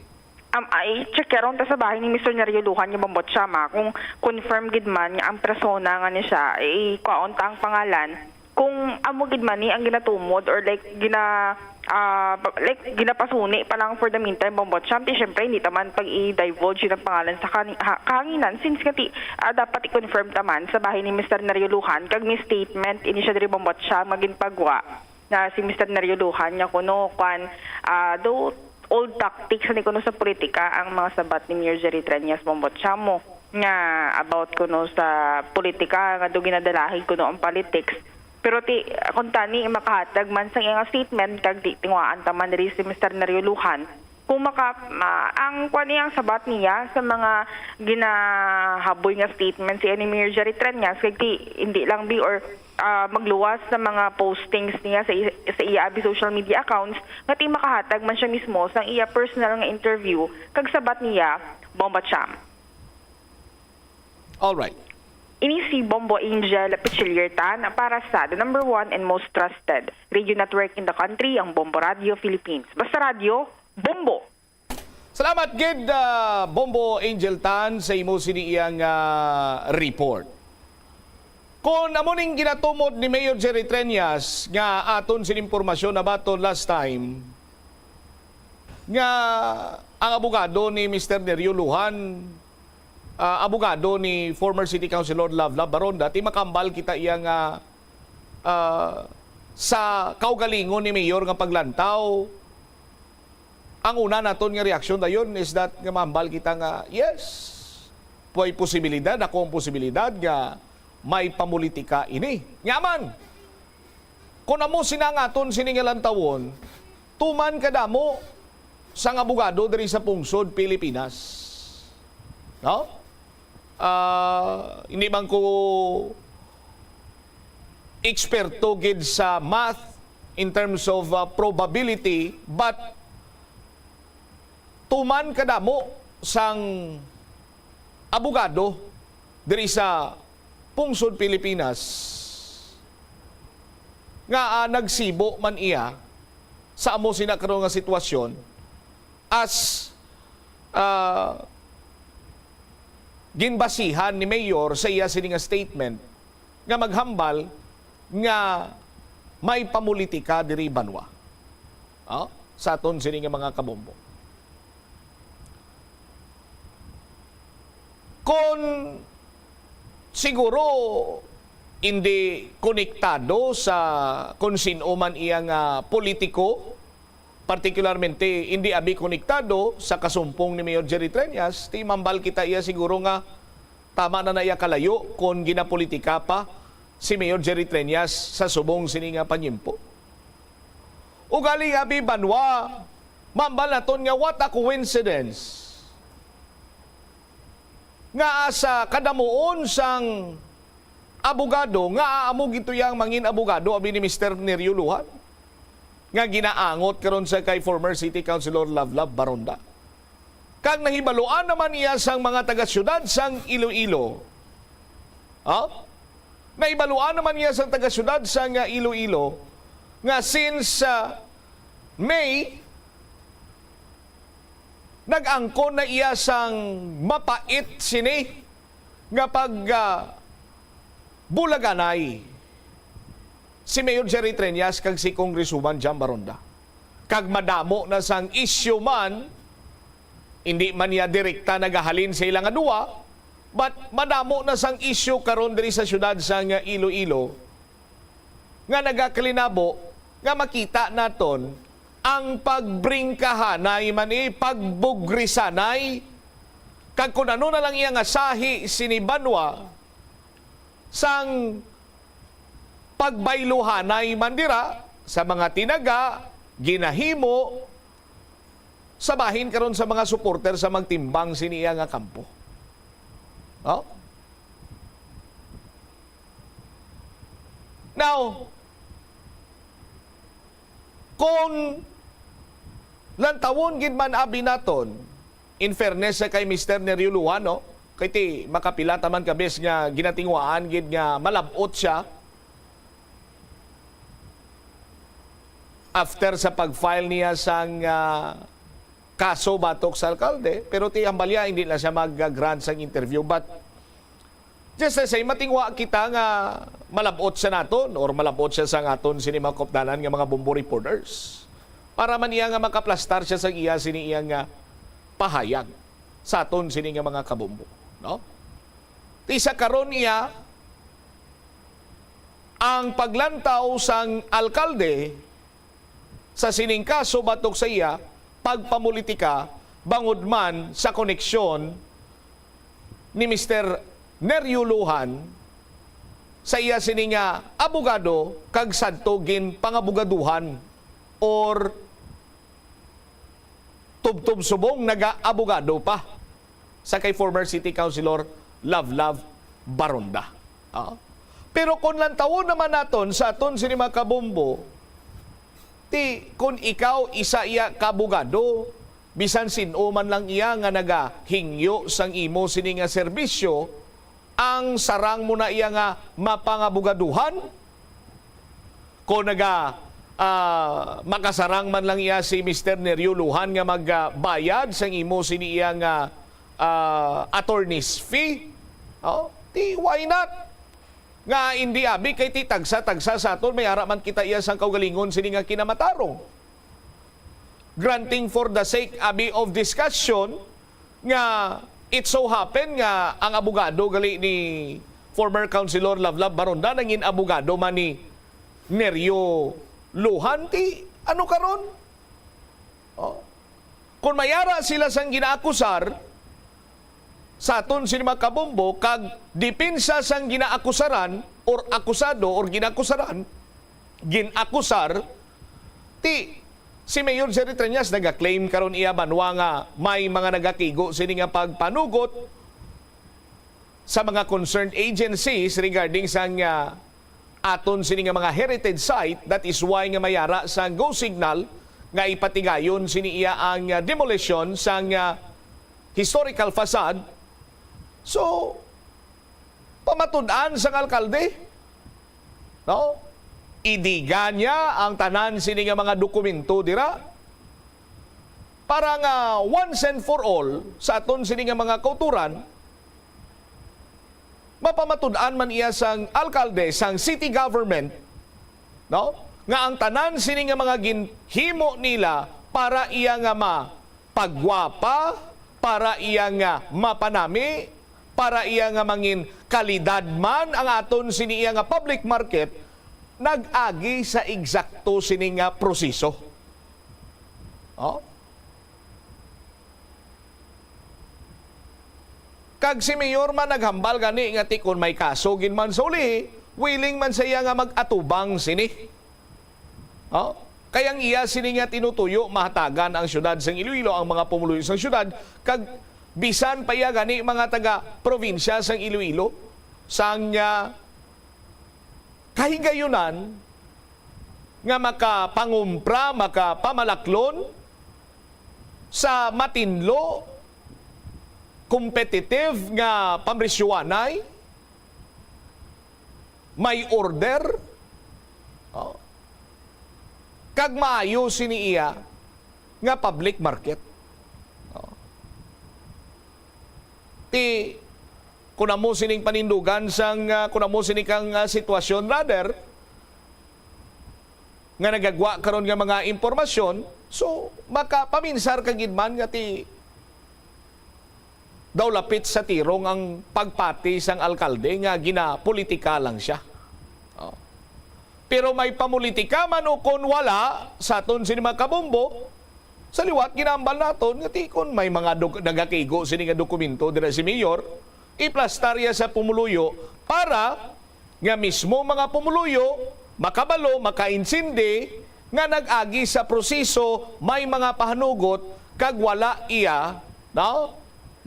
Um, ay, check karon ta sa bahay ni Mister Nerio Luhan nga Bombo Cham, ah, kung confirm gid man nga ang persona nga ni siya, eh, kwaon ta ang pangalan. Kung amo gid man ni ang ginatumod or like gina ah, pa- like ginapasuni pa lang for the meantime, Bombo Cham, ti syempre hindi ta man pag i-divulge ang pangalan sa kani- ha- kahanginan since nga ti ah, dapat i-confirm ta man sa bahay ni Mister Nerio Luhan kag may statement ini siya diri, Bombo Cham, nga ginpagwa na si Mister Nerio Luhan nga kuno kwan ah, do old tactics ni kuno sa politika ang mga sabat ni Mayor Jerry Treñas, Bombo Cham, mo nga about kuno sa politika nga do ginadalahig kuno ang politics. Pero ti kung tani makahatag man sa iyang statement kag di tinguhaan ta man diri si Mister Nerio Luhan, kung maka ma, ang kuan niya ang sabat niya sa mga ginahaboy nga statement si ni Mayor Jerry Treñas kag ti hindi lang bi or ah, magluwas sa mga postings niya sa i-, sa iya abi social media accounts, nga ti makahatag man siya mismo sang iya personal nga interview kag sabat niya, Bomba Cham. Alright. Ini si Bombo Angel Pichiliertan para sa the number one and most trusted radio network in the country, ang Bombo Radio Philippines. Basta radyo, Bombo! Salamat gid, ah, Bombo Angel Tan, sa imo sini iyang, ah, report. Kon amo ning ginatumod ni Mayor Jerry Treñas nga aton sin impormasyon nabaton last time, nga ang abogado ni Mister Nerio Lujan, ah, abogado ni former City Councilor Love Love Baronda, ti makambal kita iya nga, ah, sa kaugalingon ni Mayor nga paglantaw, ang una naton nga reaksyon dayon is that nga mambal kita nga, yes, may posibilidad, ako ang posibilidad nga may pamulitika ini. Nga man, kung amo sina ang aton sini nga lantawon, tuman kadamo sang abogado diri sa pungsod Pilipinas. No? Ah, hindi man ko eksperto gid sa math in terms of, ah, probability, but tuman kadamo sang abogado diri sa pungsod Pilipinas nga, ah, nagsibo man iya sa amo sina karon nga sitwasyon as, ah, ginbasihan ni Mayor sa iya sini nga statement nga maghambal nga may pamulitika diri banwa, oh, sa aton sini nga mga kabombo. Kon siguro hindi konektado sa kon sin-o man iya nga politiko, partikularmente hindi abi konektado sa kasumpong ni Mayor Jerry Treñas, ti mambal kita iya siguro nga tama na na iya kalayo kon ginapolitika pa si Mayor Jerry Treñas sa subong sini nga panyimpo. Ugali abi banwa, mambal naton nga what a coincidence nga sa kadamuon sang abogado nga amo gid to iya ang mangin abogado abi ni Mister Nerio Lujan nga ginaangot karon sa kay former City Councilor Love Love Baronda. Kag nahibaluan naman iya sang mga taga-siyudad sang Iloilo. Ha? Nahibaluan naman iya sang taga-siyudad sang, ah, Iloilo nga since, ah, May, nag-angkon na iya sang mapait sini nga pag, ah, bulaganay si Mayor Jerry Treñas kag si Congresswoman Jam Baronda. Kag madamo na sang isyu man, hindi man niya direkta nagahalin sa ila nga duwa, but madamo na sang isyu karon diri sa siyudad sang Iloilo nga nagakalinabo nga makita naton ang pagbringkahanay man ni pagbugrisanay, kag kun ano na lang iya nga sahi sini banwa sang pagbayluhanay man dira sa mga tinaga, ginahimo sa bahin karon sa mga supporter sa magtimbang sini iya nga kampo. Oh? Now, kung lantawon gid man abi naton, in fairness sa kay Mister Nerio Lujan, no? Kay ti makapila ta man ka bes nga ginatinguhaan gid nga malab-ot siya after sa pag-file niya sang, ah, kaso batok sa alkalde, pero ti hambalya hindi na siya mag-grant sang interview. But just the same, matingwa kita nga malab-ot siya naton or malab-ot siya sa aton sini mga kopdanan nga mga bombo reporters para man iya nga makaplastar siya sa iya sini iya nga pahayag sa aton sini nga mga kabombo, no? Ti sa karon iya, ang paglantaw sang alkalde sa sining kaso batok sa iya pagpamulitika bangod man sa koneksyon ni Mister Nerio Lujan sa iya sini nga abogado kag sadto ginpangabogaduhan or tubtob subong nagaabogado pa sa kay former City Councilor Love Love Baronda. Ah. Pero kung lantawon naman naton sa aton sini mga kabombo, ti kun ikaw isa iya ka abogado, bisan sin-o man lang iya nga nagahingyo sang imo sini nga serbisyo, ang sarang mo na iya nga mapangabugaduhan? Kung naga, ah, makasarang man lang iya si Mister Nerio Lujan nga magbayad sang imo sini iya nga, ah, attorney's fee, oh, ti why not? Nga indi abi kay ti tagsa-tagsa sa aton may ara man kita iya sang kaugalingon sini nga kinamatarong. Granting for the sake abi of discussion nga it so happen nga ang abogado gali ni former Councilor Lav-Lav Baronda nangin abogado man ni Nerio Lujan, ti ano karon? Oh. Kung mayara sila sang ginaakusar sa aton sini mga kabombo kag depensa sang ginaakusaran or akusado or ginakusaran, ginakusar, ti si Mayor Jerry Treñas naga-claim karon iya banwa nga may mga nagakigo sini nga pagpanugot sa mga concerned agencies regarding sang, ah, aton sini nga mga heritage site. That is why nga mayara sa go signal nga ipatigayon sini iya ang, ah, demolition sang, ah, historical facade. So, pamatud-an sang alkalde, no? Idiga niya ang tanan sini nga mga dokumento dira para nga once and for all sa aton sini nga mga kauturan, mapamatud-an man iya sang alkalde, sang city government, no? Nga ang tanan sini nga mga ginhimo nila para iya nga mapagwapa, para iya nga mapanami, para iya nga mangin kalidad man ang aton sini iya nga public market, nag-agi sa eksakto sini nga proseso. Oh? Kag si Mayor man naghambal gani nga ti kon may kaso gid man sa uli, willing man siya nga mag-atubang sini. Oh? Kay ang iya sini nga tinutuyo, mahatagan ang siyudad sang Iloilo, ang mga pumuluyo sang siyudad, kag bisan pa iya gani mga taga-probinsya sang Iloilo, sang, ah, kahigayunan nga makapangumpra, makapamalaklon sa matinlo, competitive nga pamrisyoanay, may order, oh, kag maayo sini iya nga public market. Oh. Ti, kun amo sining panindugan sang, ah, kun amo sini kang, ah, sitwasyon, rather, nga nagagwa karon nga mga impormasyon, so, makapaminsar ka gid man nga ti daw lapit sa tirong ang pagpati sang alkalde nga ginapolitika lang siya. Oh. Pero may pamulitika man o kon wala, sa aton sini mga kabombo, sa liwat ginahambal naton nga ti kon may mga dok-, nagakigo sini nga dokumento dira si Mayor, iplastar iya sa pumuluyo para nga mismo mga pumuluyo makabalo, makaintindi nga nag-agi sa proseso may mga pahanugot kag wala iya, no?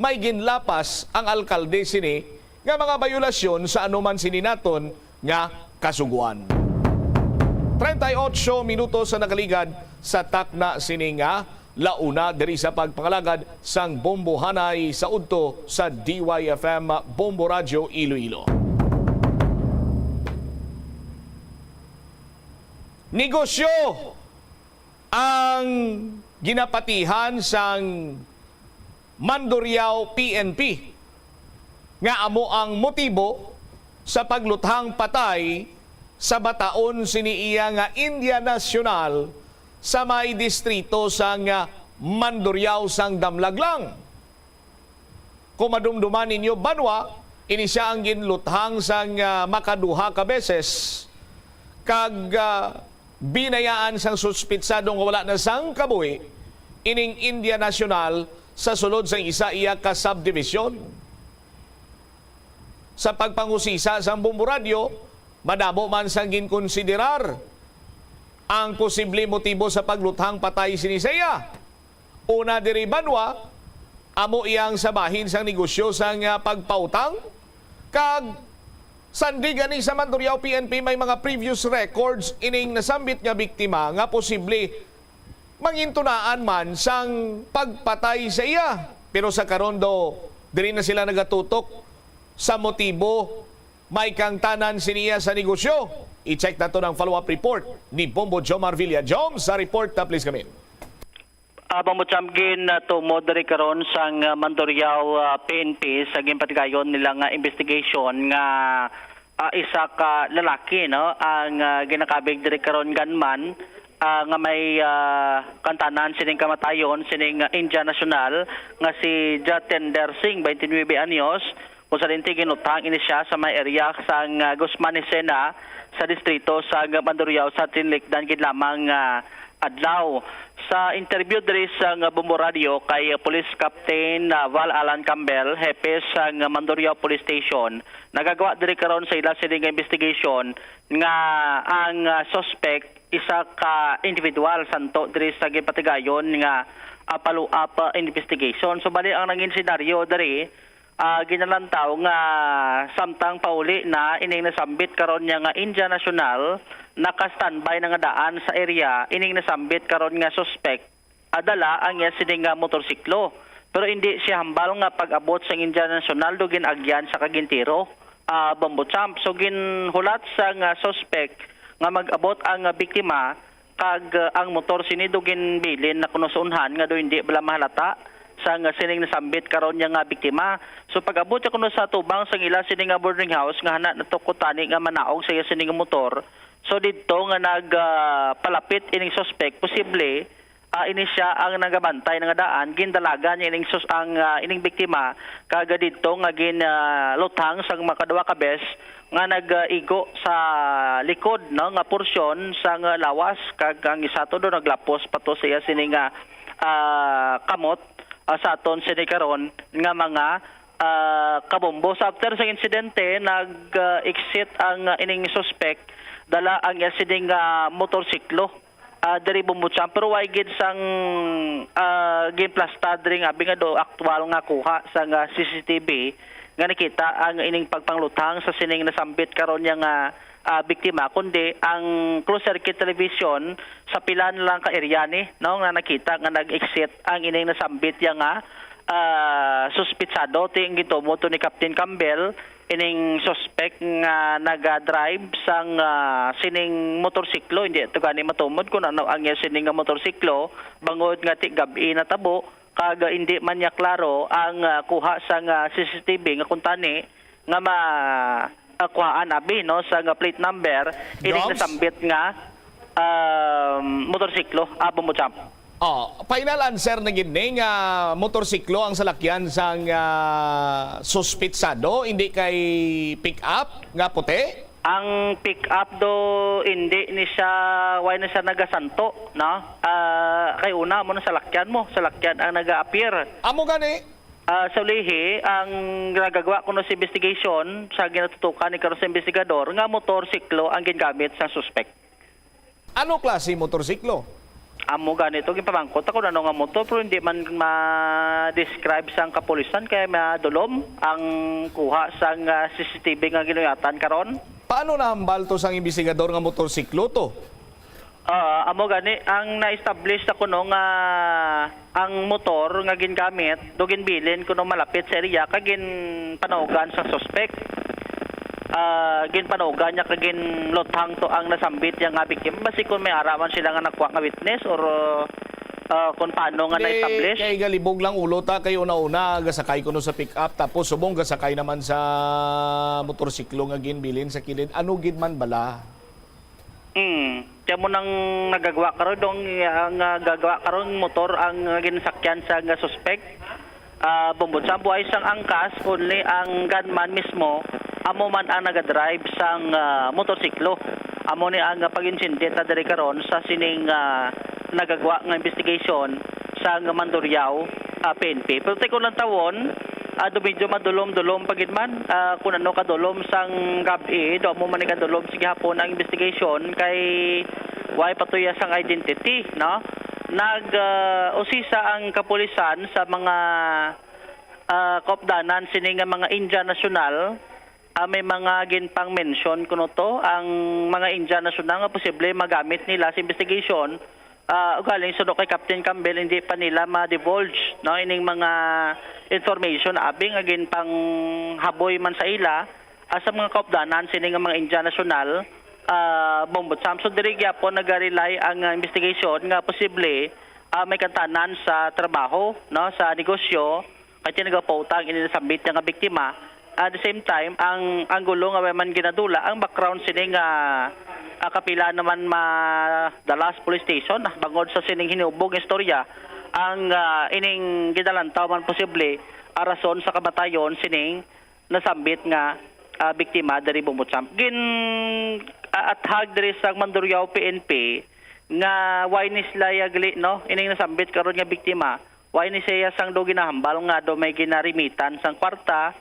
May ginlapas ang alkalde sini nga mga bayolasyon sa anuman sini naton nga kasugoan. Treinta y ocho minutos ang nakaligad sa takna sini nga launa diri sa pagpangalagad sang Bombohanay sa udto sa D Y F M Bombo Radyo Iloilo. Negosyo ang ginapatihan sang Mandurriao P N P nga amo ang motibo sa pagluthang patay sa bataon sini iya nga India National sa may distrito sang, ah, Mandurriao sang Damlaglang. Kung madumduman ninyo, banwa, ini sia ang ginluthang sang, ah, makaduha ka beses, kag, ah, binayaan sang suspitsado nga wala na sang kabuhi ining India National sa sulod sang isa iya ka subdivision. Sa pagpangusisa sang Bombo Radyo, madamo man sang ginkonsiderar ang posible motibo sa pagluthang patay sini sa iya. Una diri, banwa, amo iyang sa bahin sang negosyo sang, ah, pagpautang, kag Sandig gani sa Mandurriao P N P, may mga previous records ining nasambit nga biktima nga posible mangintunaan man sang pagpatay sa iya. Pero sa karon do, diri na sila nagatutok sa motibo may kangtanan siniya sa negosyo. I-check nato ang follow-up report ni Bombo Jomar Villa. Jom, sa report na, please, kami. Abang mo chamgin na tumod diri karon sang, ah, Mandurriao, ah, P N P sa ginpatigayon nila nga investigation nga, ah, isa ka lalaki, no, ang, ah, ginakabig diri karon gunman, ah, nga may, ah, kantanan sining kamatayon sining, ah, Indian national nga si Jatender Singh, twenty-nine anyos, kung sa dinti ginutang ini siya sa may area sang, ah, Guzman Jesenia sa distrito sang Mandurriao sa tinlikdan gid lamang nga adlaw. Sa interview diri sang Bombo Radio kay Police Captain, ah, Val Alan Campbell, hepe sang Mandurriao Police Station, nagagawa diri karon sa ila sini nga investigation nga ang, ah, suspect isa ka individual santo diri sa ginpatigayon nga, ah, follow-up, ah, investigation. So, bali ang nangin senaryo diri, ah, ginalantaw nga samtang pauli na ining nasambit karon niya nga Indian national, naka-standby na nga daan sa area ining nasambit karon nga suspect, ah, dala ang iya sini nga motorsiklo. Pero hindi siya hambal nga pag-abot sang Indian national do gin-agyan sa kagintiro, ah, bombo champ. So ginhulat sa nga suspect nga mag-abot ang, ah, biktima kag, ah, ang motor sini do ginbilin na kuno sa unhan nga do hindi bala mahalata sang sining nasambit karon niya nga biktima. So pag-abot siya kuno sa tubang sang ila sini nga boarding house nga hana natukod tani nga manaog sa iya sini nga motor. So didto nga nag, ah, palapit ining suspect, posible, ah, ini siya ang nagabantay nga daan, gindalagan niya ining sus ang, ah, ining biktima kag didto nga gin, ah, luthang sang makaduha ka bes nga nag-igo sa likod, no, nga porsyon sang lawas kag ang isa to do naglapos pa to sa iya sini nga, ah, kamot, ah, sa aton sini karon nga mga, ah, kabombo. Sa after sa insidente, nag, ah, exit ang, ah, ining suspect, dala ang iya sini nga motorsiklo, ah, diri Bombo Champ, pero way gid sang, ah, ginplasta diri nga abi nga do aktual nga kuha sang, ah, C C T V nga nakita ang ining pagpangluthang sa sining nasambit karon niya nga, ah, biktima, kundi ang closed circuit television sa pila na lang ka area ni, no, nga nakita nga nag-exit ang ining nasambit niya nga, ah, suspitsado. Ti ang gitumo to ni Captain Campbell, ining suspect nga naga-drive sang, ah, sining motorsiklo. Hindi to gani matumod kung ano ang iya sini nga motorsiklo, bangod nga ti gab-i natabo, kag hindi man niya klaro ang, ah, kuha sang, ah, C C T V nga kuntani nga ma, ah, kuhaan abi, no, sang plate number ining Joms? Nasambit nga, um, motorsiklo, abo mo champ. Oh, final answer na gid ni nga motorsiklo ang salakyan sang, ah, suspitsado, hindi kay pick-up nga puti? Ang pick-up do, hindi ni siya, why na siya nagasanto, no? Ah, kay una mo na salakyan mo, salakyan ang naga-appear. Amo gani. Ah, sa ulihi, ang nagagawa kuno sa investigation sa ginatutukan ni karon sa investigador nga motorsiklo ang gingamit sa suspect. Ano klase motorsiklo? Amo gani to, ginpamangkot ako na nga motor, pero hindi man ma-describe sang kapulisan kay madulom ang kuha sang, ah, C C T V nga ginuyatan karon. Paano nahambal to sang investigador nga motorsiklo to? Ah, amo gani ang na-establish na kuno nga ang motor nga gingamit do ginbilin kuno malapit sa area kag ginpanaogan sang suspect. Ah, ginpanaogan niya kag ginluthang to ang nasambit niya nga biktima. Basi kung may ara man sila nga nakuha nga witness or, ah, kung paano nga Di, na-establish. Kay galibog lang ulo ta, kay una-una gasakay kuno sa pick-up, tapos subong gasakay naman sa motorsiklo nga ginbilin sa kilid. Ano gid man bala? Hmm. Kaya mo nang nagagawa karon dong ang, ah, gagawa karon motor ang, ah, ginsakyan sa nga suspect. Ah, bumbod sa buhay sang angkas, only ang gunman mismo amo man ang nagadrive sang, ah, motorsiklo. Amo ni ang, ah, pag-insindi ta diri karon sa sining, ah, nagagawa nga investigation sang Mandurriao, ah, P N P. Pero ti ko lang tawon, ah, do medyo madulom-dulom pa gid man, ah, kung ano kadulom sang gab-i, do amo man ni kadulom sa gihapon ang investigation kay way patuya sang identity, no? Nag, ah, usisa ang kapulisan sa mga, ah, kaupdanan sini nga mga Indian national Ah, may mga ginpang-mention kuno to ang mga Indian national nga posible magamit nila sa investigation. Ah, ugaling suno kay Captain Campbell, hindi pa nila ma-divulge, no, ining mga information abi nga ginpanghaboy man sa ila, ah, sa mga kaupdanan sini nga mga Indian national, ah, Bombo Champ. So diri gyapon naga-rely ang, ah, investigation nga posible, ah, may kantanan sa trabaho, no, sa negosyo, kay nagapautang ini nasambit nga biktima. At the same time, ang, ang gulo nga may man ginadula, ang background sini nga, ah, kapila naman ma the last police station, ah, bangod sa sining hinubog nga istorya, ang, ah, ining ginalantaw man posible, ah, rason sa kamatayon sining nasambit nga, ah, biktima diri Bombo Champ. Gin, ah, athag diri sa Mandurriao P N P nga why ni sila yagli, no, ining nasambit karon nga biktima. Why ni siya sang do ginahambal nga do may ginarimitan sang kwarta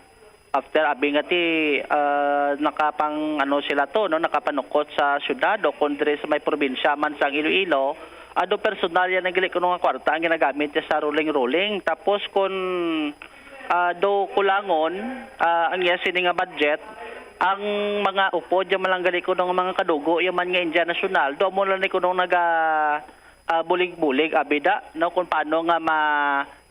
after abi nga ti, ah, nakapang ano sila to, no, nakapanukot sa syudad o kon diri sa may probinsya man sang Iloilo, ado personal yan ang gali kuno nga kwarta ang ginagamit niya sa ruling-ruling. Tapos kon, ah, do kulangon, ah, ang iya sini nga budget, ang mga upod yung malanggali kuno nga mga kadugo yung man nga Indian national, do mo lang ni kuno naga, ah, bulig-bulig abida, no, kung paano nga ma,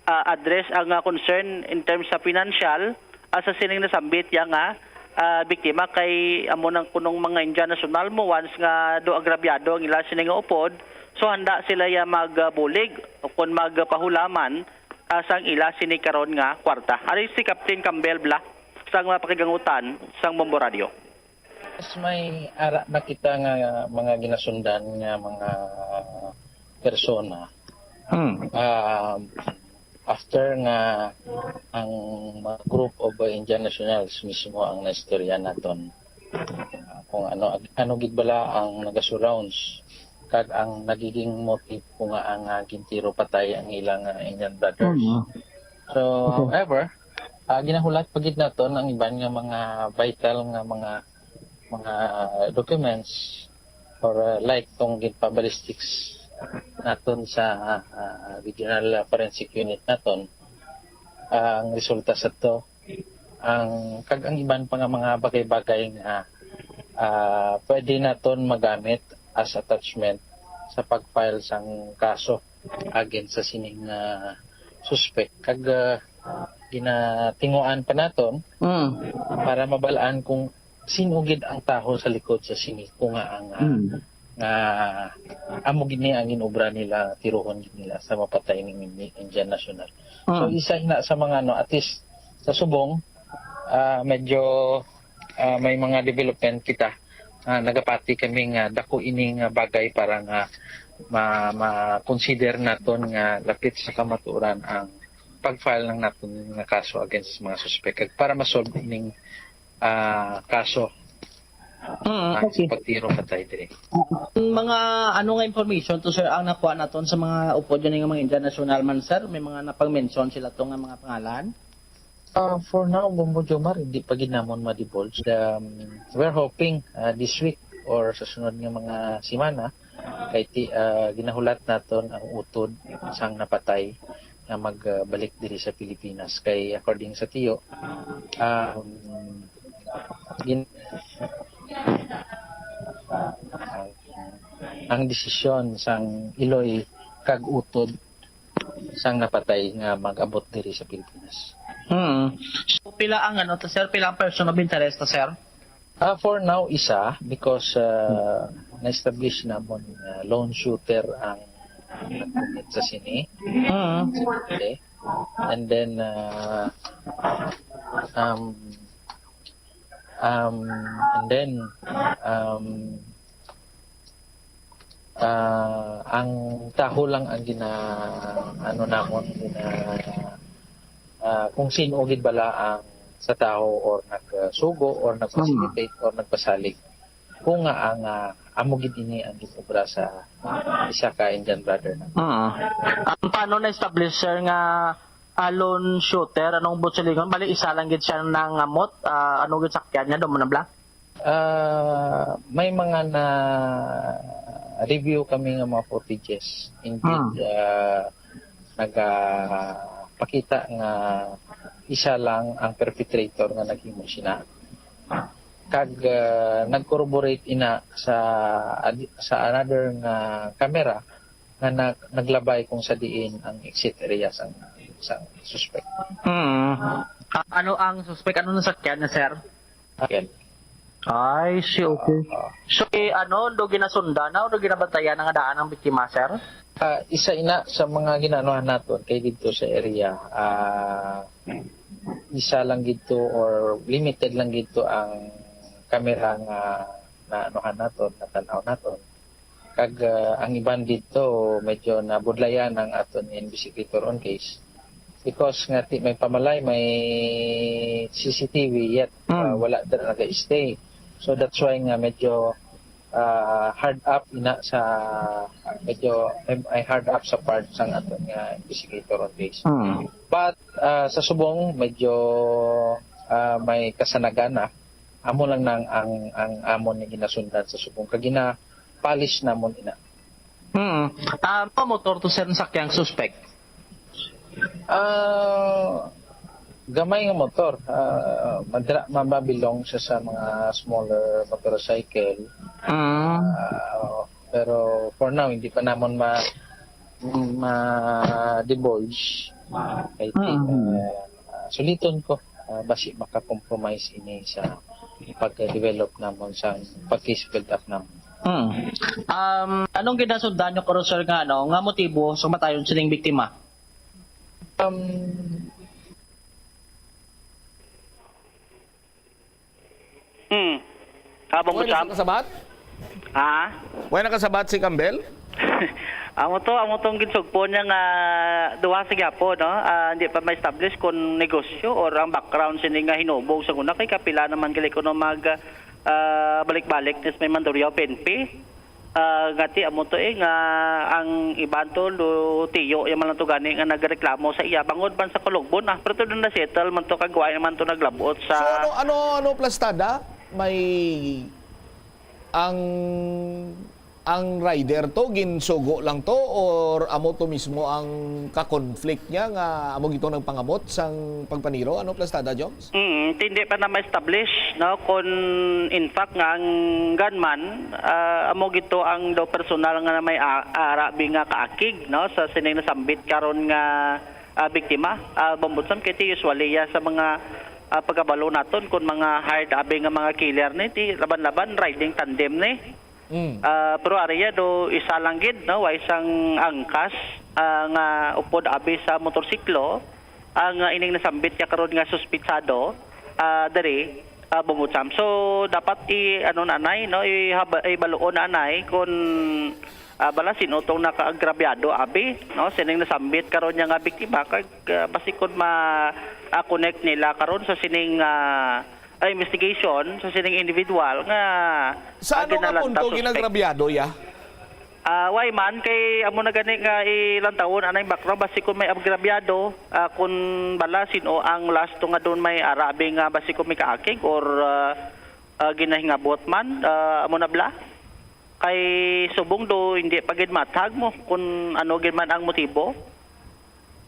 ah, address ang, ah, concern in terms sa financial, ah, sa sining nasambit ya nga, ah, biktima kay amo nang kunong mga Indian national mo once nga do agrabyado ang ila sini nga upod, so handa sila ya magbulig o kun magpahulaman, ah, sang ila sini karon nga kwarta. Ari si Captain Campbell Bla sang mga pakigangutan sang Bombo Radio. Mas may ara na kita nga mga ginasundan nga mga persona. Hmm. Ah, after nga ang mga group of, uh, Indian nationals mismo ang naistorya naton, ah, kung ano ano gid bala ang nagasurrounds kag ang nagiging motive ko nga ang, ah, gintiro patay ang ilang, ah, Indian brothers. Mm. So, okay. However, ah, ginahulat pa gid naton ang iban nga mga vital nga mga mga documents or, uh, like tong ginpa-ballistics naton sa, uh, Regional Forensic Unit naton, uh, ang resulta sa to, ang, kag ang iban pa nga mga bagay-bagay nga, uh, pwede naton magamit as attachment sa pag-file sang kaso against sa sining, uh, suspect. Kag, uh, ginatinguan pa naton, mm, para mabalaan kung sino gid ang taho sa likod sa sini, kung nga ang, ah, mm, nga amo gid ni ang ginobra nila, tiruhon gid nila sa mapatay ning Indi-, Indian national. So, mm, isa ina sa mga, ano, at least sa subong, ah, medyo, ah, may mga development kita. Ah, nagapati kami nga dako ini nga bagay para nga ma-, ma-consider naton nga lapit sa kamatuoran ang pag-file ng naton nga kaso against sa mga suspek kag para ma-solve ining, ah, kaso. Mm, ang okay. Pagtiro patay diri. Ang mga ano nga information to, sir, ang nakuha naton sa mga upod gani nga mga international man, sir? May mga napang-mention sila to nga mga pangalan? Ah, for now, Bombo Jomar, hindi pa gid namon ma-divulge. Um, we're hoping, ah, this week or sa sunod nga mga semana, kay ti-, ah, ginahulat naton ang utod sang napatay nga magbalik diri sa Pilipinas. Kay according sa tiyo, um, gin-, ang, ang desisyon sang iloy kag utod sang napatay nga mag-abot diri sa Pilipinas. Hmm. So, pila ang, ano, to, sir? Pila ang person of interest to, sir? Ah, for now, isa, because, ah, na-establish namon nga lone shooter ang nag-commit sa sini. Hmm. Okay. And then, ah, um, um, and then, um, ah, ang taho lang ang gina-, ano namon, gina-, ah, kung sino gid bala ang sa taho or nagsugo or nag-facilitate or nagpasalig. Kung nga ang, ah, amo gid ini ang gin-obra sa isa ka Indian brother na. Ah. Ang paano na-establish, sir, nga, ah, lone shooter? Anong buot silingon? Bali, isa lang gid siya nangamot. Ah, ano gid sakyan niya? Doon mo na bla? Ah, may mga na-review kami nga mga footages. Indeed, hmm, ah, nagapakita nga isa lang ang perpetrator nga naghimo sina. Kag, ah, nag-corroborate ina sa ad-, sa another nga camera nga nag-, naglabay kung sa diin ang exit area sang, sang suspect. Hmm. Ah, ano ang suspect? Ano nasakyan niya, sir? Again. Ay, si okay. So, eh, ano, do ginasundan na o do ginabantayan nga daan ang biktima, sir? Ah, isa ina sa mga ginanuhan naton kay didto sa area, ah, isa lang gidto or limited lang gidto ang kamera nga naanuhan naton, natan-aw naton. Kag, ah, ang iban didto medyo nabudlayan ang aton investigator on case because nga ti may pamalay, may C C T V, yet, ah, Mm. wala dira naga-stay. So that's why nga medyo, ah, hard up ina sa, medyo ay, ay hard up sa part sang aton nga investigator on case. Hmm. But, ah, sa subong medyo, ah, may kasanagan na. Amo lang nang ang, ang amon ni ginasundan sa subong kag gina-polish namon ina. Hmm. Ah, ano motor to, sir, ang sakyang suspect? Ah, gamay nga motor. Ah, madra mababilong siya sa mga smaller motorcycle. Hmm. Ah, pero for now, hindi pa namon ma ma-divulge. Kay Mm. ah, suliton ko, ah, basi maka-compromise ini sa pag-develop namon sa pag-case build-up namon. Hmm. Um, anong ginasundan niyo karon, sir, nga, ano, nga motibo sa kamatayon sining biktima? Um, Hmm. Kabong Way Sam? nakasabat? Ha? Way nakasabat si Campbell? Amo to, amo tong ginsugpo niya nga duha sa gyapon, no? Ah, hindi pa ma-establish kung negosyo or ang background sini nga hinubog sa una kay kapila naman gali kuno mag, ah, balik-balik nis may Mandurriao P N P. Ah, ngati amo to eh nga ang iban to lo tiyo yung man lang to gani nga nagreklamo sa iya bangod man sa Kulugbon, ah, pero to na settle man to kag wa naman to naglabot sa So ano ano ano plastada? May ang ang rider to ginsugo lang to or amo to mismo ang ka-conflict niya nga amo gito nagpangamot sang pagpaniro? Ano plastada, Joms? Mm, hindi pa na ma-establish, no, kung in fact nga ang gunman, ah, amo gito ang daw personal nga may a- arabi nga kaakig, no, sa sining nasambit karon nga, ah, biktima, ah, Bombudsam, kay ti usually ya sa mga, ah, pagkabalo naton kung mga hired abi nga mga killer ni ti laban-laban riding tandem ni. Mm. Ah, pero ariya do isa lang gid, no, way sang angkas, ah, nga upod abi sa motorsiklo ang, ah, ining nasambit niya karon nga suspitsado, ah, diri, ah, Bombudsam. So dapat i ano nanay, no, ihaba- ibaluon nanay kung, ah, bala sino tong nakaagrabyado abi, no, sining nasambit karon niya nga biktima kag, ah, basi kung ma-connect nila karon sa sining, ah, ah, investigation sa sining individual nga Sa ah, ano nga ginalanta punto suspect. Ginagrabyado ya? Ah, way man kay amo na gani nga ilantawon anay background basi kung may agrabyado, ah, kung bala sino ang last to nga doon may arabi nga basi kung may kaakig or, ah, ah, ginahingabot man, ah, amo na bala. Kay subong do hindi pa gid matag mo kung ano gid man ang motibo.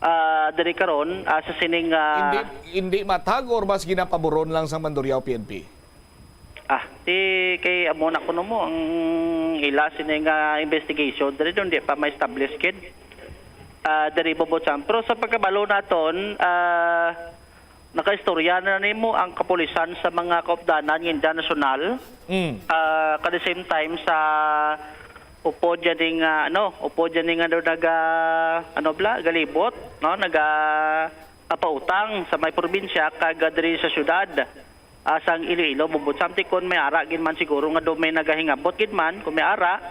Ah, diri karon, ah, sa sining, ah, Hindi hindi matag or mas ginapaboron lang sang Mandurriao P N P? Ah, ti kay amo na kuno mo ang ila sini nga investigation diri doon di pa ma-establish gid. Ah, diri Bombudsam. Pero sa pagkabalo naton, ah, nakaistorya na nimo ang kapulisan sa mga kaupdanan nga internasyonal. Mm. Ah, at the same time sa upod yan nga ano, upod yan nga ano, naga ano bla, galibot, no, naga papautang sa may probinsya kag diri sa syudad, ah, sang Iloilo, Bombudsam, ti kon may ara gid man siguro nga do may nagahingabot gid man, kung may ara,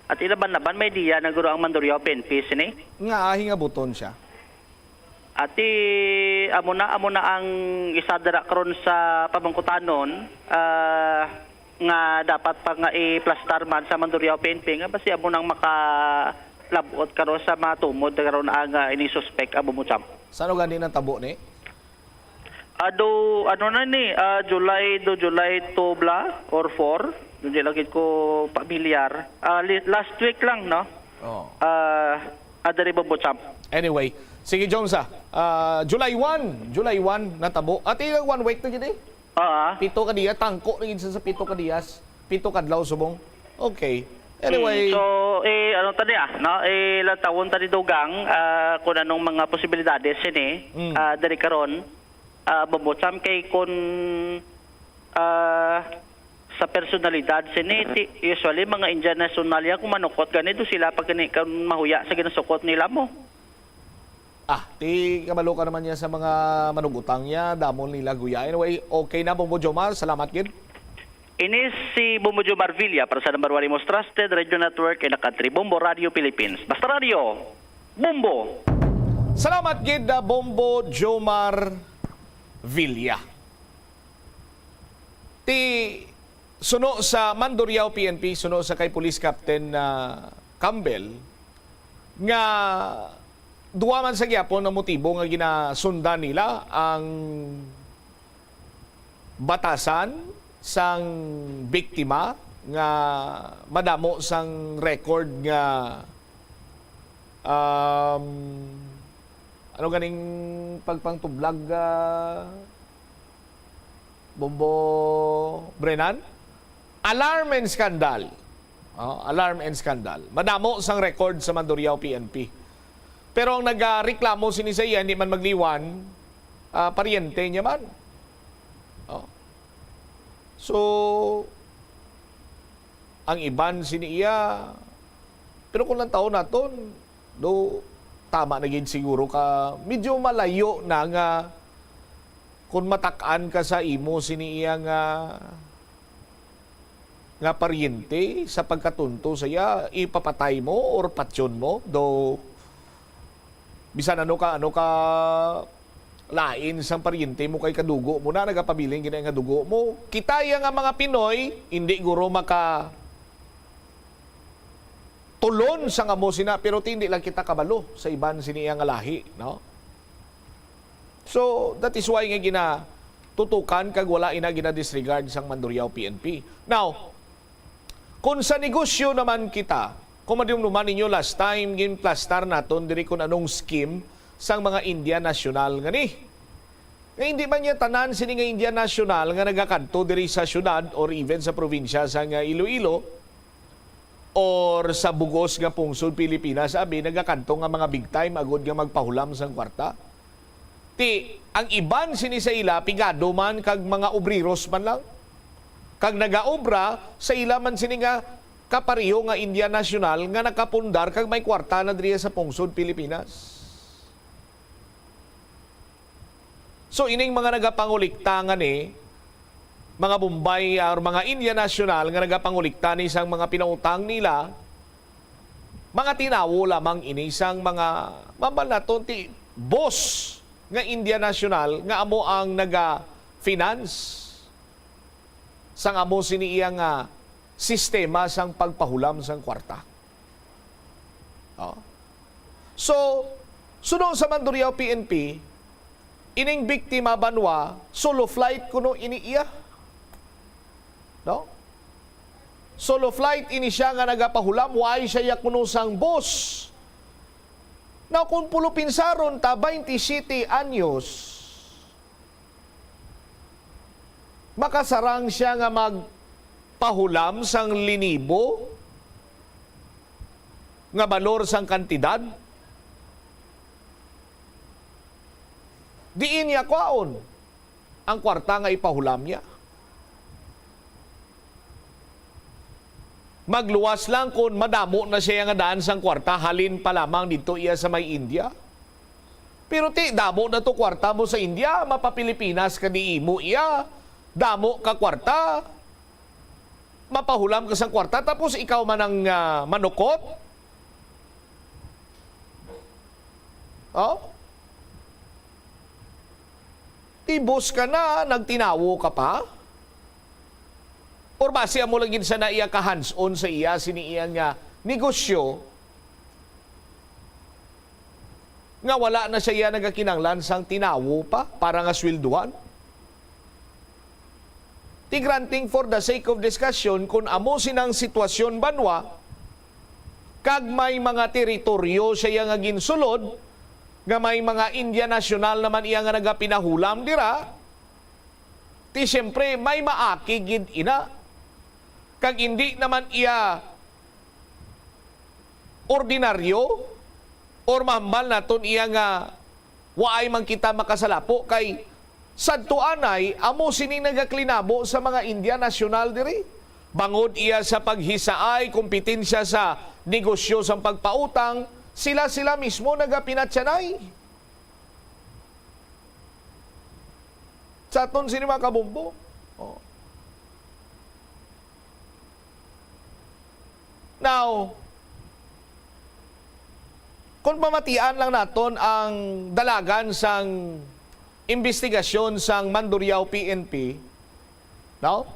at ilaban-laban may diya na guro ang Mandurriao P N P sini. Nga hingabuton siya. Ati, amo na, amo na ang isa dira karon sa pamangkutanon, ah, nga dapat pa nga iplastar man sa Mandurriao P N P nga basi amo nang makalabot karon sa matumod karon ang, ah, ining suspek, ah, Bombudsam. Saan gani nang tabo ni? Ado, ano na ni, ah, July do, July two bla or four, hindi lang gid ko pamilyar. Ah, li- last week lang, no? Oh. Ah, ah, diri Bombudsam. Anyway, sige Jones ah. Ah, July one, July one natabo. Ati one week na gid eh. Oo. Pito ka diya, tangko na gid sa, sa pito ka diyas. Pito kadlaw subong. Okay. Anyway, Mm, so, eh, ano ta niya, no? Eh, lantawon ta ni Dugang, ah, kung anong mga posibilidades sini, Mm. ah, diri karon, ah, Bombo Cham, kay kung, ah, sa personalidad sini, ti-, usually mga Indian national yan, kung manukot gani, do sila pag gani, kung mahuya sa ginasukot nila mo. Ah, ti kabalo ka naman niya sa mga manugutang niya, damo nila guya. Anyway, okay na, Bombo Jomar. Salamat gid. Ini si Bombo Jomar Villa para sa number one most trusted radio network in the country, Bombo Radio Philippines. Basta Radio, Bombo! Salamat gid, ah, Bombo Jomar Villa. Ti suno sa Mandurriao P N P, suno sa kay Police Captain, ah, Campbell, nga duwa man sa gyapon ang motibo nga ginasundan nila, ang batasan sang biktima nga madamo sang record nga, um, ano ganing pagpangtublag, ah, Bombo Brenan? Alarm and scandal. Oh, alarm and scandal. Madamo sang record sa Mandurriao P N P. Pero ang nagareklamo sini sa iya, hindi man magliwan, ah, paryente niya man. Oh. So, ang iban sini iya, pero kung lantawon naton, do, tama na gid siguro ka, medyo malayo na nga kung matak-an ka sa imo sini iya nga, nga paryente, sa pagkatunto sa iya, ipapatay mo or patyon mo, do bisan ano ka, ano ka lain sang paryente mo, kay kadugo mo na, nagapabilin gid nga dugo mo. Kita iya nga mga Pinoy, hindi guro maka tulon sang amo sina, pero ti hindi lang kita kabalo sa iban sini iya nga lahi, no? So, that is why nga ginatutukan kag wala ina ginadisregard sang Mandurriao P N P. Now, kung sa negosyo naman kita, kung madumduman ninyo last time, ginplastar naton diri kung anong scheme sang mga Indian national nga ni. Nga hindi man niya tanan sini nga Indian national nga nagakadto diri sa syudad or even sa probinsya sang Iloilo, or sa bugos nga pungsod Pilipinas, abi, nagakadto nga mga big time agod nga magpahulam sang kwarta. Ti, ang iban sini sa ila, pigado man kag mga obreros man lang. Kag nagaobra sa ila man sini nga kapareho nga Indian national nga nakapundar kag may kwarta na diriya sa pungsod Pilipinas. So, ining mga nagapangulikta nga ni, mga Bombay, ah, or mga Indian national nga nagapangulikta ni sang mga pinautang nila, mga tinawo lamang ini sang mga, mambal naton, ti boss nga Indian national nga amo ang naga-finance sang amo sini iya nga sistema sang pagpahulam sang kwarta. Oh. So, suno sa Mandurriao P N P, ining biktima banwa, solo flight kuno ini iya. No? Solo flight ini siya nga nagapahulam, wala siya ya kuno sang boss. Now, kung pulupinsaron ta, twenty-seven anyos, makasarang siya nga magpahulam sang linibo nga balor sang kantidad? Diin niya kwaon ang kwarta nga ipahulam niya? Magluwas lang kon madamo na siya nga daan sang kwarta halin pa lamang didto iya sa may India. Pero ti, damo na to kwarta mo sa India, mapa-Pilipinas ka, di imo iya, damo ka kwarta, mapahulam ka sang kwarta, tapos ikaw man ang, ah, manukot? Oh? Ti boss ka na, nagtinawo ka pa? Or basi amo lang gid sana iya ka hands-on sa iya sini iya nga negosyo nga wala na siya nagakinanglan sang tinawo pa para nga swelduhan? Ti granting for the sake of discussion, kun amo sinang sitwasyon banwa, kag may mga teritoryo siya nga ginsulod, nga may mga India national naman iya nga nagapinahulam dira, Ti siyempre, may maakig gid ina. Kag indi naman iya ordinaryo or mahambal naton iya nga waay man kita makasalapo, kay sadto anay amo sini nagaklinabo sa mga India nasyonal diri. Bangod iya sa paghisaay kompetensya sa negosyo sang pagpautang, sila-sila mismo nagapinatyanay. Sa aton sini, mga kabombo. Oh. Now, kung pamatian lang naton ang dalagan sang imbestigasyon sang Mandurriao P N P, no?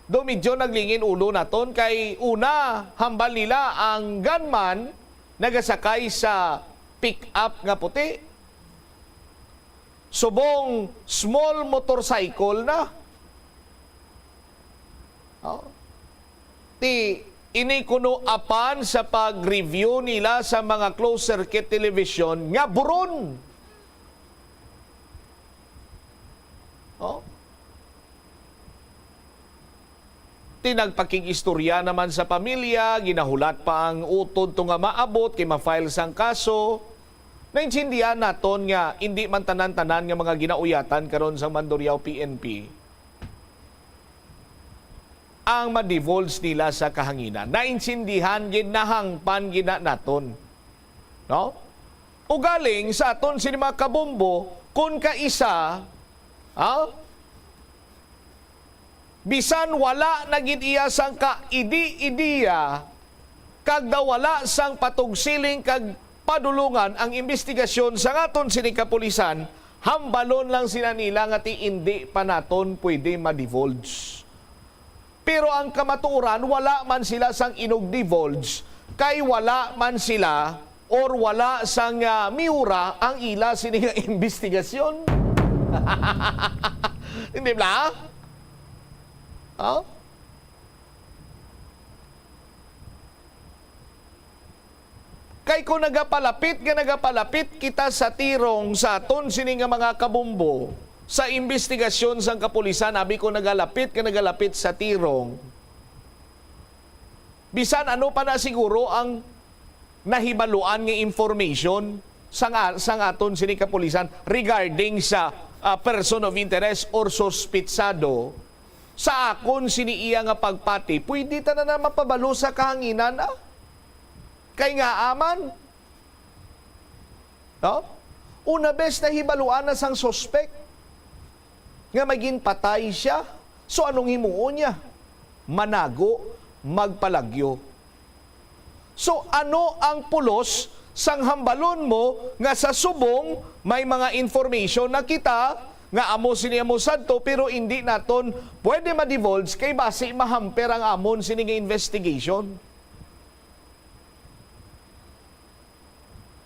Do medyo naglingin ulo naton kay una, hambal nila ang gunman nagasakay sa pick-up nga puti. Subong small motorcycle na. Oh. Ti, ini kuno apan sa pag-review nila sa mga closed circuit television nga buron. Oh. Ti nagpakig-istorya naman sa pamilya, ginahulat pa ang utod to nga maabot kay ma-file sang kaso. Naintindihan naton nga indi man tanan-tanan nga mga ginauyatan karon sang Mandurriao P N P ang ma-divulge nila sa kahanginan. Naintindihan gid, nahangpan gid na naton. No? Ugaling sa aton sini, mga kabombo, kun kaisa, ha? Bisan wala na gid iya sang kaidi-idiya, kag daw wala sang patugsiling kag padulongan ang imbestigasyon sang aton sini kapulisan, hambalon lang sina nila nga ti indi pa naton pwede ma-divulge. Pero ang kamatuoran, wala man sila sang inug-divulge, kay wala man sila or wala sang, ah, miura ang ila sini nga imbestigasyon. Hindi ba? Oh? Kay kung nagapalapit nga nagapalapit kita sa tirong sa aton sini nga mga kabombo, sa imbestigasyon sang kapulisan, abi ko nagalapit nga nagalapit sa tirong, bisan ano pa na siguro ang nahibaluan nga information sang a-, sang aton sini kapulisan regarding sa, ah, person of interest or suspitsado, sa akon sini iya nga pagpati, pwede ta na, na mapabalo sa kahanginan, ah. Kay nga aman, no? Una bes nahibaluan na sang suspek nga may ginpatay siya. So, anong himuon niya? Manago, magpalagyo. So, ano ang pulos sang hambalon mo nga sa subong may mga information na kita nga amo sini, amo sadto, pero indi naton pwede ma-divulge kay basi mahamper ang amon sini nga investigation?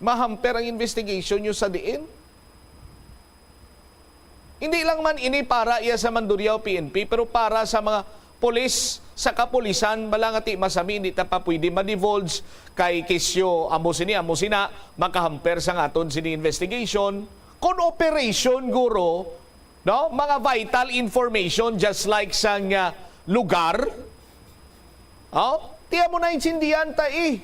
Mahamper ang investigation nyo sa diin? Hindi lang man ini para iya sa Mandurriao P N P, pero para sa mga pulis sa kapulisan, bala nga ti masami, hindi ta pa pwede ma-divulge kay kisyo, amo sini, amo sina, makahamper sa aton sini investigation. Kung operation, guro, no? Mga vital information just like sang, ah, lugar. Oh, tiya mo na intindihan ta, eh.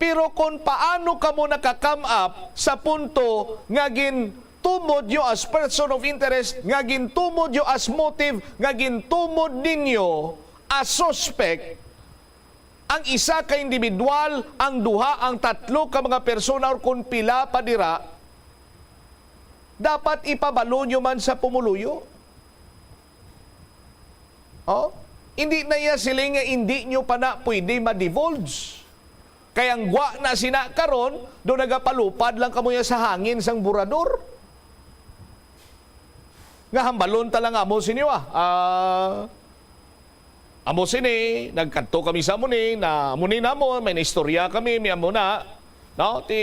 Pero kung paano kamo naka-come up sa punto nga gintumod nyo as person of interest, nga gintumod nyo as motive, nga gintumod ninyo as suspect, ang isa ka individual, ang duha, ang tatlo ka mga persona, or kung pila pa dira, dapat ipabalo nyo man sa pumuluyo. Oh? Hindi na iya siling nga hindi nyo pa na pwede ma-divulge. Kay ang gwa na sina karon, do nagapalupad lang kamo ya sa hangin sang burador. Nga hambalon ta lang amo sinyo, ah. Ah, amo sini, nagkadto kami sa amo ni, na amo ni namo, may naistorya kami, may amo na. No? Ti,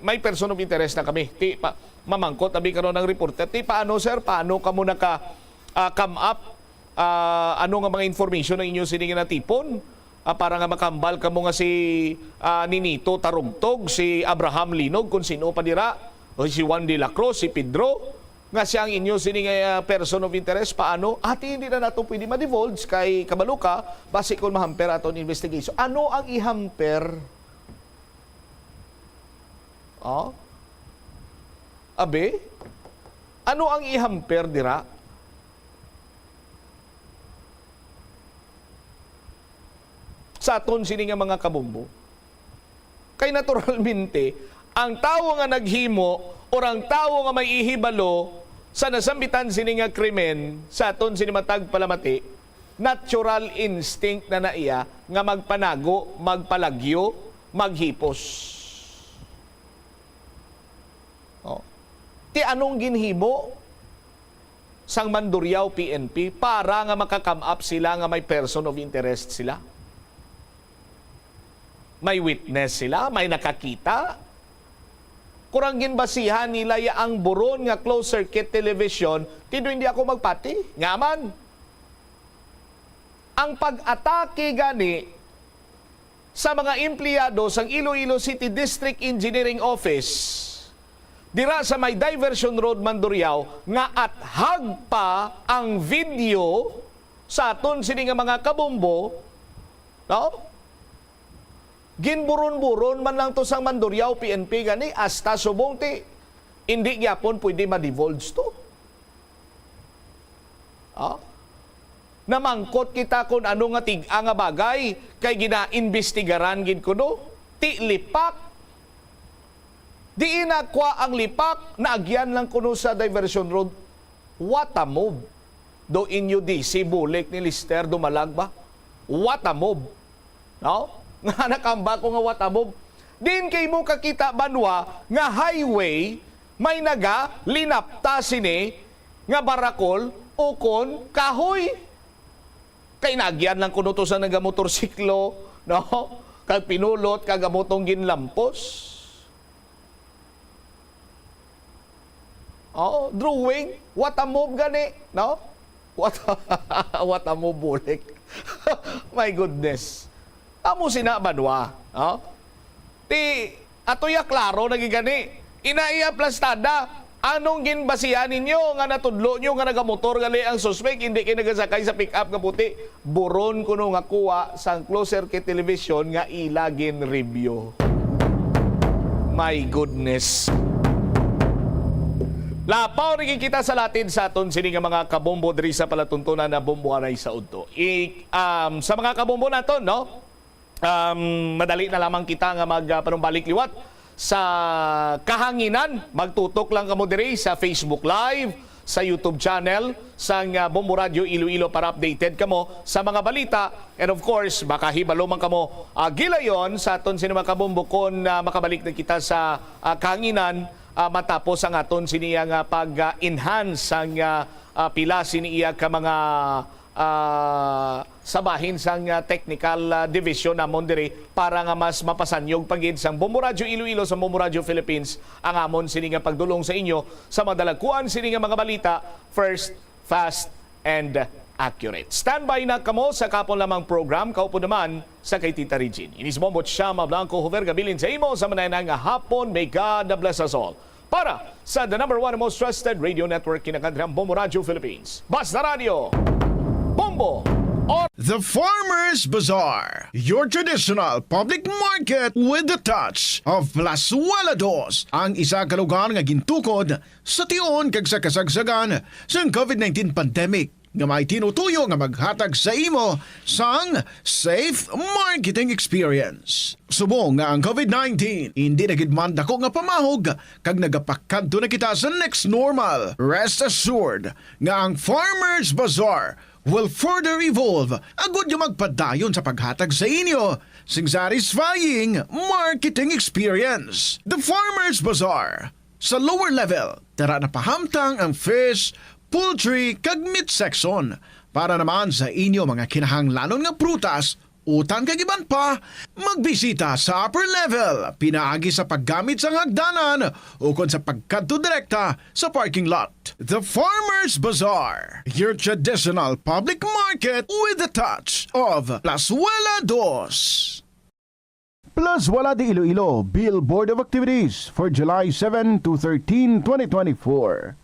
may person of interest na kami. Ti, pa, mamangkot abi karon ang reporter. Ti, paano, sir? Paano kamo naka, ah, come up? Ah, ano nga mga information ang inyo sini nga natipon? Ah, para nga makambal kamo nga si, ah, Ninito Tarugtog, si Abraham Linog, kung sino pa dira, o si Juan de la Cruz, si Pedro, nga siya ang inyo sini nga, ah, person of interest, paano? Ati, hindi na nato pwede ma-divulge kay kabalo ka, basi kung mahamper aton investigation. Ano ang ihamper? Oh? Abi? Ano ang ihamper dira? Sa aton sini nga mga kabombo. Kay naturalmente, ang tawo nga naghimo or ang tawo nga may ihibalo sa nasambitan sini nga krimen sa aton sini matag palamati, natural instinct na na iya nga magpanago, magpalagyo, maghipos. Oh. Ti anong ginhimo sang Mandurriao P N P para nga maka-come up sila nga may person of interest sila? May witness sila, may nakakita. Kurang ginbasihan nila ya ang buron nga closed circuit television, tindo hindi ako magpati. Nga man, ang pag-atake gani sa mga empleyado sang Iloilo City District Engineering Office dira sa may Diversion Road, Mandurriao, nga athag pa ang video sa aton sini nga mga kabombo, no? Ginburon-buron man lang to sang Mandurriao P N P gani, hasta subong ti indi gyapon pwede ma-divulge to. Ah? Namangkot kita kung ano nga tig-a nga bagay, kay ginaimbestigaran gid kuno. Ti lipak. Diin nakuha ang lipak, naagyan lang kuno sa Diversion Road. What a move. Do inyo D C, bulik ni Lister, dumalag ba? What a move. No? Nga nakamba ko nga what a move. Din kay mo kakita banwa nga highway may nagalinapta sini nga barakol ukon kahoy. Kay naagyan lang kuno to sa nagamotorsiklo, no? Kag pinulot, kag amo tong ginlampos. Oh, drawing. What a move gani, no? What, what a move, bulik. My goodness. Amo sina banwa, no? Ti, ato ya klaro na gid gani. Ina iya plastada. Anong ginbasihan ninyo nga natudlo nyo nga nagamotor gali ang suspek, hindi kay nagasakay sa pick-up nga puti? Buron kuno nga kuha sang closed circuit television nga ila gin-review. My goodness. Lapaw na gid kita sa latid sa aton sini nga mga kabombo diri sa palatuntunan na bombohanay sa udto. I, um, sa mga kabombo naton, no? Um, madali na lamang kita nga mag, ah, panumbalik liwat sa kahanginan. Magtutok lang kamo diri sa Facebook Live, sa YouTube channel sang, ah, Bombo Radio Iloilo para updated kamo sa mga balita. And of course, makahibalo man kamo, ah, gilayon sa aton sini mga kabombo kon, ah, makabalik na kita sa, ah, kahanginan, ah, matapos ang aton sini nga pag, ah, enhance sang, ah, ah, pila sini iya ka mga, ah, sa bahin sang, ah, technical, ah, division namon diri para nga mas mapasanyog pa gid sang Bombo Radyo Iloilo, sa Bombo Radyo Philippines, ang amon sini nga pagdulong sa inyo sa madalagkuan sini nga mga balita, first, fast, and accurate. Standby na kamo sa kapon lamang program, kaupod naman sa kay Tita Regine. Ini si Bombo Chama Blanco Hover, gabilin sa imo sa mananang nga hapon. May God bless us all. Para sa the number one most trusted radio network, kinakandrang Bombo Radio Philippines. Basta Radio, Bombo, or The Farmers Bazaar, your traditional public market with the touch of Plazuela Dos, ang isa ka lugar nga gintukod sa tion kag sa kasagsagan sang covid nineteen pandemic, nga may tinutuyo nga maghatag sa imo sang safe marketing experience. Subong nga ang covid nineteen hindi na gid man dako nga pamahog kag nagapakadto na kita sa next normal, rest assured nga ang Farmers Bazaar will further evolve agud nga magpadayon sa paghatag sa inyo sing satisfying marketing experience. The Farmers Bazaar, sa lower level, dira napahamtang ang fish, poultry, kag meat section. Para naman sa inyo mga kinahanglanon nga prutas, utan kag iban pa, magbisita sa upper level pinaagi sa paggamit sang hagdanan ukon sa pagkadto direkta sa parking lot. The Farmers Bazaar, your traditional public market with the touch of Plazuela Dos. Plazuela de Iloilo, Billboard of Activities for July seven to thirteen, twenty twenty-four.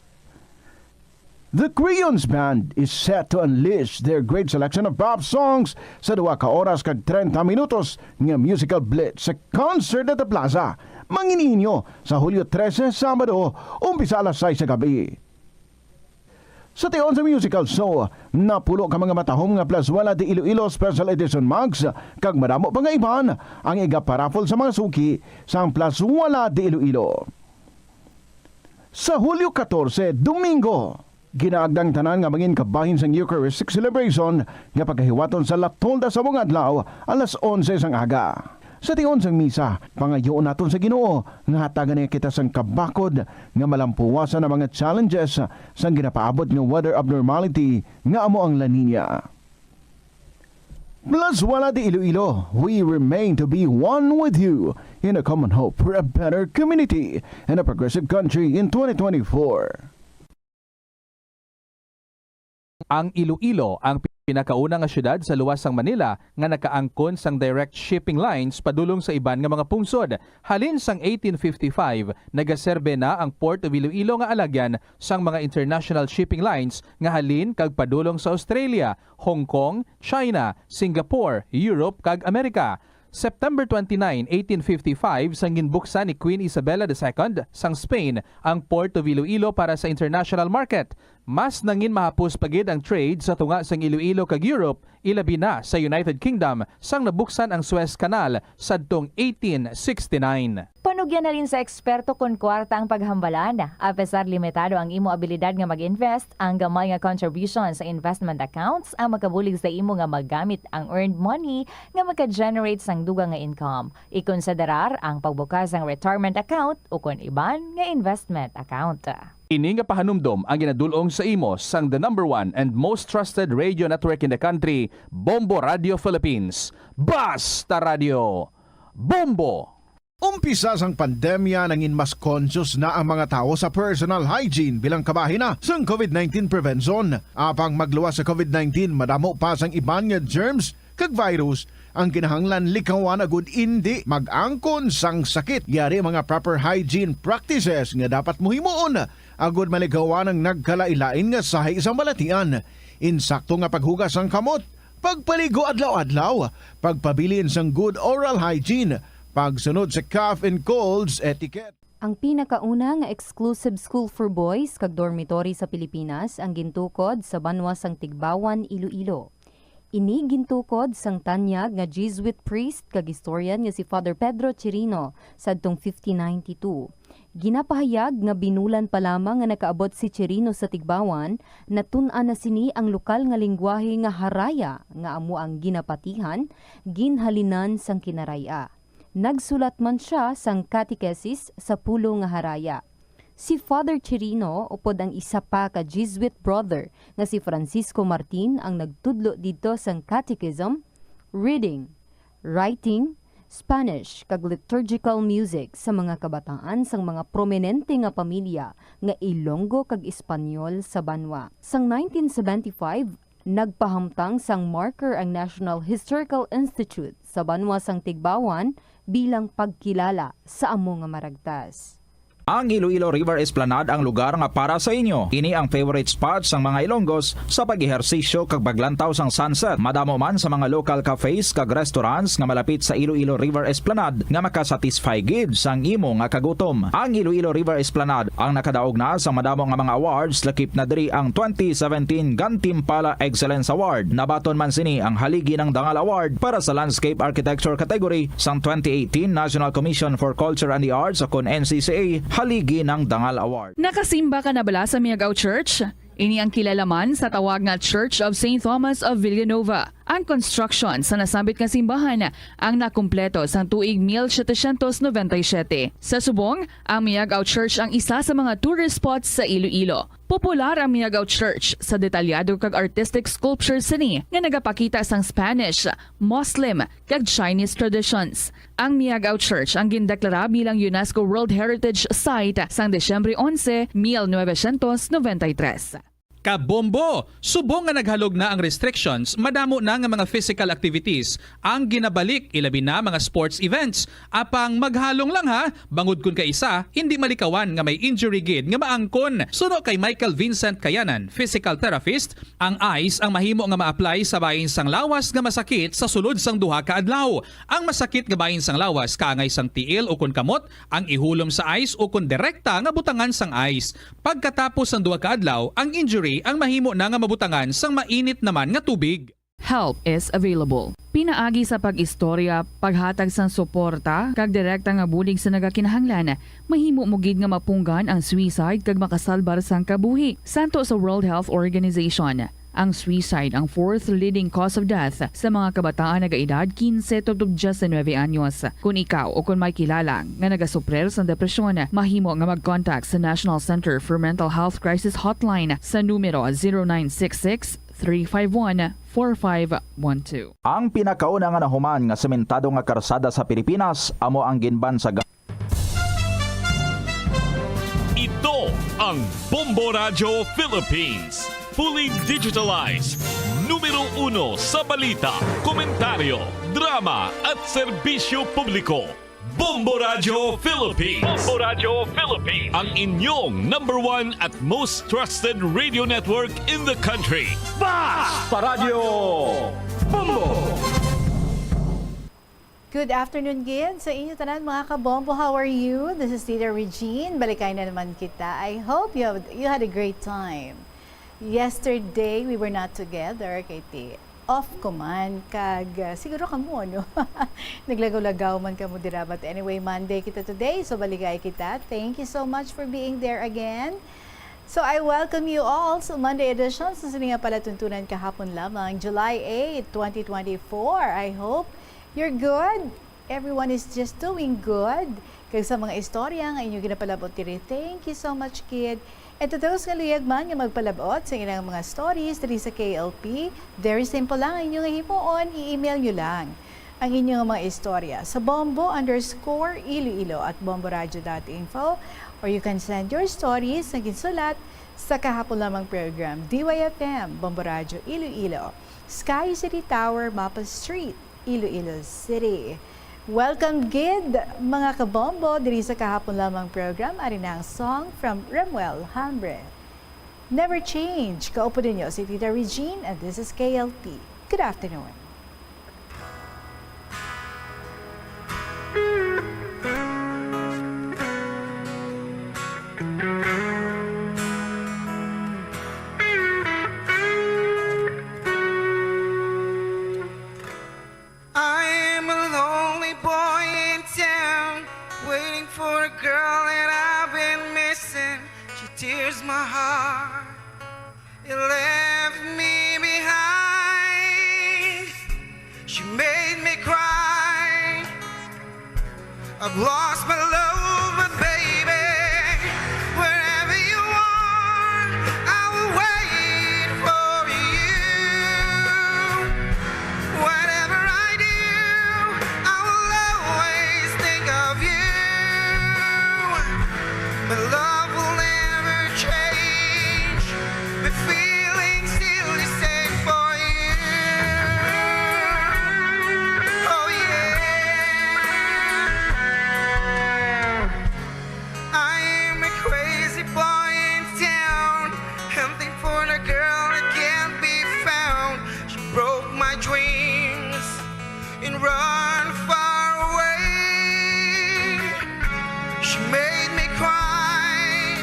The Crayons Band is set to unleash their great selection of pop songs sa duha ka oras kag treinta minutos nga musical blitz sa Concert at the Plaza. Mangin-inyo sa Hulyo trese, Sabado, umpisa alas sais sa gabi. Sa tion sa musical show, napulo ka mga matahom nga Plazuela de Iloilo Special Edition mugs kag madamo pa nga iban ang igaparaffle sa mga suki sang Plazuela de Iloilo. Sa Hulyo katorse, Domingo, ginaagda ang tanan nga mangin kabahin sang Eucharistic celebration nga pagahiwaton sa La Tolda sa mga adlaw, alas onse sang aga. Sa tion sang misa, pangayoon naton sa Ginoo nga hatagan niya kita sang kabakod nga malampuwasan ang mga challenges sang ginapaabot nga weather abnormality nga amo ang La Niña. Plazuela de Iloilo, we remain to be one with you in a common hope for a better community and a progressive country in twenty twenty-four. Ang Iloilo ang pinakauna nga siyudad sa luwas sang Manila nga nakaangkon sang direct shipping lines padulong sa iban nga mga pungsod. Halin sang eighteen fifty-five, nagaserbe na ang Port of Iloilo nga alagyan sang mga international shipping lines nga halin kag padulong sa Australia, Hong Kong, China, Singapore, Europe, kag Amerika. September twenty-nine, eighteen fifty-five, sang ginbuksan ni Queen Isabella the Second sang Spain ang Port of Iloilo para sa international market. Mas nangin mahapos pa gid ang trade sa tunga sang Iloilo kag Europe, ilabi na sa United Kingdom, sang nabuksan ang Suez Canal sadtong eighteen sixty-nine. Panugyan halin sa eksperto kon kwarta ang paghambalan. Apesar limitado ang imo abilidad nga mag-invest, ang gamay nga contribution sa investment accounts ang makabulig sa imo nga magamit ang earned money nga maka-generate sang dugang nga income. Ikonsiderar ang pagbukas sang retirement account ukon iban nga investment account. Ini nga pahanumdom ang ginadul-ong sa imo sang the number one and most trusted radio network in the country, Bombo Radio Philippines. Basta Radio, Bombo! Umpisa sang pandemya, nangin mas conscious na ang mga tawo sa personal hygiene bilang kabahin na sang covid nineteen prevention. Apang magluwas sa covid nineteen, madamo pa sang iban nga germs kag virus ang kinahanglan likawan agud indi mag-angkon sang sakit. Yari mga proper hygiene practices nga dapat mo himuon agud malikawan ang nagkalain-lain nga sahi sa balatian. Insakto nga paghugas sang kamot, pagpaligo adlaw-adlaw, pagpabilin sang good oral hygiene, pagsunod sa cough and colds etiquette. Ang pinakauna nga exclusive school for boys kag dormitory sa Pilipinas ang gintukod sa banwa sang Tigbawan, Iloilo. Ini gintukod sang tanyag nga Jesuit priest kag historian nga si Father Pedro Chirino sadtong fifteen ninety-two. Ginapahayag nga binulan pa lamang nga nakaabot si Chirino sa Tigbawan, natun-an na sini ang lokal nga linggwahe nga Haraya, nga amo ang ginapatihan, ginhalinan sang Kinaray-a. Nagsulat man sia sang catechesis sa pulo nga Haraya. Si Father Chirino upod ang isa pa ka Jesuit brother nga si Francisco Martin ang nagtudlo didto sang catechism, reading, writing, Spanish, kag liturgical music sa mga kabataan sang mga prominente nga pamilya nga Ilonggo kag Espanyol sa banwa. Sang nineteen seventy-five, nagpahamtang sang marker ang National Historical Institute sa banwa sang Tigbawan bilang pagkilala sa amo nga maragtas. Ang Iloilo River Esplanade ang lugar nga para sa inyo. Ini ang favorite spot sang mga Ilonggos sa pag-ehersisyo kag paglantaw sang sunset. Madamo man sa mga local cafes kag restaurants nga malapit sa Iloilo River Esplanade nga makasatisfy gid sang imo nga kagutom. Ang Iloilo River Esplanade ang nakadaog na sa madamo nga mga awards, lakip na diri ang twenty seventeen Gantimpala Excellence Award. Nabaton man sini ang Haligi ng Dangal Award para sa Landscape Architecture category sang twenty eighteen National Commission for Culture and the Arts o kon N C C A Haligi ng Dangal Award. Nakasimba ka na bala sa Miagao Church? Ini ang kilala man sa tawag nga Church of Saint Thomas of Villanova. Ang construction sa nasambit nga simbahan ang nakumpleto sang tuig mil setecientos noventa y siete. Sa subong, ang Miagao Church ang isa sa mga tourist spots sa Iloilo. Popular ang Miagao Church sa detalyado kag artistic sculptures sini nga nagapakita sang Spanish, Muslim, kag Chinese traditions. Ang Miagao Church ang gindeklara bilang UNESCO World Heritage Site sang Disyembre onse, mil novecientos noventa y tres. Kabombo! Subong nga naghalog na ang restrictions, madamo na nga mga physical activities ang ginabalik, ilabi na mga sports events. Apang maghalong lang ha, bangod kun kaisa, hindi malikawan nga may injury gid nga maangkon. Suno kay Michael Vincent Kayanan, physical therapist, ang ice ang mahimo nga ma-apply sa bahin sang lawas nga masakit sa sulod sang duha ka adlaw. Ang masakit nga bahin sang lawas kaangay sang tiil ukon kamot ang ihulom sa ice ukon direkta nga butangan sang ice. Pagkatapos sang duha ka adlaw, ang injury ang mahimo na nga mabutangan sang mainit naman nga tubig. Help is available. Pinaagi sa pag-istorya, paghatag sang suporta, kag direkta nga bulig sa nagakinahanglan, mahimo mo gid nga mapunggan ang suicide kag makasalbar sang kabuhi. Santo sa World Health Organization, ang suicide ang fourth leading cause of death sa mga kabataan nagaedad quince to diecinuebe anyos. Kung ikaw o kung may kilala nga nagasuprir sang depresyon, mahimo nga mag-contact sa National Center for Mental Health Crisis Hotline sa numero zero nine six six, three five one, four five one two. Ang pinakauna nga nahuman nga sementado nga karsada sa Pilipinas amo ang ginbansag. Ito ang Bombo Radyo Philippines. Fully digitalized. Numero uno sa balita, komentaryo, drama at serbisyo publiko. Bombo Radyo Philippines. Bombo Radyo Philippines. Ang inyong number one at most trusted radio network in the country. Basta Radyo Bombo! Good afternoon gid sa inyo tanan, mga kabombo. How are you? This is Tita Regine. Balikay na naman kita. I hope you have, you had a great time. Yesterday, we were not together, kay ti off ko man, kag, ah, siguro kamo, no? Naglagaw-lagaw man kamo dira. But anyway, Monday kita today, so balikay kita. Thank you so much for being there again. So I welcome you all sa Monday edition sa sini nga palatuntunan kahapon lamang, July eight, twenty twenty-four. I hope you're good. Everyone is just doing good. Kag sa mga istorya nga inyo ginapalabot diri, thank you so much, kid. And to those nga luyag man nga magpalabot sa ilang mga stories diri sa K L P, very simple lang ang inyo nga himuon, i-email nyo lang ang inyo nga mga istorya sa bombo underscore iloilo at bomboradio dot info, or you can send your stories nga ginsulat sa kahapon lamang program, D Y F M, Bombo Radyo Iloilo, Sky City Tower, Mapa Street, Iloilo City. Welcome gid, mga kabombo, diri sa kahapon lamang program. Ari na ang song from Remuel Hambre. Never Change. Kaupo ninyo si Tita Regine, and this is K L P. Good afternoon. I'm a lonely boy in town, waiting for a girl that I've been missing. She tears my heart. It left me behind. She made me cry. I've lost my love, but baby, wherever you are, I will wait for you. Whatever I do, I will always think of you. My love will never change. My feelings still the same for you. Oh yeah. I'm a crazy boy in town, hunting for the girl that can't be found. She broke my dreams and run far away. She made me cry.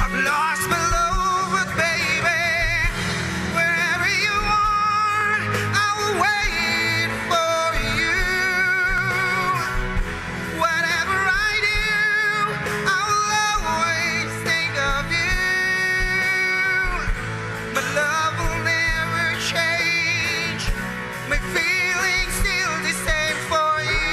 I've lost my love, but baby, wherever you are, I will wait for you. Whatever I do, I will always think of you. My love will never change. My feelings still the same for you.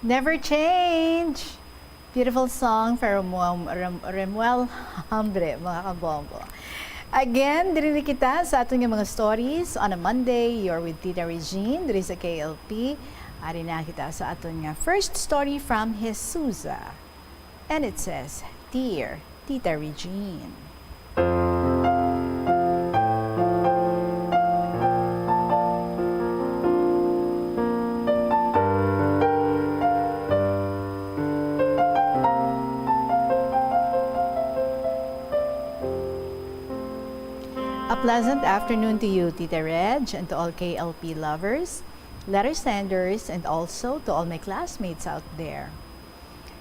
Never change. Beautiful song from Ram-, Ram-, Remuel Hambre, mga kabombo. Again, diri na kita sa aton nga mga stories on a Monday. You're with Tita Regine, diri sa K L P. Ari na kita sa aton nga first story from Jesusa. And it says, "Dear Tita Regine." A pleasant afternoon to you, Tita Reg, and to all K L P lovers, letter senders, and also to all my classmates out there.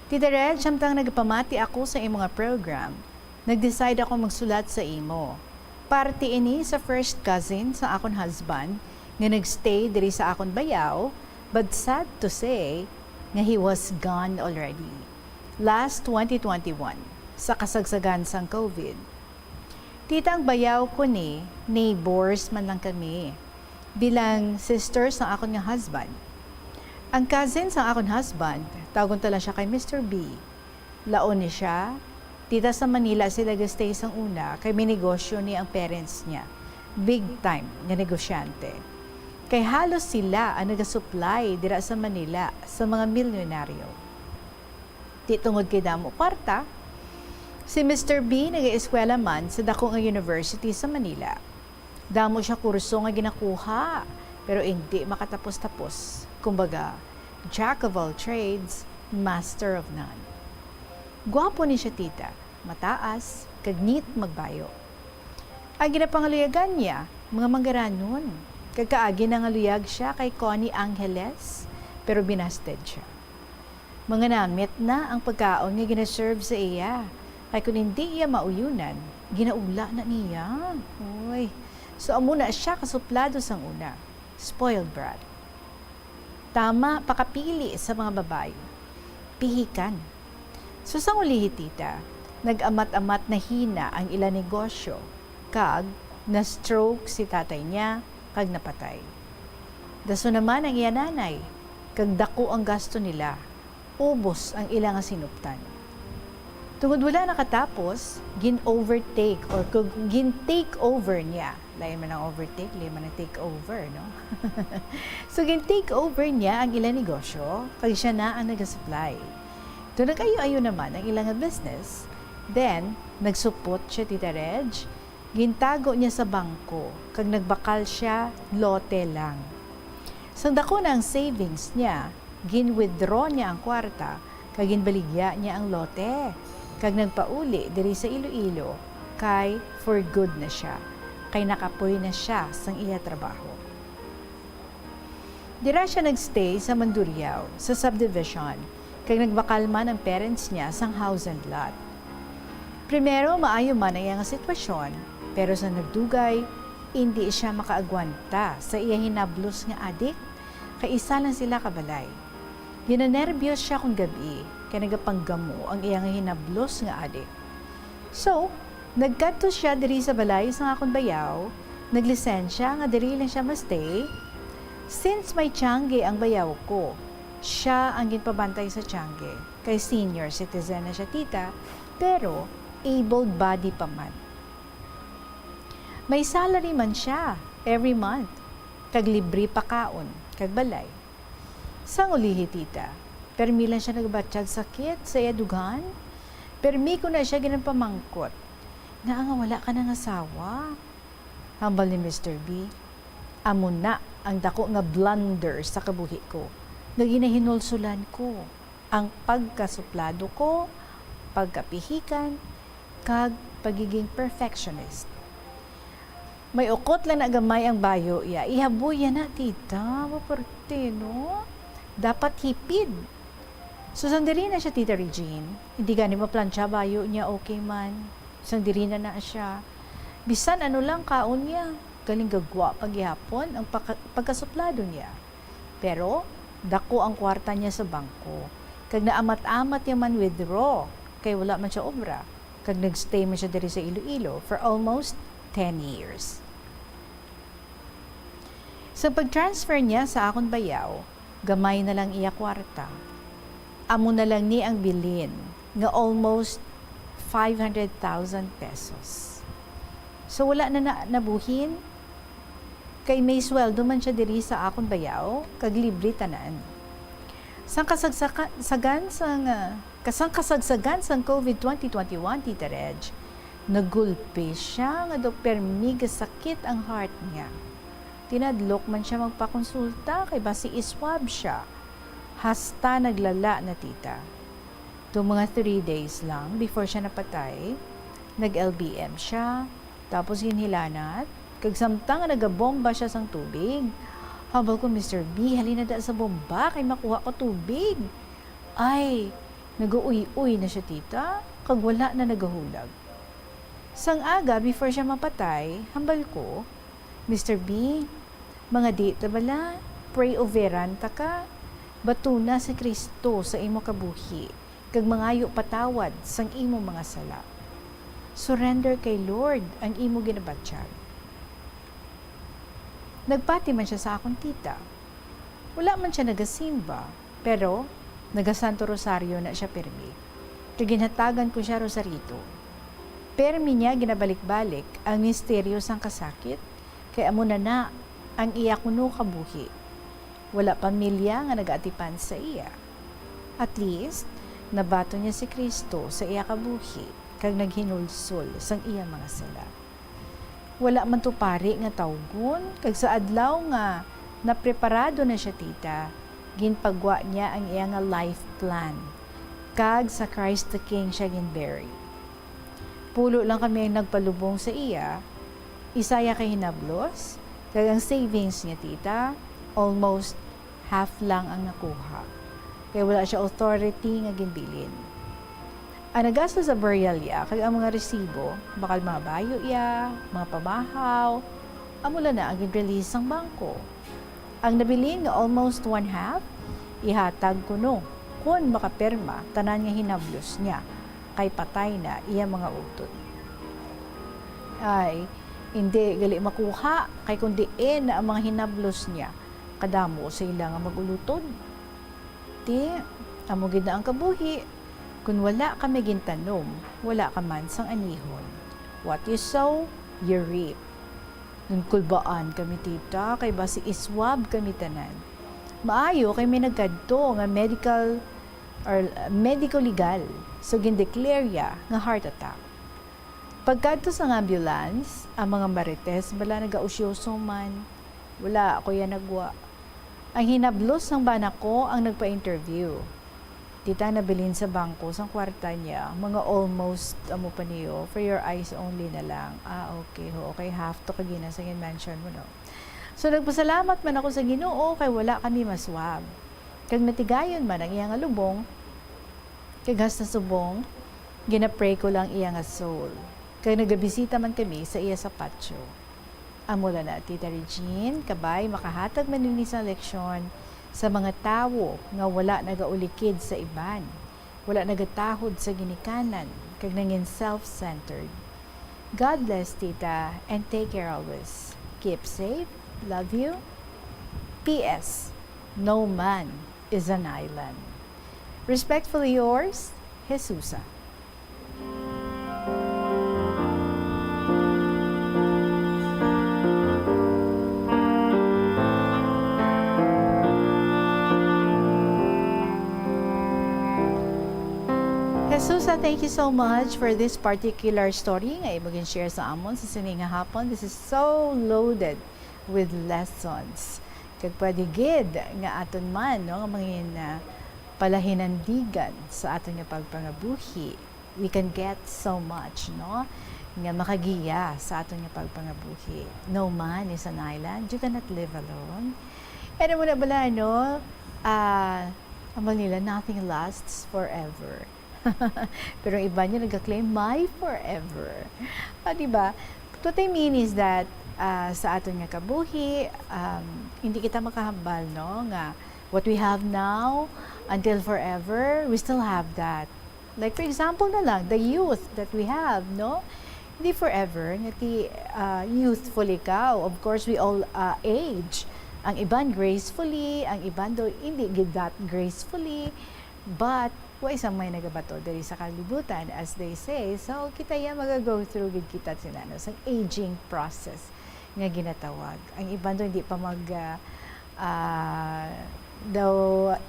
Tita Reg, samtang nagapamati ako sa imo nga program, nag-decide ako magsulat sa imo. Parte ini sa first cousin sa akon husband nga nagstay diri sa akon bayaw, but sad to say nga he was gone already. Last twenty twenty-one, sa kasagsagan sang COVID. Tita, ang bayaw ko ni, neighbors man lang kami. Bilang sister sang akon nga husband. Ang cousin sang akon husband, tawgon ta lang siya kay Mister B. Laon ni siya, tita, sa Manila sila gastay sang una kay may negosyo ni ang parents niya. Big time nga negosyante. Kay halos sila ang nagasupply dira sa Manila sa mga milyonaryo. Di tungod kay damo kwarta, si Mister B nagaeskwela man sa dako nga university sa Manila. Damo siya kurso nga ginakuha, pero indi makatapos-tapos. Kumbaga, jack of all trades, master of none. Gwapo ni siya, tita, mataas, kag neat magbayo. Ang ginapangaluyagan niya, mga manggaranon, kag kaagi nangaluyag siya kay Connie Angeles, pero binasted siya. Manganamit na ang pagkaon nga ginaserve sa iya, kay kon indi iya mauyonan, ginaula na niya. Uy. So, amo na sia kasuplado sang una. Spoiled brat. Tama, pakapili sa mga babayi. Pihikan. So, sang ulihi, tita, nag-amat-amat nahina ang ila negosyo, kag na-stroke si tatay niya, kag napatay. Daso naman ang iya nanay, kag dako ang gasto nila. Ubos ang ila nga sinuptan. Tungod wala nakatapos, gin-overtake or kag gin-take over niya. Lain man ang overtake, lain man ang take over, no? So, gin-take over niya ang ila negosyo, kag siya na ang nagasupply. Daw nag-ayo-ayo naman ang ila nga business. Then, nagsupot siya, Tita Reg, gintago niya sa bangko, kag nagbakal sia lote lang. Sang dako na ang savings niya, gin-withdraw niya ang kwarta, kag ginbaligya niya ang lote, kag nagpauli diri sa Iloilo, kay for good na sia, kay nakapoy na sia sang iya trabaho. Dira sia nagstay sa Mandurriao, sa subdivision, kag nagbakal man ang parents niya sang house and lot. Primero, maayo man ang iya nga sitwasyon, pero sa nagdugay, indi sia makaagwanta sa iya hinablos nga adik, kay isa lang sila ka balay. Ginanerbyos sia kon gab-i, kay nagapanggamo ang iya nga hinablos nga adik. So, nagkadto sia diri sa balay sang akon bayaw, naglisensya nga diri lang sia ma-stay. Since may tiangge ang bayaw ko, sia ang ginpabantay sa tiangge, kay senior citizen na sia, tita, pero able-body pa man. May salary man sia every month, kag libre pakaon kag balay. Sang ulihi, tita, permi lang sia nagabatyag sakit sa iya dughan. Permi ko na sia ginapamangkot, "Ngaa nga wala ka nangasawa?" Hambal ni Mister B, "Amo na ang dako nga blunder sa kabuhi ko, nga ginahinulsulan ko ang pagkasuplado ko, pagkapihikan, kag pagiging perfectionist." May ukot lang na gamay ang bayo iya. Ihaboy ya na, tita. Maperte, no? Dapat hipid. So, sang diri na siya, Tita Regine, hindi gani maplantsa bayo niya, okay man. Sang diri na na siya, bisan ano lang kaon niya, galing gagwa pa gihapon ang paka-, pagkasuplado niya. Pero dako ang kwarta niya sa bangko, kag naamat-amat niya man withdraw, kay wala man siya obra, kag nagstay man siya diri sa Iloilo for almost ten years. Sa pag-transfer niya sa akon bayaw, gamay na lang iya kwarta. Amo na lang ni ang bilin nga almost five hundred thousand pesos. So, wala na, na nabuhin, kay may sweldo man siya diri sa akon bayaw, kag libre tanan. Sang kasagsaga-, sagan sang, ah, kasang kasagsagan sang COVID twenty twenty-one, Tita Reg, nagulpi siya nga daw permi gasakit ang heart niya. Tinadlok man siya magpakonsulta kay basi iswab siya. Hasta naglala na, tita. Daw mga three days lang before siya napatay, nag-L B M siya, tapos ginhilanat, kag samtang nga nagabomba siya sang tubig, hambal ko, "Mister B, halina da sa bomba kay makuha ko tubig." Ay, nagauy-uy na siya, tita, kag wala na nagahulag. Sang aga, before siya mapatay, hambal ko, "Mister B, mga di ta bala, pray overan ta ka. Batuna si Cristo sa imo kabuhi, kag mangayo patawad sang imo mga sala. Surrender kay Lord ang imo ginabatyag." Nagpati man siya sa akon tita. Wala man siya nagasimba, pero nagasanto Rosario na siya pirmi. Kag ginhatagan ko siya rosarito. Pirmi niya ginabalik-balik ang misteryo sang kasakit, kay amo na na ang iya kuno kabuhi. Wala pamilya nga nagaatipan sa iya. At least, nabaton niya si Cristo sa iya kabuhi kag naghinulsol sang iya mga sala. Wala man to pari nga tawgon, kag sa adlaw nga napreparado na sia, tita, ginpagwa niya ang iya nga life plan, kag sa Christ the King sia ginbury. Pulo lang kami ang nagpalubong sa iya, isa iya ka hinablos, kag ang savings niya, tita, almost half lang ang nakuha, kay wala sia authority nga ginbilin. Ang nagasto sa burial iya kag ang mga resibo, bakal mga bayo iya, mga pamahaw, amo lang na ang gin-release sang bangko. Ang nabilin nga almost one half, ihatag kuno kon makapirma tanan nga hinablos niya, kay patay na iya mga utod. Ay, indi gali makuha, kay kon diin na ang mga hinablos niya, kadamo sa ila nga mag-ulutod. Ti, amo gid na ang kabuhi, kon wala kami gintanom, wala ka man sang anihon. What you sow, you reap. Ginkulbaan kami, tita, kay basi iswab kami tanan. Maayo kay may nagkadto nga medical or, uh, medico-legal, so gindeclare iya nga heart attack. Pagkadto sang ambulance, ang mga marites bala nagausyoso man. Wala ko iya nagwa. Ang hinablos sang bana ko ang nagpa-interview. Tita, nabilin sa bangko sang kwarta niya, mga almost, amo pa niyo, for your eyes only na lang. Ah, okay, ho, okay, half to kagina sa gin-mention mo, no? So, nagpasalamat man ako sa Ginoo kay wala kami maswab. Kag natigayon man ang iya nga lubong, kag hasta subong, gina-pray ko lang iya nga soul. Kag nagabisita man kami sa iya sa patio. Amo lang na, Tita Regine, kabay makahatag man ini sang leksyon sa mga tawo nga wala nagaulikid sa iban, wala nagatahod sa ginikanan, kag nangin self-centered. God bless, Tita, and take care always. Keep safe. Love you. P S. No man is an island. Respectfully yours, Jesusa. Jesusa, thank you so much for this particular story nga imo gin-share sa amon sa sini nga hapon. This is so loaded with lessons. Kag pwede gid nga aton man, no, nga mangin, ah, palahinandigan sa aton nga pagpangabuhi. We can get so much, no, nga makagiya sa aton nga pagpangabuhi. No man is an island. You cannot live alone. Ano mo na bala, no? Ah, ambal nila, "Nothing lasts forever." Pero ang iban niya nagka-claim, "My forever." Ah, di ba? What I mean is that, ah, sa aton nga kabuhi, um, hindi kita makahambal, no, nga what we have now, until forever, we still have that. Like, for example na lang, the youth that we have, no? Hindi forever nga ti, ah, youthful ikaw. Of course, we all, ah, age. Ang iban gracefully, ang iban daw hindi gid that gracefully. But, wa isa may nagabato diri sa kalibutan, as they say. So, kita ya maga-go through gid kita sina, no, sa aging process nga ginatawag. Ang iban daw hindi pa mag, ah, ah, daw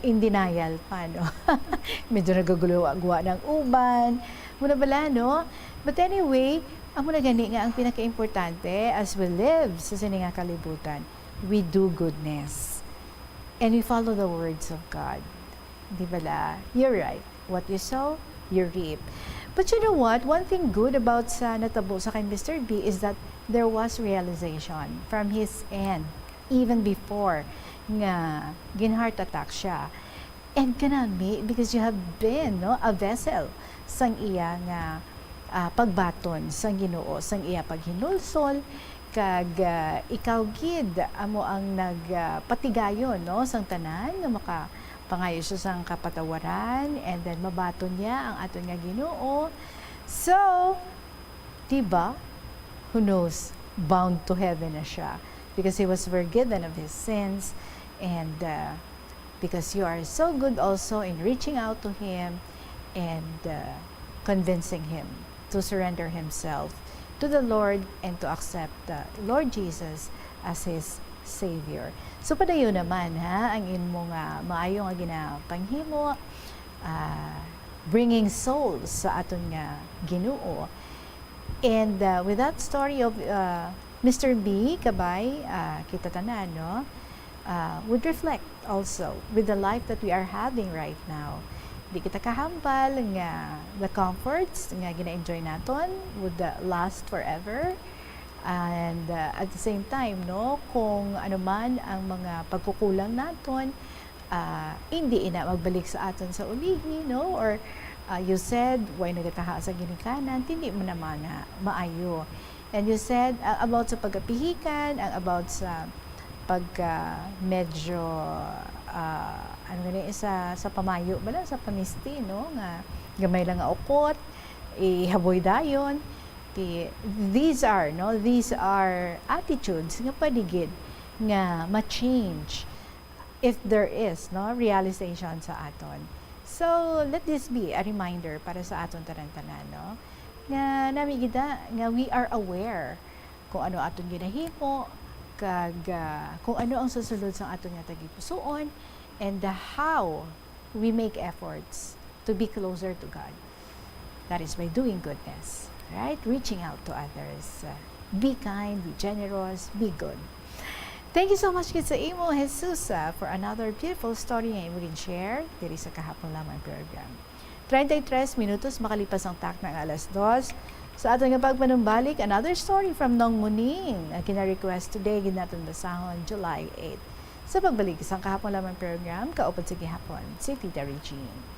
in denial pa, no? Medyo nagaguluwa-guwa ng uban. Muna bala, no? But anyway, amo na gani nga ang pinakaimportante as we live sa sini nga kalibutan, we do goodness. And we follow the words of God. Di bala? You're right. What you sow, you reap. But you know what? One thing good about sa natabo sa kay Mister B is that there was realization from his end, even before nga gin-heart attack siya. And kanami, because you have been, no, a vessel sang iya nga, ah, pagbaton sang Ginoo, sang iya paghinulsol, kag, ah, ikaw gid amo ang nag, ah, patigayon, no, sang tanan nga makapangayo siya sang kapatawaran, and then mabaton niya ang aton nga Ginoo. So, di ba? Who knows? Bound to heaven na siya because he was forgiven of his sins, and, ah, because you are so good also in reaching out to him and, uh, convincing him to surrender himself to the Lord and to accept the Lord Jesus as his Savior. So, padayon naman, ha, ang imo nga maayo nga ginapanghimo, ah, bringing souls sa aton nga Ginoo. And, uh, with that story of, uh, Mister B, kabay, uh, kita tanan, no, uh, would reflect also with the life that we are having right now. Di kita kahambal nga the comforts nga gina-enjoy naton would, uh, last forever. And, uh, at the same time, no, kung ano man ang mga pagkukulang naton, ah, hindi ina magbalik sa aton sa ulihi, no? Or, ah, you said, way nagataha sa ginikanan, hindi mo na mga maayo. And you said, ah, about sa pagkapihikan, ang about sa pagka medyo, ah, ano gani, sa, sa pamayo bala, sa pamisti, no? Nga gamay lang nga ukot, ihaboy dayon. Ti-, these are, no? These are attitudes nga pwede gid nga ma-change if there is, no, realization sa aton. So, let this be a reminder para sa aton tanan-tanan, no, nga nami gid nga we are aware kung ano aton ginahimo, kag, ah, kung ano ang susunod sa aton nga tagipusoon, and how we make efforts to be closer to God. That is by doing goodness, right? Reaching out to others. Uh, be kind, be generous, be good. Thank you so much gid sa imo, Jesus, uh, for another beautiful story nga imo gin-share diri sa kahapon lamang program. Treinta y tres minutos makalipas ang takna nga alas dos. Sa aton nga pagpanumbalik, another story from Nong Muning, nga gina-request today, gid naton basahon, July eight. Sa pagbalik sang kahapon lamang program, kaupod sa gihapon, si Tita Regine.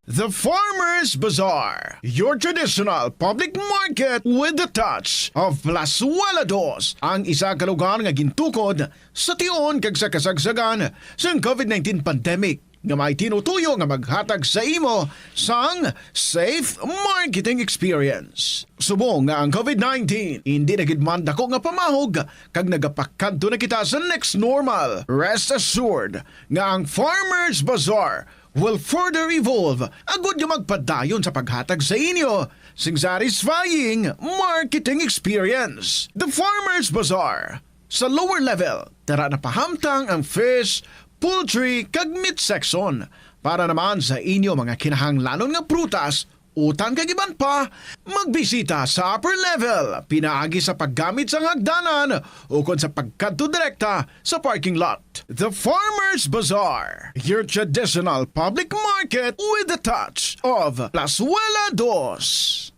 The Farmers Bazaar, your traditional public market with the touch of Plazuela Dos, ang isa ka lugar nga gintukod sa tion kag sa kasagsagan sang COVID nineteen pandemic, nga may tinutuyo nga maghatag sa imo sang safe marketing experience. Subong nga ang COVID nineteen indi na gid man dako nga pamahog, kag nagapakadto na kita sa next normal, rest assured nga ang Farmers Bazaar will further evolve agud nga magpadayon sa paghatag sa inyo sing satisfying marketing experience. The Farmers Bazaar. Sa lower level, tara na pahamtang ang fish, poultry, kag meat section. Para naman sa inyo mga kinahanglanon nga prutas, utan kag iban pa, magbisita sa upper level pinaagi sa paggamit sang hagdanan ukon sa pagkadto direkta sa parking lot. The Farmers Bazaar, your traditional public market with the touch of Plazuela Dos.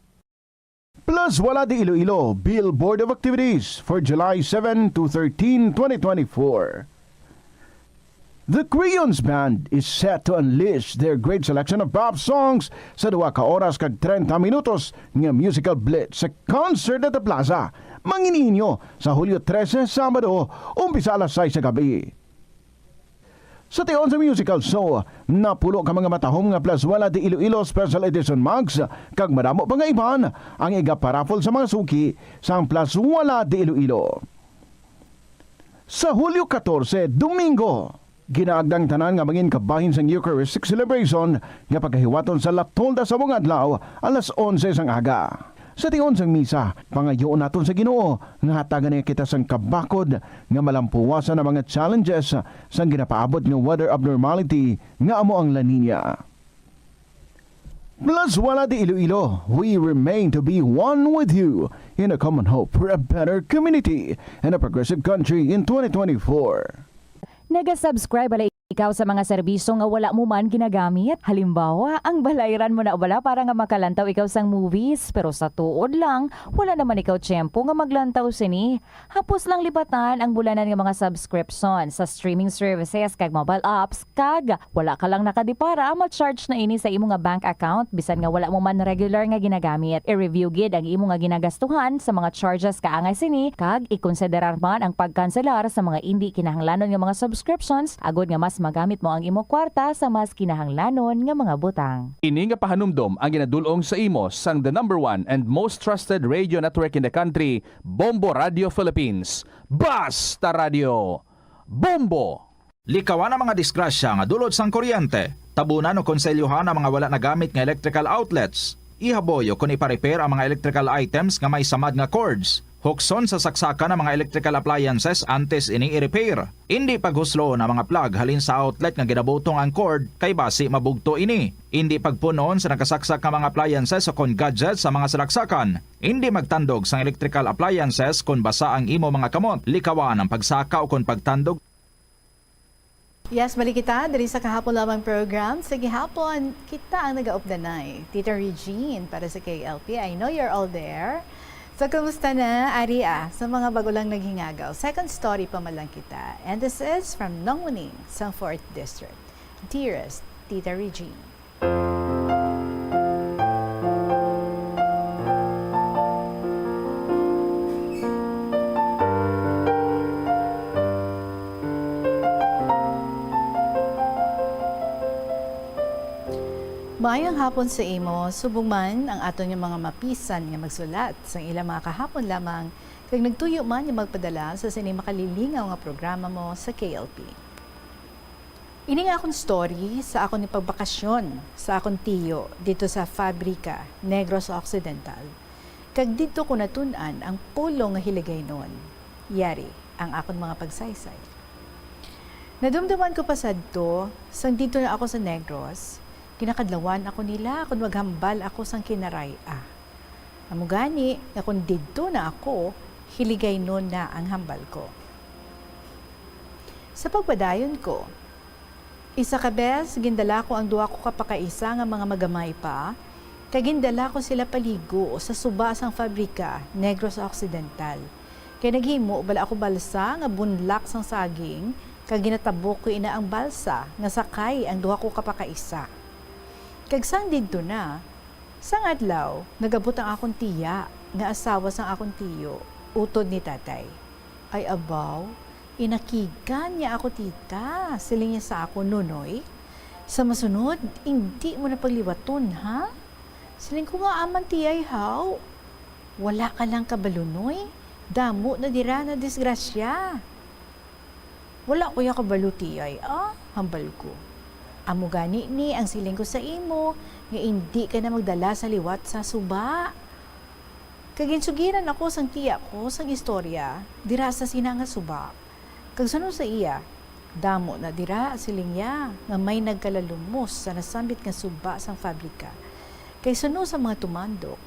Plazuela de Iloilo, Billboard of Activities for July seven to thirteen, twenty twenty-four. The Creons Band is set to unleash their great selection of pop songs sa duha ka oras kag treinta minutos nga musical blitz sa Concert at the Plaza, manginhinyo sa Hulyo trese, Sabado, umpisa alas sais sa gabi. Sa tion sa musical show, napulo ka mga matahom nga Plazuela de Iloilo Special Edition mugs kag madamo pa nga iban ang igaparaffle sa mga suki sang Plazuela de Iloilo. Sa Hulyo katorse, Domingo, Ginaagda ang tanan nga mangin kabahin sang Eucharistic celebration nga pagahiwaton sa La Tolda sa mga adlaw alas onse sang aga. Sa tion sang misa, pangayoon naton sa Ginoo nga hatagan niya kita sang kabakod nga malampuwasan ang mga challenges sang ginapaabot nga weather abnormality nga amo ang La Niña. Plus, wala di Iloilo, we remain to be one with you in a common hope for a better community and a progressive country in twenty twenty-four. Naga-subscribe bala ikaw sa mga serbisyo nga wala mo man ginagamit? Halimbawa, ang balayran mo na bala para nga makalantaw ikaw sang movies, pero sa tuod lang, wala naman ikaw tiyempo nga maglantaw sini. Hapos lang libatan ang bulanan nga mga subscription sa streaming services kag mobile apps, kag wala ka lang nakadipara, ma-charge na ini sa imo nga bank account bisan nga wala mo man regular nga ginagamit. I-review gid ang imo nga ginagastuhan sa mga charges kaangay sini, kag ikonsiderar man ang pagkanselar sa mga indi kinahanglanon nga mga subscriptions agod nga mas magamit mo ang imo kwarta sa mas kinahanglanon nga mga butang. Ini nga pahanumdom ang ginadul-ong sa imo sang the number one and most trusted radio network in the country, Bombo Radio Philippines. Basta Radio! Bombo! Likawan ang mga disgrasya nga dulot sang kuryente. Tabunan o konselyohan ang mga wala nagamit nga electrical outlets. Ihaboy o kon ipa-repair ang mga electrical items nga may samad nga cords. Hukson sa saksakan ang mga electrical appliances antes ini i-repair. Indi paghusloon ang mga plug halin sa outlet nga ginabutong ang cord, kay basi mabugto ini. Indi pagpun-on sa nakasaksak nga mga appliances o kon gadgets sa mga salaksakan. Indi magtandog sang electrical appliances kon basa ang imo mga kamot. Likawan ang pagsaka o kon pagtandog. Yes, balik kita diri sa Kahapon Lamang program. Sa gihapon, kita ang nagaupdanay. Tita Regine para sa K L P. I know you're all there. So, kumusta na, ari, ah, sa mga bago lang naghingagaw? Second story pa man lang kita. And this is from Nongmuning, sa fourth District. Dearest Tita Regine. Maayong hapon sa imo, subong man ang aton nga mga mapisan nga magsulat sang ilang mga kahapon lamang, kag nagtuyo man nga magpadala sa sini makalilingaw nga programa mo sa K L P. Ini nga akon story sa akon pagbakasyon sa akon tiyo didto sa Fabrica, Negros Occidental, kag didto ko natun-an ang pulong nga Hiligaynon. Yari ang akon mga pagsaysay. Nadumduman ko pa sadto, sang didto na ako sa Negros, ginakadlawan ako nila kon maghambal ako sang Kinaray-a. Amo gani nga kon didto na ako, Hiligaynon na ang hambal ko. Sa pagpadayon ko, isa ka bes, gindala ko ang duha ko ka pakaisa nga mga magamay pa, kag gindala ko sila paligo sa suba sang Fabrica, Negros Occidental. Kay naghimo bala ako balsa nga bunlak sang saging, kag ginatabok ko ina ang balsa nga sakay ang duha ko ka pakaisa. Kag sang didto na, sang adlaw, nag-abot ang akon tiya nga asawa sang akon tiyo, utod ni tatay. "Ay, abaw, inakigan niya ako, tita," siling niya sa akon, "Nonoy, sa masunod, indi mo na pagliwaton, ha?" Siling ko nga, "Aman, tiyay, haw? Wala ka lang kabalo, Noy. Damo na dira na disgrasya." "Wala ko ya kabalo, tiyay, ah," hambal ko. "Amo gani ni ang siling ko sa imo, nga indi ka na magdala sa liwat sa suba." Kag ginsugiran ako sang tiya ko sang istorya dira sa sina nga suba. Kag suno sa iya, "Damo na dira," siling niya, "nga may nagkalalumos sa nasambit nga suba sang fabrika. Kay suno sa mga tumandok,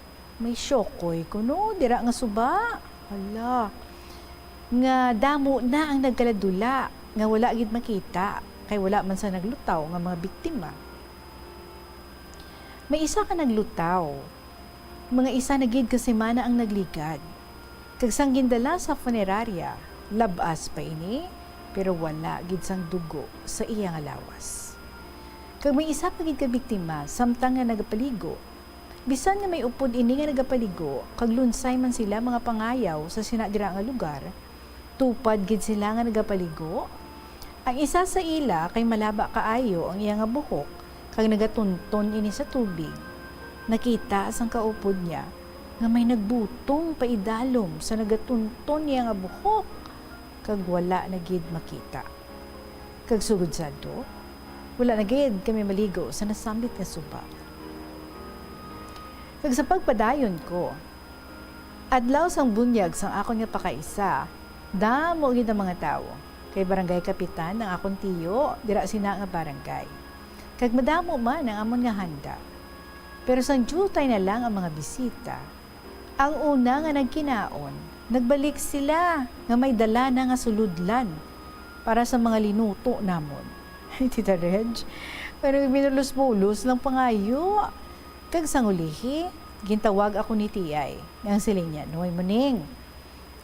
may syokoy kuno dira nga suba. Hala, nga damo na ang nagkaladula nga wala gid makita, kay wala man sa naglutaw nga mga biktima." May isa ka naglutaw. Mga isa na gid ka semana ang nagligad. Kag sang gindala sa funerarya, lab-as pa ini, pero wala gid sang dugo sa iya nga lawas. Kag may isa pa gid ka biktima, samtang nga nagapaligo. Bisan nga may upod ini nga nagapaligo, kag lunsay man sila mga pangayaw sa sina dira nga lugar, tupad gid sila nga nagapaligo. Ang isa sa ila kay malaba kaayo ang iya nga buhok, kag nagatunton ini sa tubig. Nakita sang kaupod niya nga may nagbutong paidalom sa nagatunton niya nga buhok, kag wala na gid makita. Kag sugod sadto, wala na gid kami maligo sa nasambit nga suba. Kag sa pagpadayon ko, adlaw sang bunyag sang akon nga pakaisa, damo gid ang mga tawo, kay barangay kapitan ang akon tiyo dira sina nga barangay. Kag madamo man ang amon nga handa. Pero sang diutay na lang ang mga bisita, ang una nga nagkinaon, nagbalik sila nga may dala na nga sulodlan para sa mga linuto namon. Tita Reg, pero minulos-bulos lang pangayo. Kag sang ulihi, gintawag ako ni Tiay, nga ang siling niya, "Noy Muning,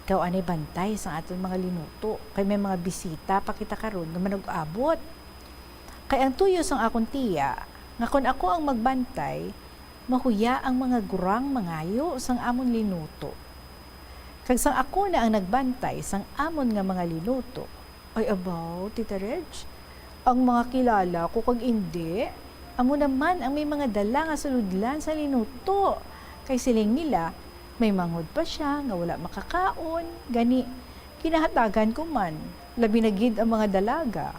ikaw anay bantay sang aton mga linuto, kay may mga bisita pa kita karon nga manug-abot." Kay ang tuyo sang akon tiya, nga kon ako ang magbantay, mahuya ang mga gurang mangayo sang amon linuto. Kag sang ako na ang nagbantay sang amon nga mga linuto, ay, abaw, Tita Reg, ang mga kilala ko kag indi, amo naman ang may mga dala nga sulodlan sa linuto. Kay siling nila, may manghod pa sia nga wala makakaon, gani ginahatagan ko man, labi na gid ang mga dalaga.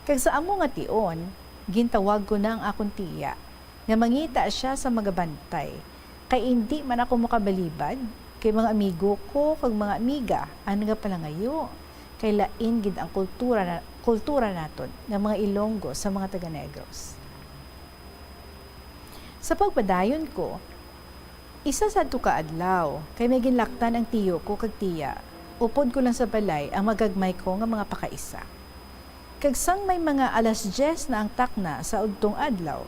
Kag sa amo nga tion, gintawag ko na ang akon tiya, nga mangita sia sa magabantay, kay indi man ako makabalibad, kay mga amigo ko kag mga amiga ang nagapalangayo, kay lain gid ang kultura na, kultura naton nga mga Ilonggo sa mga taga-Negros. Sa pagpadayon ko, isa sadto ka adlaw, kay may ginlaktan ang tiyo ko kag tiya, upod ko lang sa balay ang magagmay ko nga mga pakaisa. Kag sang may mga alas dyes na ang takna sa udtong adlaw,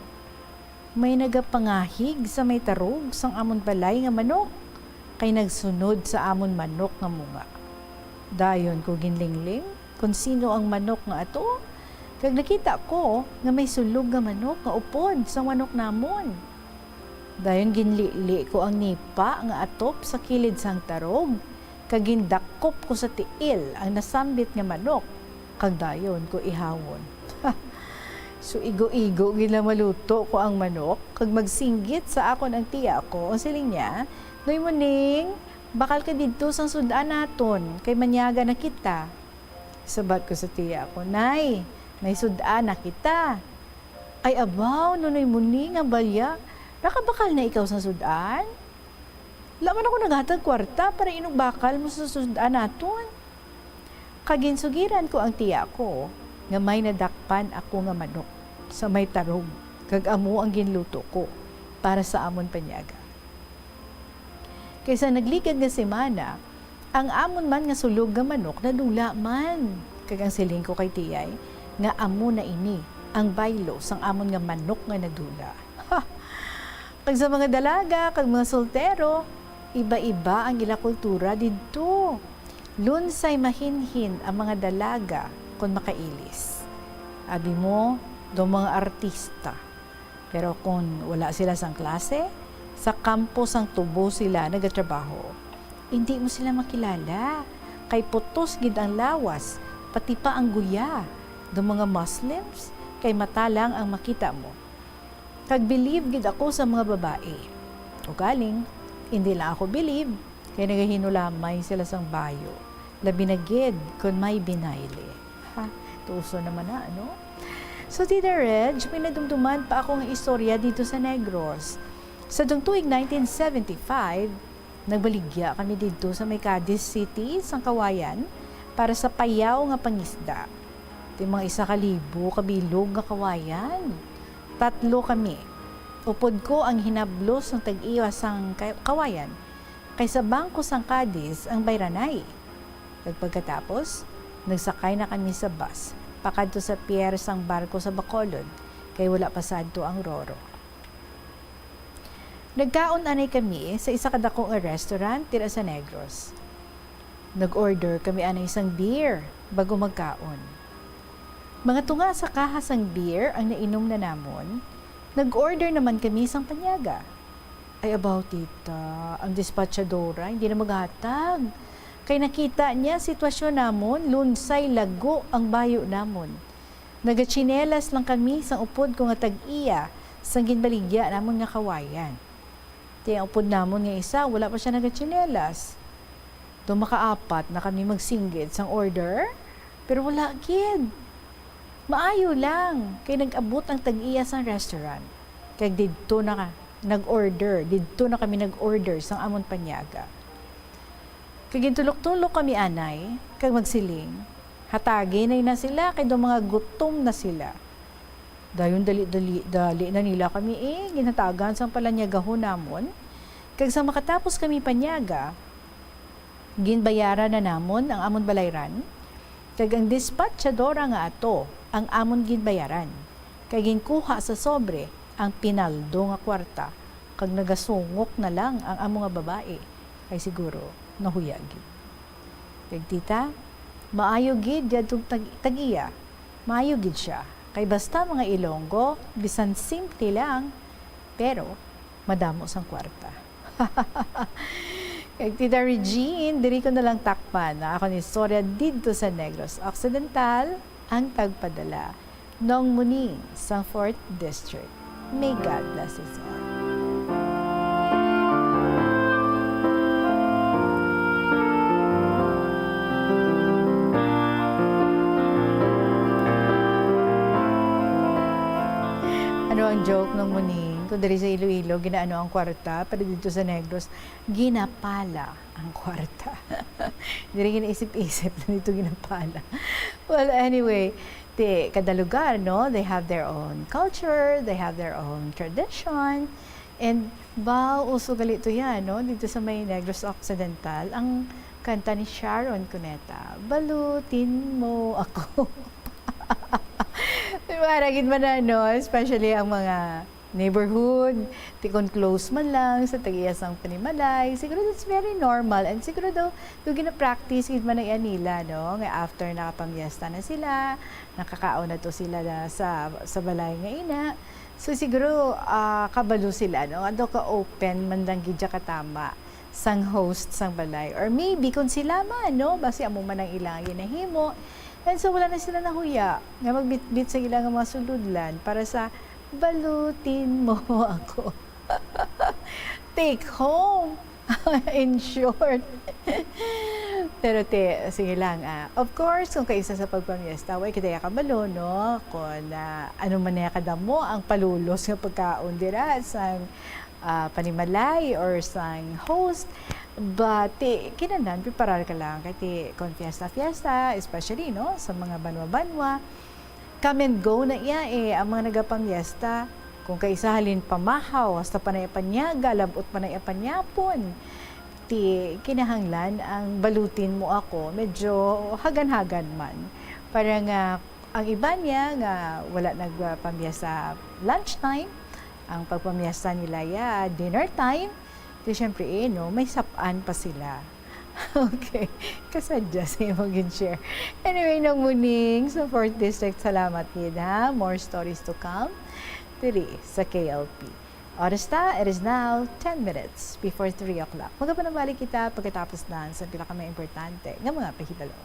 may nagapangahig sa may tarog sang amon balay nga manok, kay nagsunod sa amon manok nga munga. Dayon ko ginlingling kon sino ang manok nga ato, kag nakita ko nga may sulog nga manok nga upod sang manok namon. Dayon ginlili ko ang nipa nga atop sa kilid sang tarog, kag gindakop ko sa tiil ang nasambit nga manok, kag dayon ko ihawon. So, igo-igo gid lang maluto ko ang manok, kag magsinggit sa akon ang tiya ko, ang siling niya, "Noy Muning, bakal ka didto sang sud-an naton, kay manyaga na kita." Sabat ko sa tiya ko, "Nay, may sud-an na kita." "Ay, abaw, Nonoy Muning, nga balya, nakabakal na ikaw sang sud-an? Wala man ako naghatag kwarta para inugbakal mo sa sud-an naton." Kag ginsugiran ko ang tiya ko nga may nadakpan ako nga manok sa may tarog, kag amo ang ginluto ko para sa amon panyaga. Kay sa nagligad nga semana, ang amon man nga sulog nga manok nadula man. Kag ang siling ko kay Tiyay, nga amo na ini ang baylo sang amon nga manok nga nadula. Ha! Kag sa mga dalaga kag mga soltero, iba-iba ang ila kultura didto. Lunsay mahinhin ang mga dalaga kon makailis. Abi mo, daw mga artista. Pero kon wala sila sang klase, sa kampo sang tubo sila nagatrabaho. Indi mo sila makilala, kay putos gid ang lawas, pati pa ang guya. Daw mga Muslims, kay mata lang ang makita mo. Kag believe gid ako sa mga babae. Ugaling, indi lang ako believe, kay nagahinulamay sila sang bayo. Labi na gid kon may binayli. Ha, tuso naman na, ano? So, Tita Reg, may nadumduman pa ako nga istorya dito sa Negros. Sa dong tuig nineteen seventy-five, nagbaligya kami didto sa may Cadiz City, sang Kawayan, para sa payaw nga pangisda. Ti mga isa ka libo ka bilog nga kawayan. Tatlo kami. Upod ko ang hinablos sang tag-iya sang ka-, kawayan, kay sa bangko sang Cadiz ang bayranay. Kag pagkatapos, nagsakay na kami sa bus pakadto sa pier sang barko sa Bacolod, kay wala pa sadto ang Roro. Nagkaon anay kami sa isa ka dako nga restaurant dira sa Negros. Nag-order kami anay sang beer bago magkaon. Mga tunga sa kaha sang beer ang nainom na namon, nag-order naman kami sang panyaga. Ay, abaw, tita, ang dispatchadora hindi na maghatag. Kay nakita niya sitwasyon namon, lunsay lago ang bayo namon. Nagatsinelas lang kami sang upod ko nga tag-iya sang ginbaligya namon nga kawayan. Ti ang upod namon nga isa, wala pa sia nagatsinelas. Daw makaapat na kami magsinggit sang order, pero wala gid. Maayo lang, kay nag-abot ang tag-iya sang restaurant. Kag didto na ka, nag-order, didto na kami nag-order sang amon panyaga. Kag gintulok-tulok kami anay, kag magsiling, "Hatagi na na sila, kay daw mga gutom na sila." Dayon dali-dali, dali na nila kami, eh, ginhatagan sang palanyagahon namon. Kag sa makatapos kami panyaga, ginbayaran na namon ang amon balayran, kag ang dispatchadora nga ato ang amon ginbayaran, kag ginkuha sa sobre ang pinaldo nga kwarta, kag nagasungok na lang ang amo nga babayi, kay siguro nahuya gid. Kag tita, maayo gid yadtong tag-, tag-iya. Maayo gid sia. Kay basta mga Ilonggo, bisan simple lang, pero madamo sang kwarta. Kag Tita Regine, diri ko na lang takpan ang akon istorya didto sa Negros Occidental, ang tagpadala, Nong Muning sang Fourth District. May God bless us all. Ano ang joke, Nong Muning? Kung diri sa Iloilo, ginaano ang kwarta, pero dito sa Negros, ginapala ang kwarta. Diri ginaisip-isip na dito ginapala. Well, anyway, ti, kada lugar, no, they have their own culture, they have their own tradition. And ba, uso gali to yan, no? Dito sa may Negros Occidental, ang kanta ni Sharon Cuneta, "Balutin Mo Ako." May mga ragid man na, no? Especially ang mga neighborhood, ti kon close man lang sa tag-iya sang panimalay. Siguro that's very normal. And siguro daw, daw gina-practice gid man na yan nila, no? Nga after nakapamiesta na sila, nakakaon na to sila na sa, sa balay nga ina. So siguro, ah, kabalo sila, no? Nga daw ka-open man lang gid siya katama sang host sang balay. Or maybe kung sila man, no? Basi amo man ang ilang ginahimo. And so wala na sila nahuya nga magbitbit sa ilang mga sulodlan para sa "Balutin Mo Ako." Take home. In short. Pero ti, sige lang, ah. Of course, kung kaisa sa pagpamiesta, way kadaya kabalo, no? Kung, ah, ano man niya kadamo ang palulos nga pagkaon dira sang, ah, panimalay or sang host. But ti, kinahanglan preparar ka lang kay ti, kung fiesta-fiesta, especially, no, sa mga banwa-banwa, come and go na iya, eh, ang mga nagapamiesta. Kung kaisa halin pamahaw, hasta panay panyaga, lab-ot panay panyapon, ti kinahanglan ang "Balutin Mo Ako" medyo hagan-hagan man. Para nga ang iba niya nga wala nagpamiesta lunchtime, ang pagpamiesta nila ya dinner time, di syempre, eh, no, may sap-an pa sila. Okay. Kasadya sa imo gin-share. Anyway, Nong Muning sa Fourth District, salamat gid, ha. More stories to come diri sa K L P. Oras ta, it is now ten minutes before three o'clock. Magapanambalik kita pagkatapos na sa pila ka mga importante nga mga pahibalo.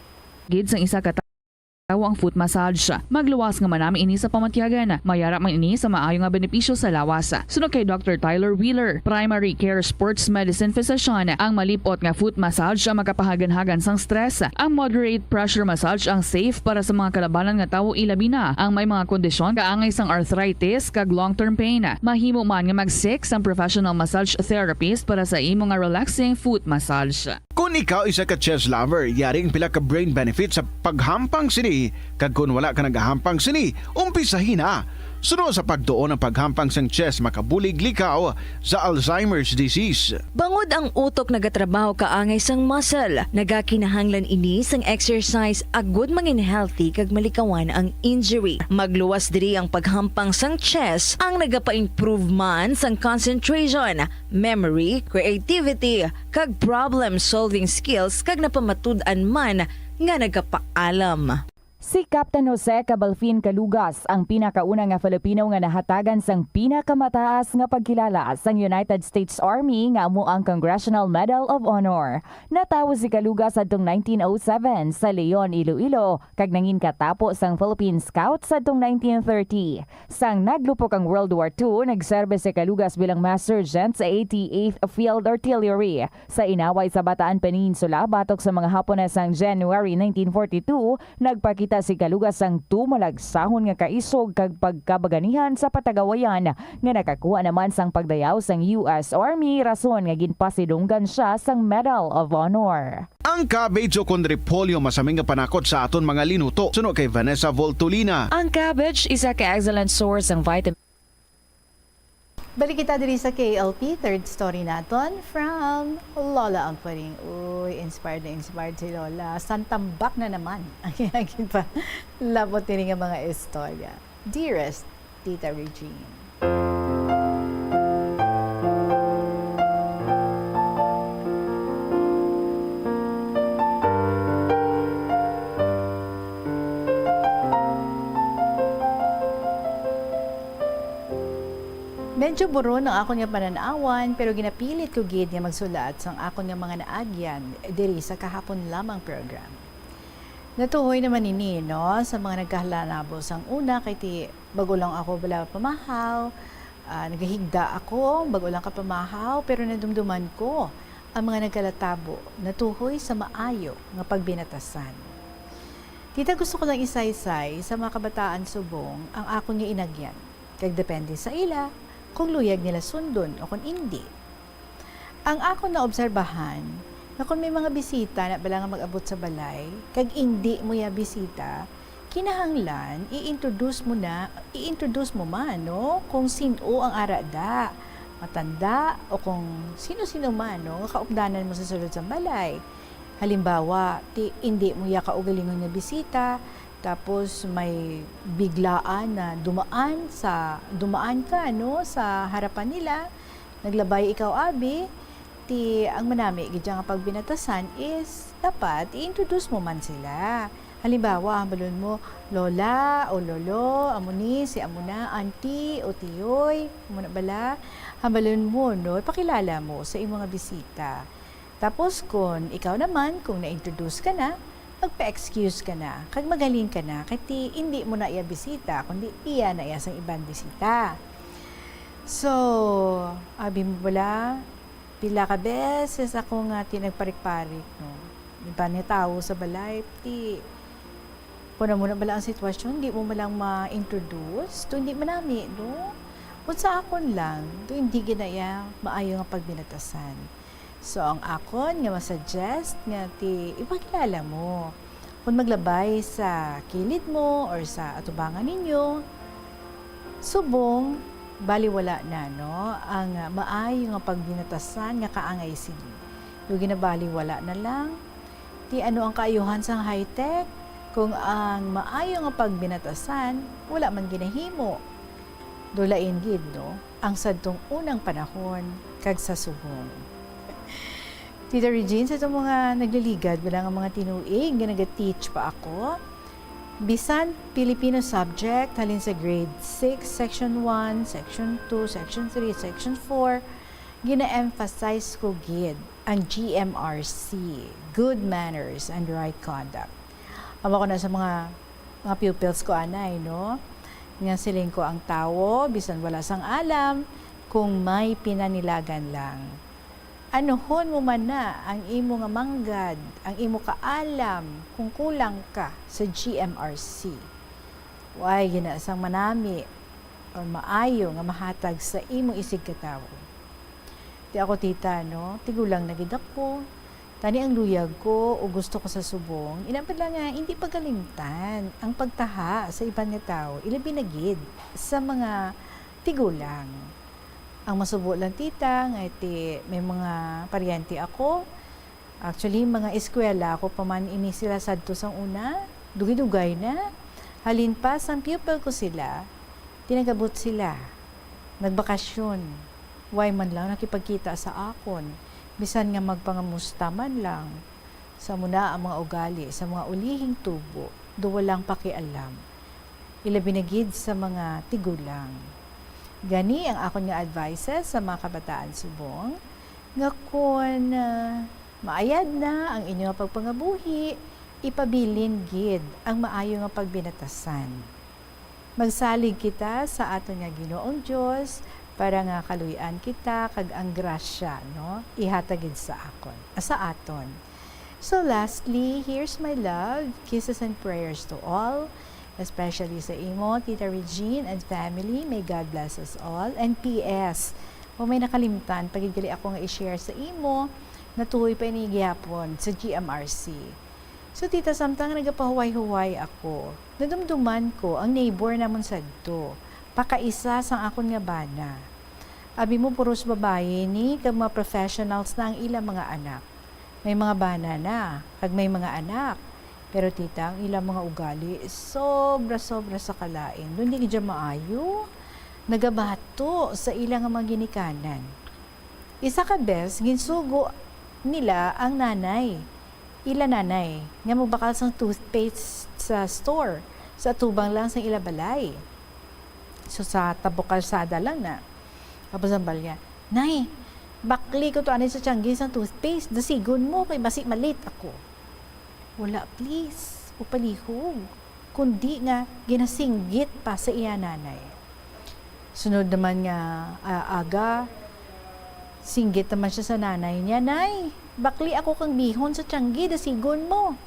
Gid sang isa ka tawo ang foot massage. Magluwas nga manami ini sa pamatyagan. Mayara man ini sa maayo nga benepisyo sa lawas. Suno kay Doctor Tyler Wheeler, primary care sports medicine physician, ang malip-ot nga foot massage ang makapahaganhagan sang stress. Ang moderate pressure massage ang safe para sa mga kalabanan nga tawo, ilabi na ang may mga kondisyon kaangay sang arthritis kag long-term pain. Mahimo man nga mag-seek sang professional massage therapist para sa imo nga relaxing foot massage. Kon ikaw isa ka chess lover, yari ang pila ka brain benefits sa paghampang sini, kag kon wala ka nagahampang sini, umpisahi na. Suno sa pagtuon, ang paghampang sang chess makabulig likaw sa Alzheimer's disease. Bangod ang utok nagatrabaho kaangay sang muscle, nagakinahanglan ini sang exercise agud mangin healthy kag malikawan ang injury. Magluwas diri ang paghampang sang chess, ang nagapa-improve man sang concentration, memory, creativity, kag problem-solving skills, kag napamatud-an man nga nagapaalam. Si Captain Jose Cabalfin Calugas ang pinakauna nga Filipino nga nahatagan sang pinakamataas nga pagkilala sang United States Army, nga amo ang Congressional Medal of Honor. Natawo si Calugas adtong nineteen oh seven sa Leon, Iloilo, kag nangin katapo sang Philippine Scouts adtong nineteen thirty. Sang naglupok ang World War Two, nagserbe si Calugas bilang mass sergeant sa eighty-eighth Field Artillery. Sa inaway sa Bataan Peninsula batok sa mga Hapones sang January nineteen forty-two, nagpakita sa ikaluga sang tumalagsahon nga kaisog kag pagkabaganihan sa patagawayan nga nakakuha naman sang pagdayaw sang U S Army, rason nga ginpasidunggan siya sang Medal of Honor. Ang cabbage o kon repolyo masami nga panakot sa aton mga linuto, suno kay Vanessa Voltolina. Ang cabbage isa ka excellent source sang vitamin. Balik kita diri sa K L P, third story naton from Lola Agparing. Uy, inspired na inspired si Lola. Santambak na naman ang iyang ginpalabot diri nga mga istorya. Dearest Tita Regine. Medyo buron ang akon nga panan-awan, pero ginapilit ko gid nga magsulat sang akon nga mga naagyan diri sa kahapon lamang program. Natuhoy naman ini, no, sa mga nagkahalanabo sang una, kay ti bag-o lang ako bala pamahaw, ah, nagahigda ako, bag-o lang ka pamahaw, pero nadumduman ko ang mga nagkalatabo natuhoy sa maayo nga pagbinatasan. Tita, gusto ko lang isaysay sa mga kabataan subong ang akon nga inagyan, kag depende sa ila kung luyag nila sundon o kon indi. Ang akon naobserbahan, nga kon may mga bisita na bala nga mag-abot sa balay, kag indi mo ya bisita, kinahanglan i-introduce mo na, i-introduce mo man, no, kung sin-o ang ara da, matanda, o kung sino-sino man, no, nga kaupdanan mo sa sulod sang balay. Halimbawa, ti indi mo ya kaugalingon nga bisita, tapos may biglaan na dumaan sa, dumaan ka, no, sa harapan nila, naglabay ikaw, abi, ti ang manami gid nga pagbinatasan is dapat i-introduce mo man sila. Halimbawa, hambalon mo, "Lola o Lolo, amo ni si amo na, Auntie o Tiyoy," amo na bala. Hambalon mo, no, ipakilala mo sa imo nga bisita. Tapos, kon ikaw naman, kung na-introduce ka na, magpa-excuse ka na, kag maghalin ka na, kay ti indi mo na iya bisita, kundi iya na iya sang iban bisita. So, abi mo bala, pila ka beses ako nga ti nagparik-parik, no? Iban nga tawo sa balay, ti kon amo na bala ang sitwasyon, di mo man lang ma-introduce, to hindi manami, no? Kung sa akon lang, to hindi gid na iya maayo nga pagbinatasan. So, ang akon nga masuggest nga ti ipakilala mo. Kung maglabay sa kilid mo or sa atubangan ninyo, subong baliwala na, no, ang maayo nga pagbinatasan nga kaangay sini. Daw ginabaliwala na lang. Ti ano ang kaayuhan sang high-tech? Kung ang maayo nga pagbinatasan wala man ginahimo. Daw lain gid, no, ang sadtong unang panahon kag sa subong. Tita Regine, sa itong mga nagliligad, wala nga mga tinuig nga naga-teach pa ako. Bisan Filipino subject, halin sa grade six, section one, section two, section three, section four, gina-emphasize ko gid ang G M R C, good manners and right conduct. Amo ko na sa mga, mga pupils ko anay, no? Nga siling ko, ang tawo, bisan wala sang alam, kung may pinanilagan lang. Anuhon mo man na ang imo nga manggad, ang imo kaalam, kung kulang ka sa G M R C. Way gina sang manami or maayo nga mahatag sa imo isigkatawo. Ti ako, tita, no? Tigulang na gid ako. Tani ang luyag ko o gusto ko sa subong, ina pa lang nga hindi pagalimtan ang pagtaha sa iban nga tawo, ilabi na gid sa mga tigulang. Ang masubo lang, tita, nga ti may mga paryente ako, actually, mga eskwela ako pa man ini sila sadto sang una, dugay-dugay na. Halin pa, sang pupil ko sila, ti nag-abot sila, nagbakasyon. Way man lang nakipagkita sa akon, bisan nga magpangamusta man lang. Sa amo na ang mga ugali sa mga ulihing tubo, daw walang pakialam. Ilabi na gid sa mga tigulang. Gani ang akon nga advices sa mga kabataan subong, nga kon, ah, maayad na ang inyo nga pagpangabuhi, ipabilin gid ang maayo nga pagbinatasan. Magsalig kita sa aton nga Ginoong Dios para nga kaluy-an kita kag ang grasya, no, ihatag gid sa akon, sa aton. So lastly, here's my love, kisses and prayers to all, especially sa imo, Tita Regine and family. May God bless us all. And P S, kung may nakalimtan, pagid gali ako nga i-share sa imo, natuloy pa ini gihapon sa G M R C. So, Tita, samtang nagapahuway-huway ako, nadumduman ko ang neighbor namon sadto, pakaisa sang akon nga bana. Abi mo, puros babayi ni, kag mga professionals na ang ilang mga anak. May mga bana na, kag may mga anak. Pero, Tita, ang ilang mga ugali, sobra-sobra sa kalain. Daw di gid maayo. Nagabato sa ilang mga ginikanan. Isa ka bes, ginsugo nila ang nanay, ila nanay, nga magbakal sang toothpaste sa store, sa atubang lang sang ila balay. So, sa tabok kalsada lang na. Tapos ang balya, "Nay, bakli ko to ani sa tianggi sang toothpaste, dasigon mo kay basi ma-late ako." Wala, please, upalihog, kundi nga ginasinggit pa sa iya nanay. Sunod naman nga, ah, aga, singgit naman siya sa nanay niya, "Nay, bakli ako kang bihon sa tianggi, dasigon mo."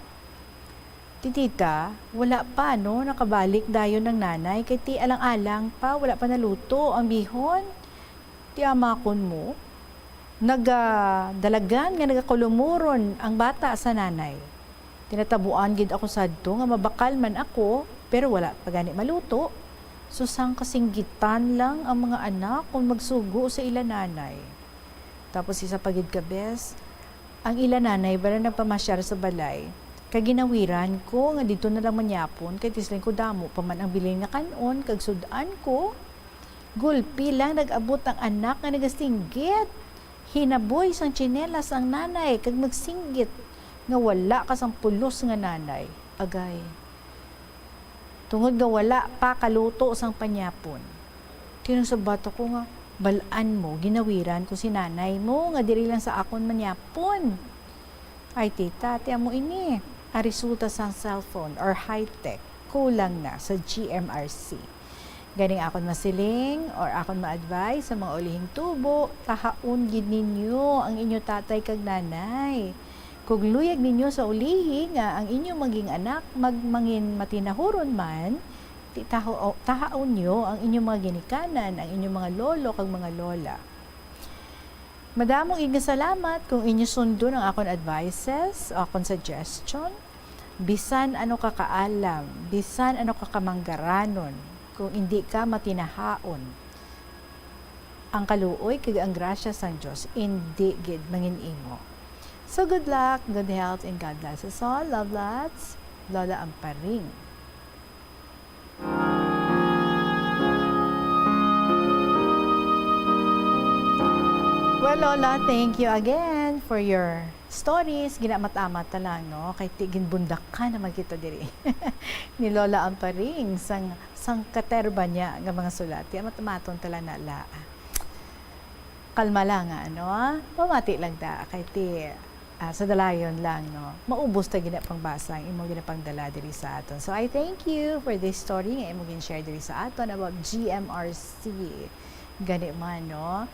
Ti Tita, wala pa, no, nakabalik dayon ang nanay, kay ti alang-alang pa, wala pa naluto ang bihon. Ti amakon mo, nagadalagan nga nagakalumuron ang bata sa nanay. Tinatabuan gid ako sadto nga mabakal man ako, pero wala pa gani maluto. So, sang kasinggitan lang ang mga anak kon magsugo sa ila nanay. Tapos isa pa gid ka bes, ang ila nanay bala nagpamasyar sa balay, kag ginawiran ko nga didto na lang manyapon, kay ti siling ko damo pa man ang bilin nga kan-on, kag sud-an ko, gulpi lang nag-abot ang anak nga nagasinggit. Hinaboy sang tsinelas ang nanay kag magsinggit nga wala ka sang pulos nga nanay. Agay. Tungod nga wala pa kaluto sang panyapon. Ti nagsabat ako nga, "Bal-an mo, ginawiran ko si nanay mo nga diri lang sa akon manyapon." Ay, Tita, ti amo ini. Ang resulta sang cellphone or high-tech, kulang na sa G M R C. Ganing akon masiling or akon ma-advise sa mga ulihing tubo, tahaon gid ninyo ang inyo tatay kag nanay. Kag luyag ninyo sa ulihi nga ang inyo maging anak mag-, mangin matinahuron man, ti taho-, tahaon nyo ang inyo mga ginikanan, ang inyo mga lolo kag mga lola. Madamo gid nga salamat kung inyo sundon ang akon advices o akon suggestion. Bisan ano ka kaalam, bisan ano ka kamanggaranon, kung indi ka matinahaon, ang kaluoy kag ang grasya sang Dios indi gid mangin-imo. So, good luck, good health, and God bless us all. Love lots, Lola Amparing. Well, Lola, thank you again for your stories. Ginamat-amat ta lang, no? Kay ti-, ginbundakan naman kita diri ni Lola Amparing sang, sang katerba niya nga mga sulat. Ti amat-amaton ta lang na la. Kalma lang, ano? Pamati lang ta. Kay ti, ah, sa dalayon lang, no? Maubos ta gina pangbasa ang imo ginapangdala diri sa aton. So, I thank you for this story nga imo gin-share diri sa aton about G M R C. Gani man, no?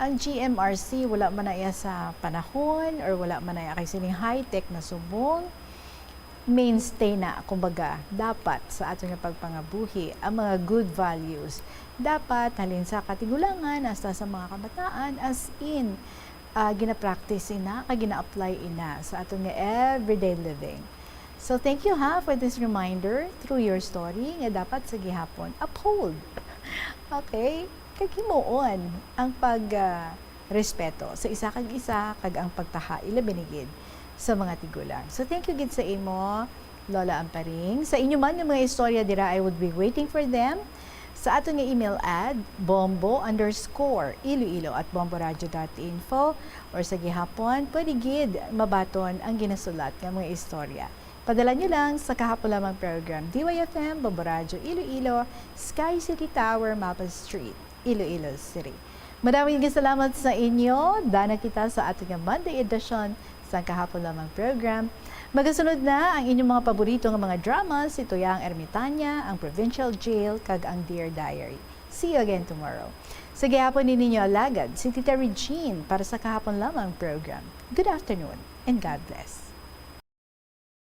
Ang G M R C, wala man na iya sa panahon or wala man na iya kay sining high-tech na subong, mainstay na, kumbaga, dapat sa aton nga pagpangabuhi ang mga good values. Dapat halin sa katigulangan hasta sa mga kabataan, as in, ah, gina-practice ina, kag gina-apply ina sa aton nga everyday living. So, thank you ha for this reminder through your story nga dapat sa gihapon uphold. Okay? Kag himuon ang pag, ah, respeto sa isa kag isa kag ang pagtaha ilabi ni gid sa mga tigulang. So, thank you gid sa imo, Lola Amparing. Sa inyo man nga mga istorya dira, I would be waiting for them sa aton nga email ad, bombo underscore iloilo at bomboradio dot info, or sa gihapon, pwede gid mabaton ang ginasulat nga mga istorya. Padala nyo lang sa Kahapon Lamang Program, D Y F M, Bombo Radyo Iloilo, Sky City Tower, Mapa Street, Iloilo City. Madamo nga salamat sa inyo. Dana kita sa aton nga Monday edition sa Kahapon Lamang Program. Magasunod na ang inyong mga paborito nga mga drama, si Tuyang Ermitanya, ang Provincial Jail, kag ang Dear Diary. See you again tomorrow. Sa gihapon ni ninyo alagad, si Tita Regine para sa Kahapon Lamang Program. Good afternoon and God bless.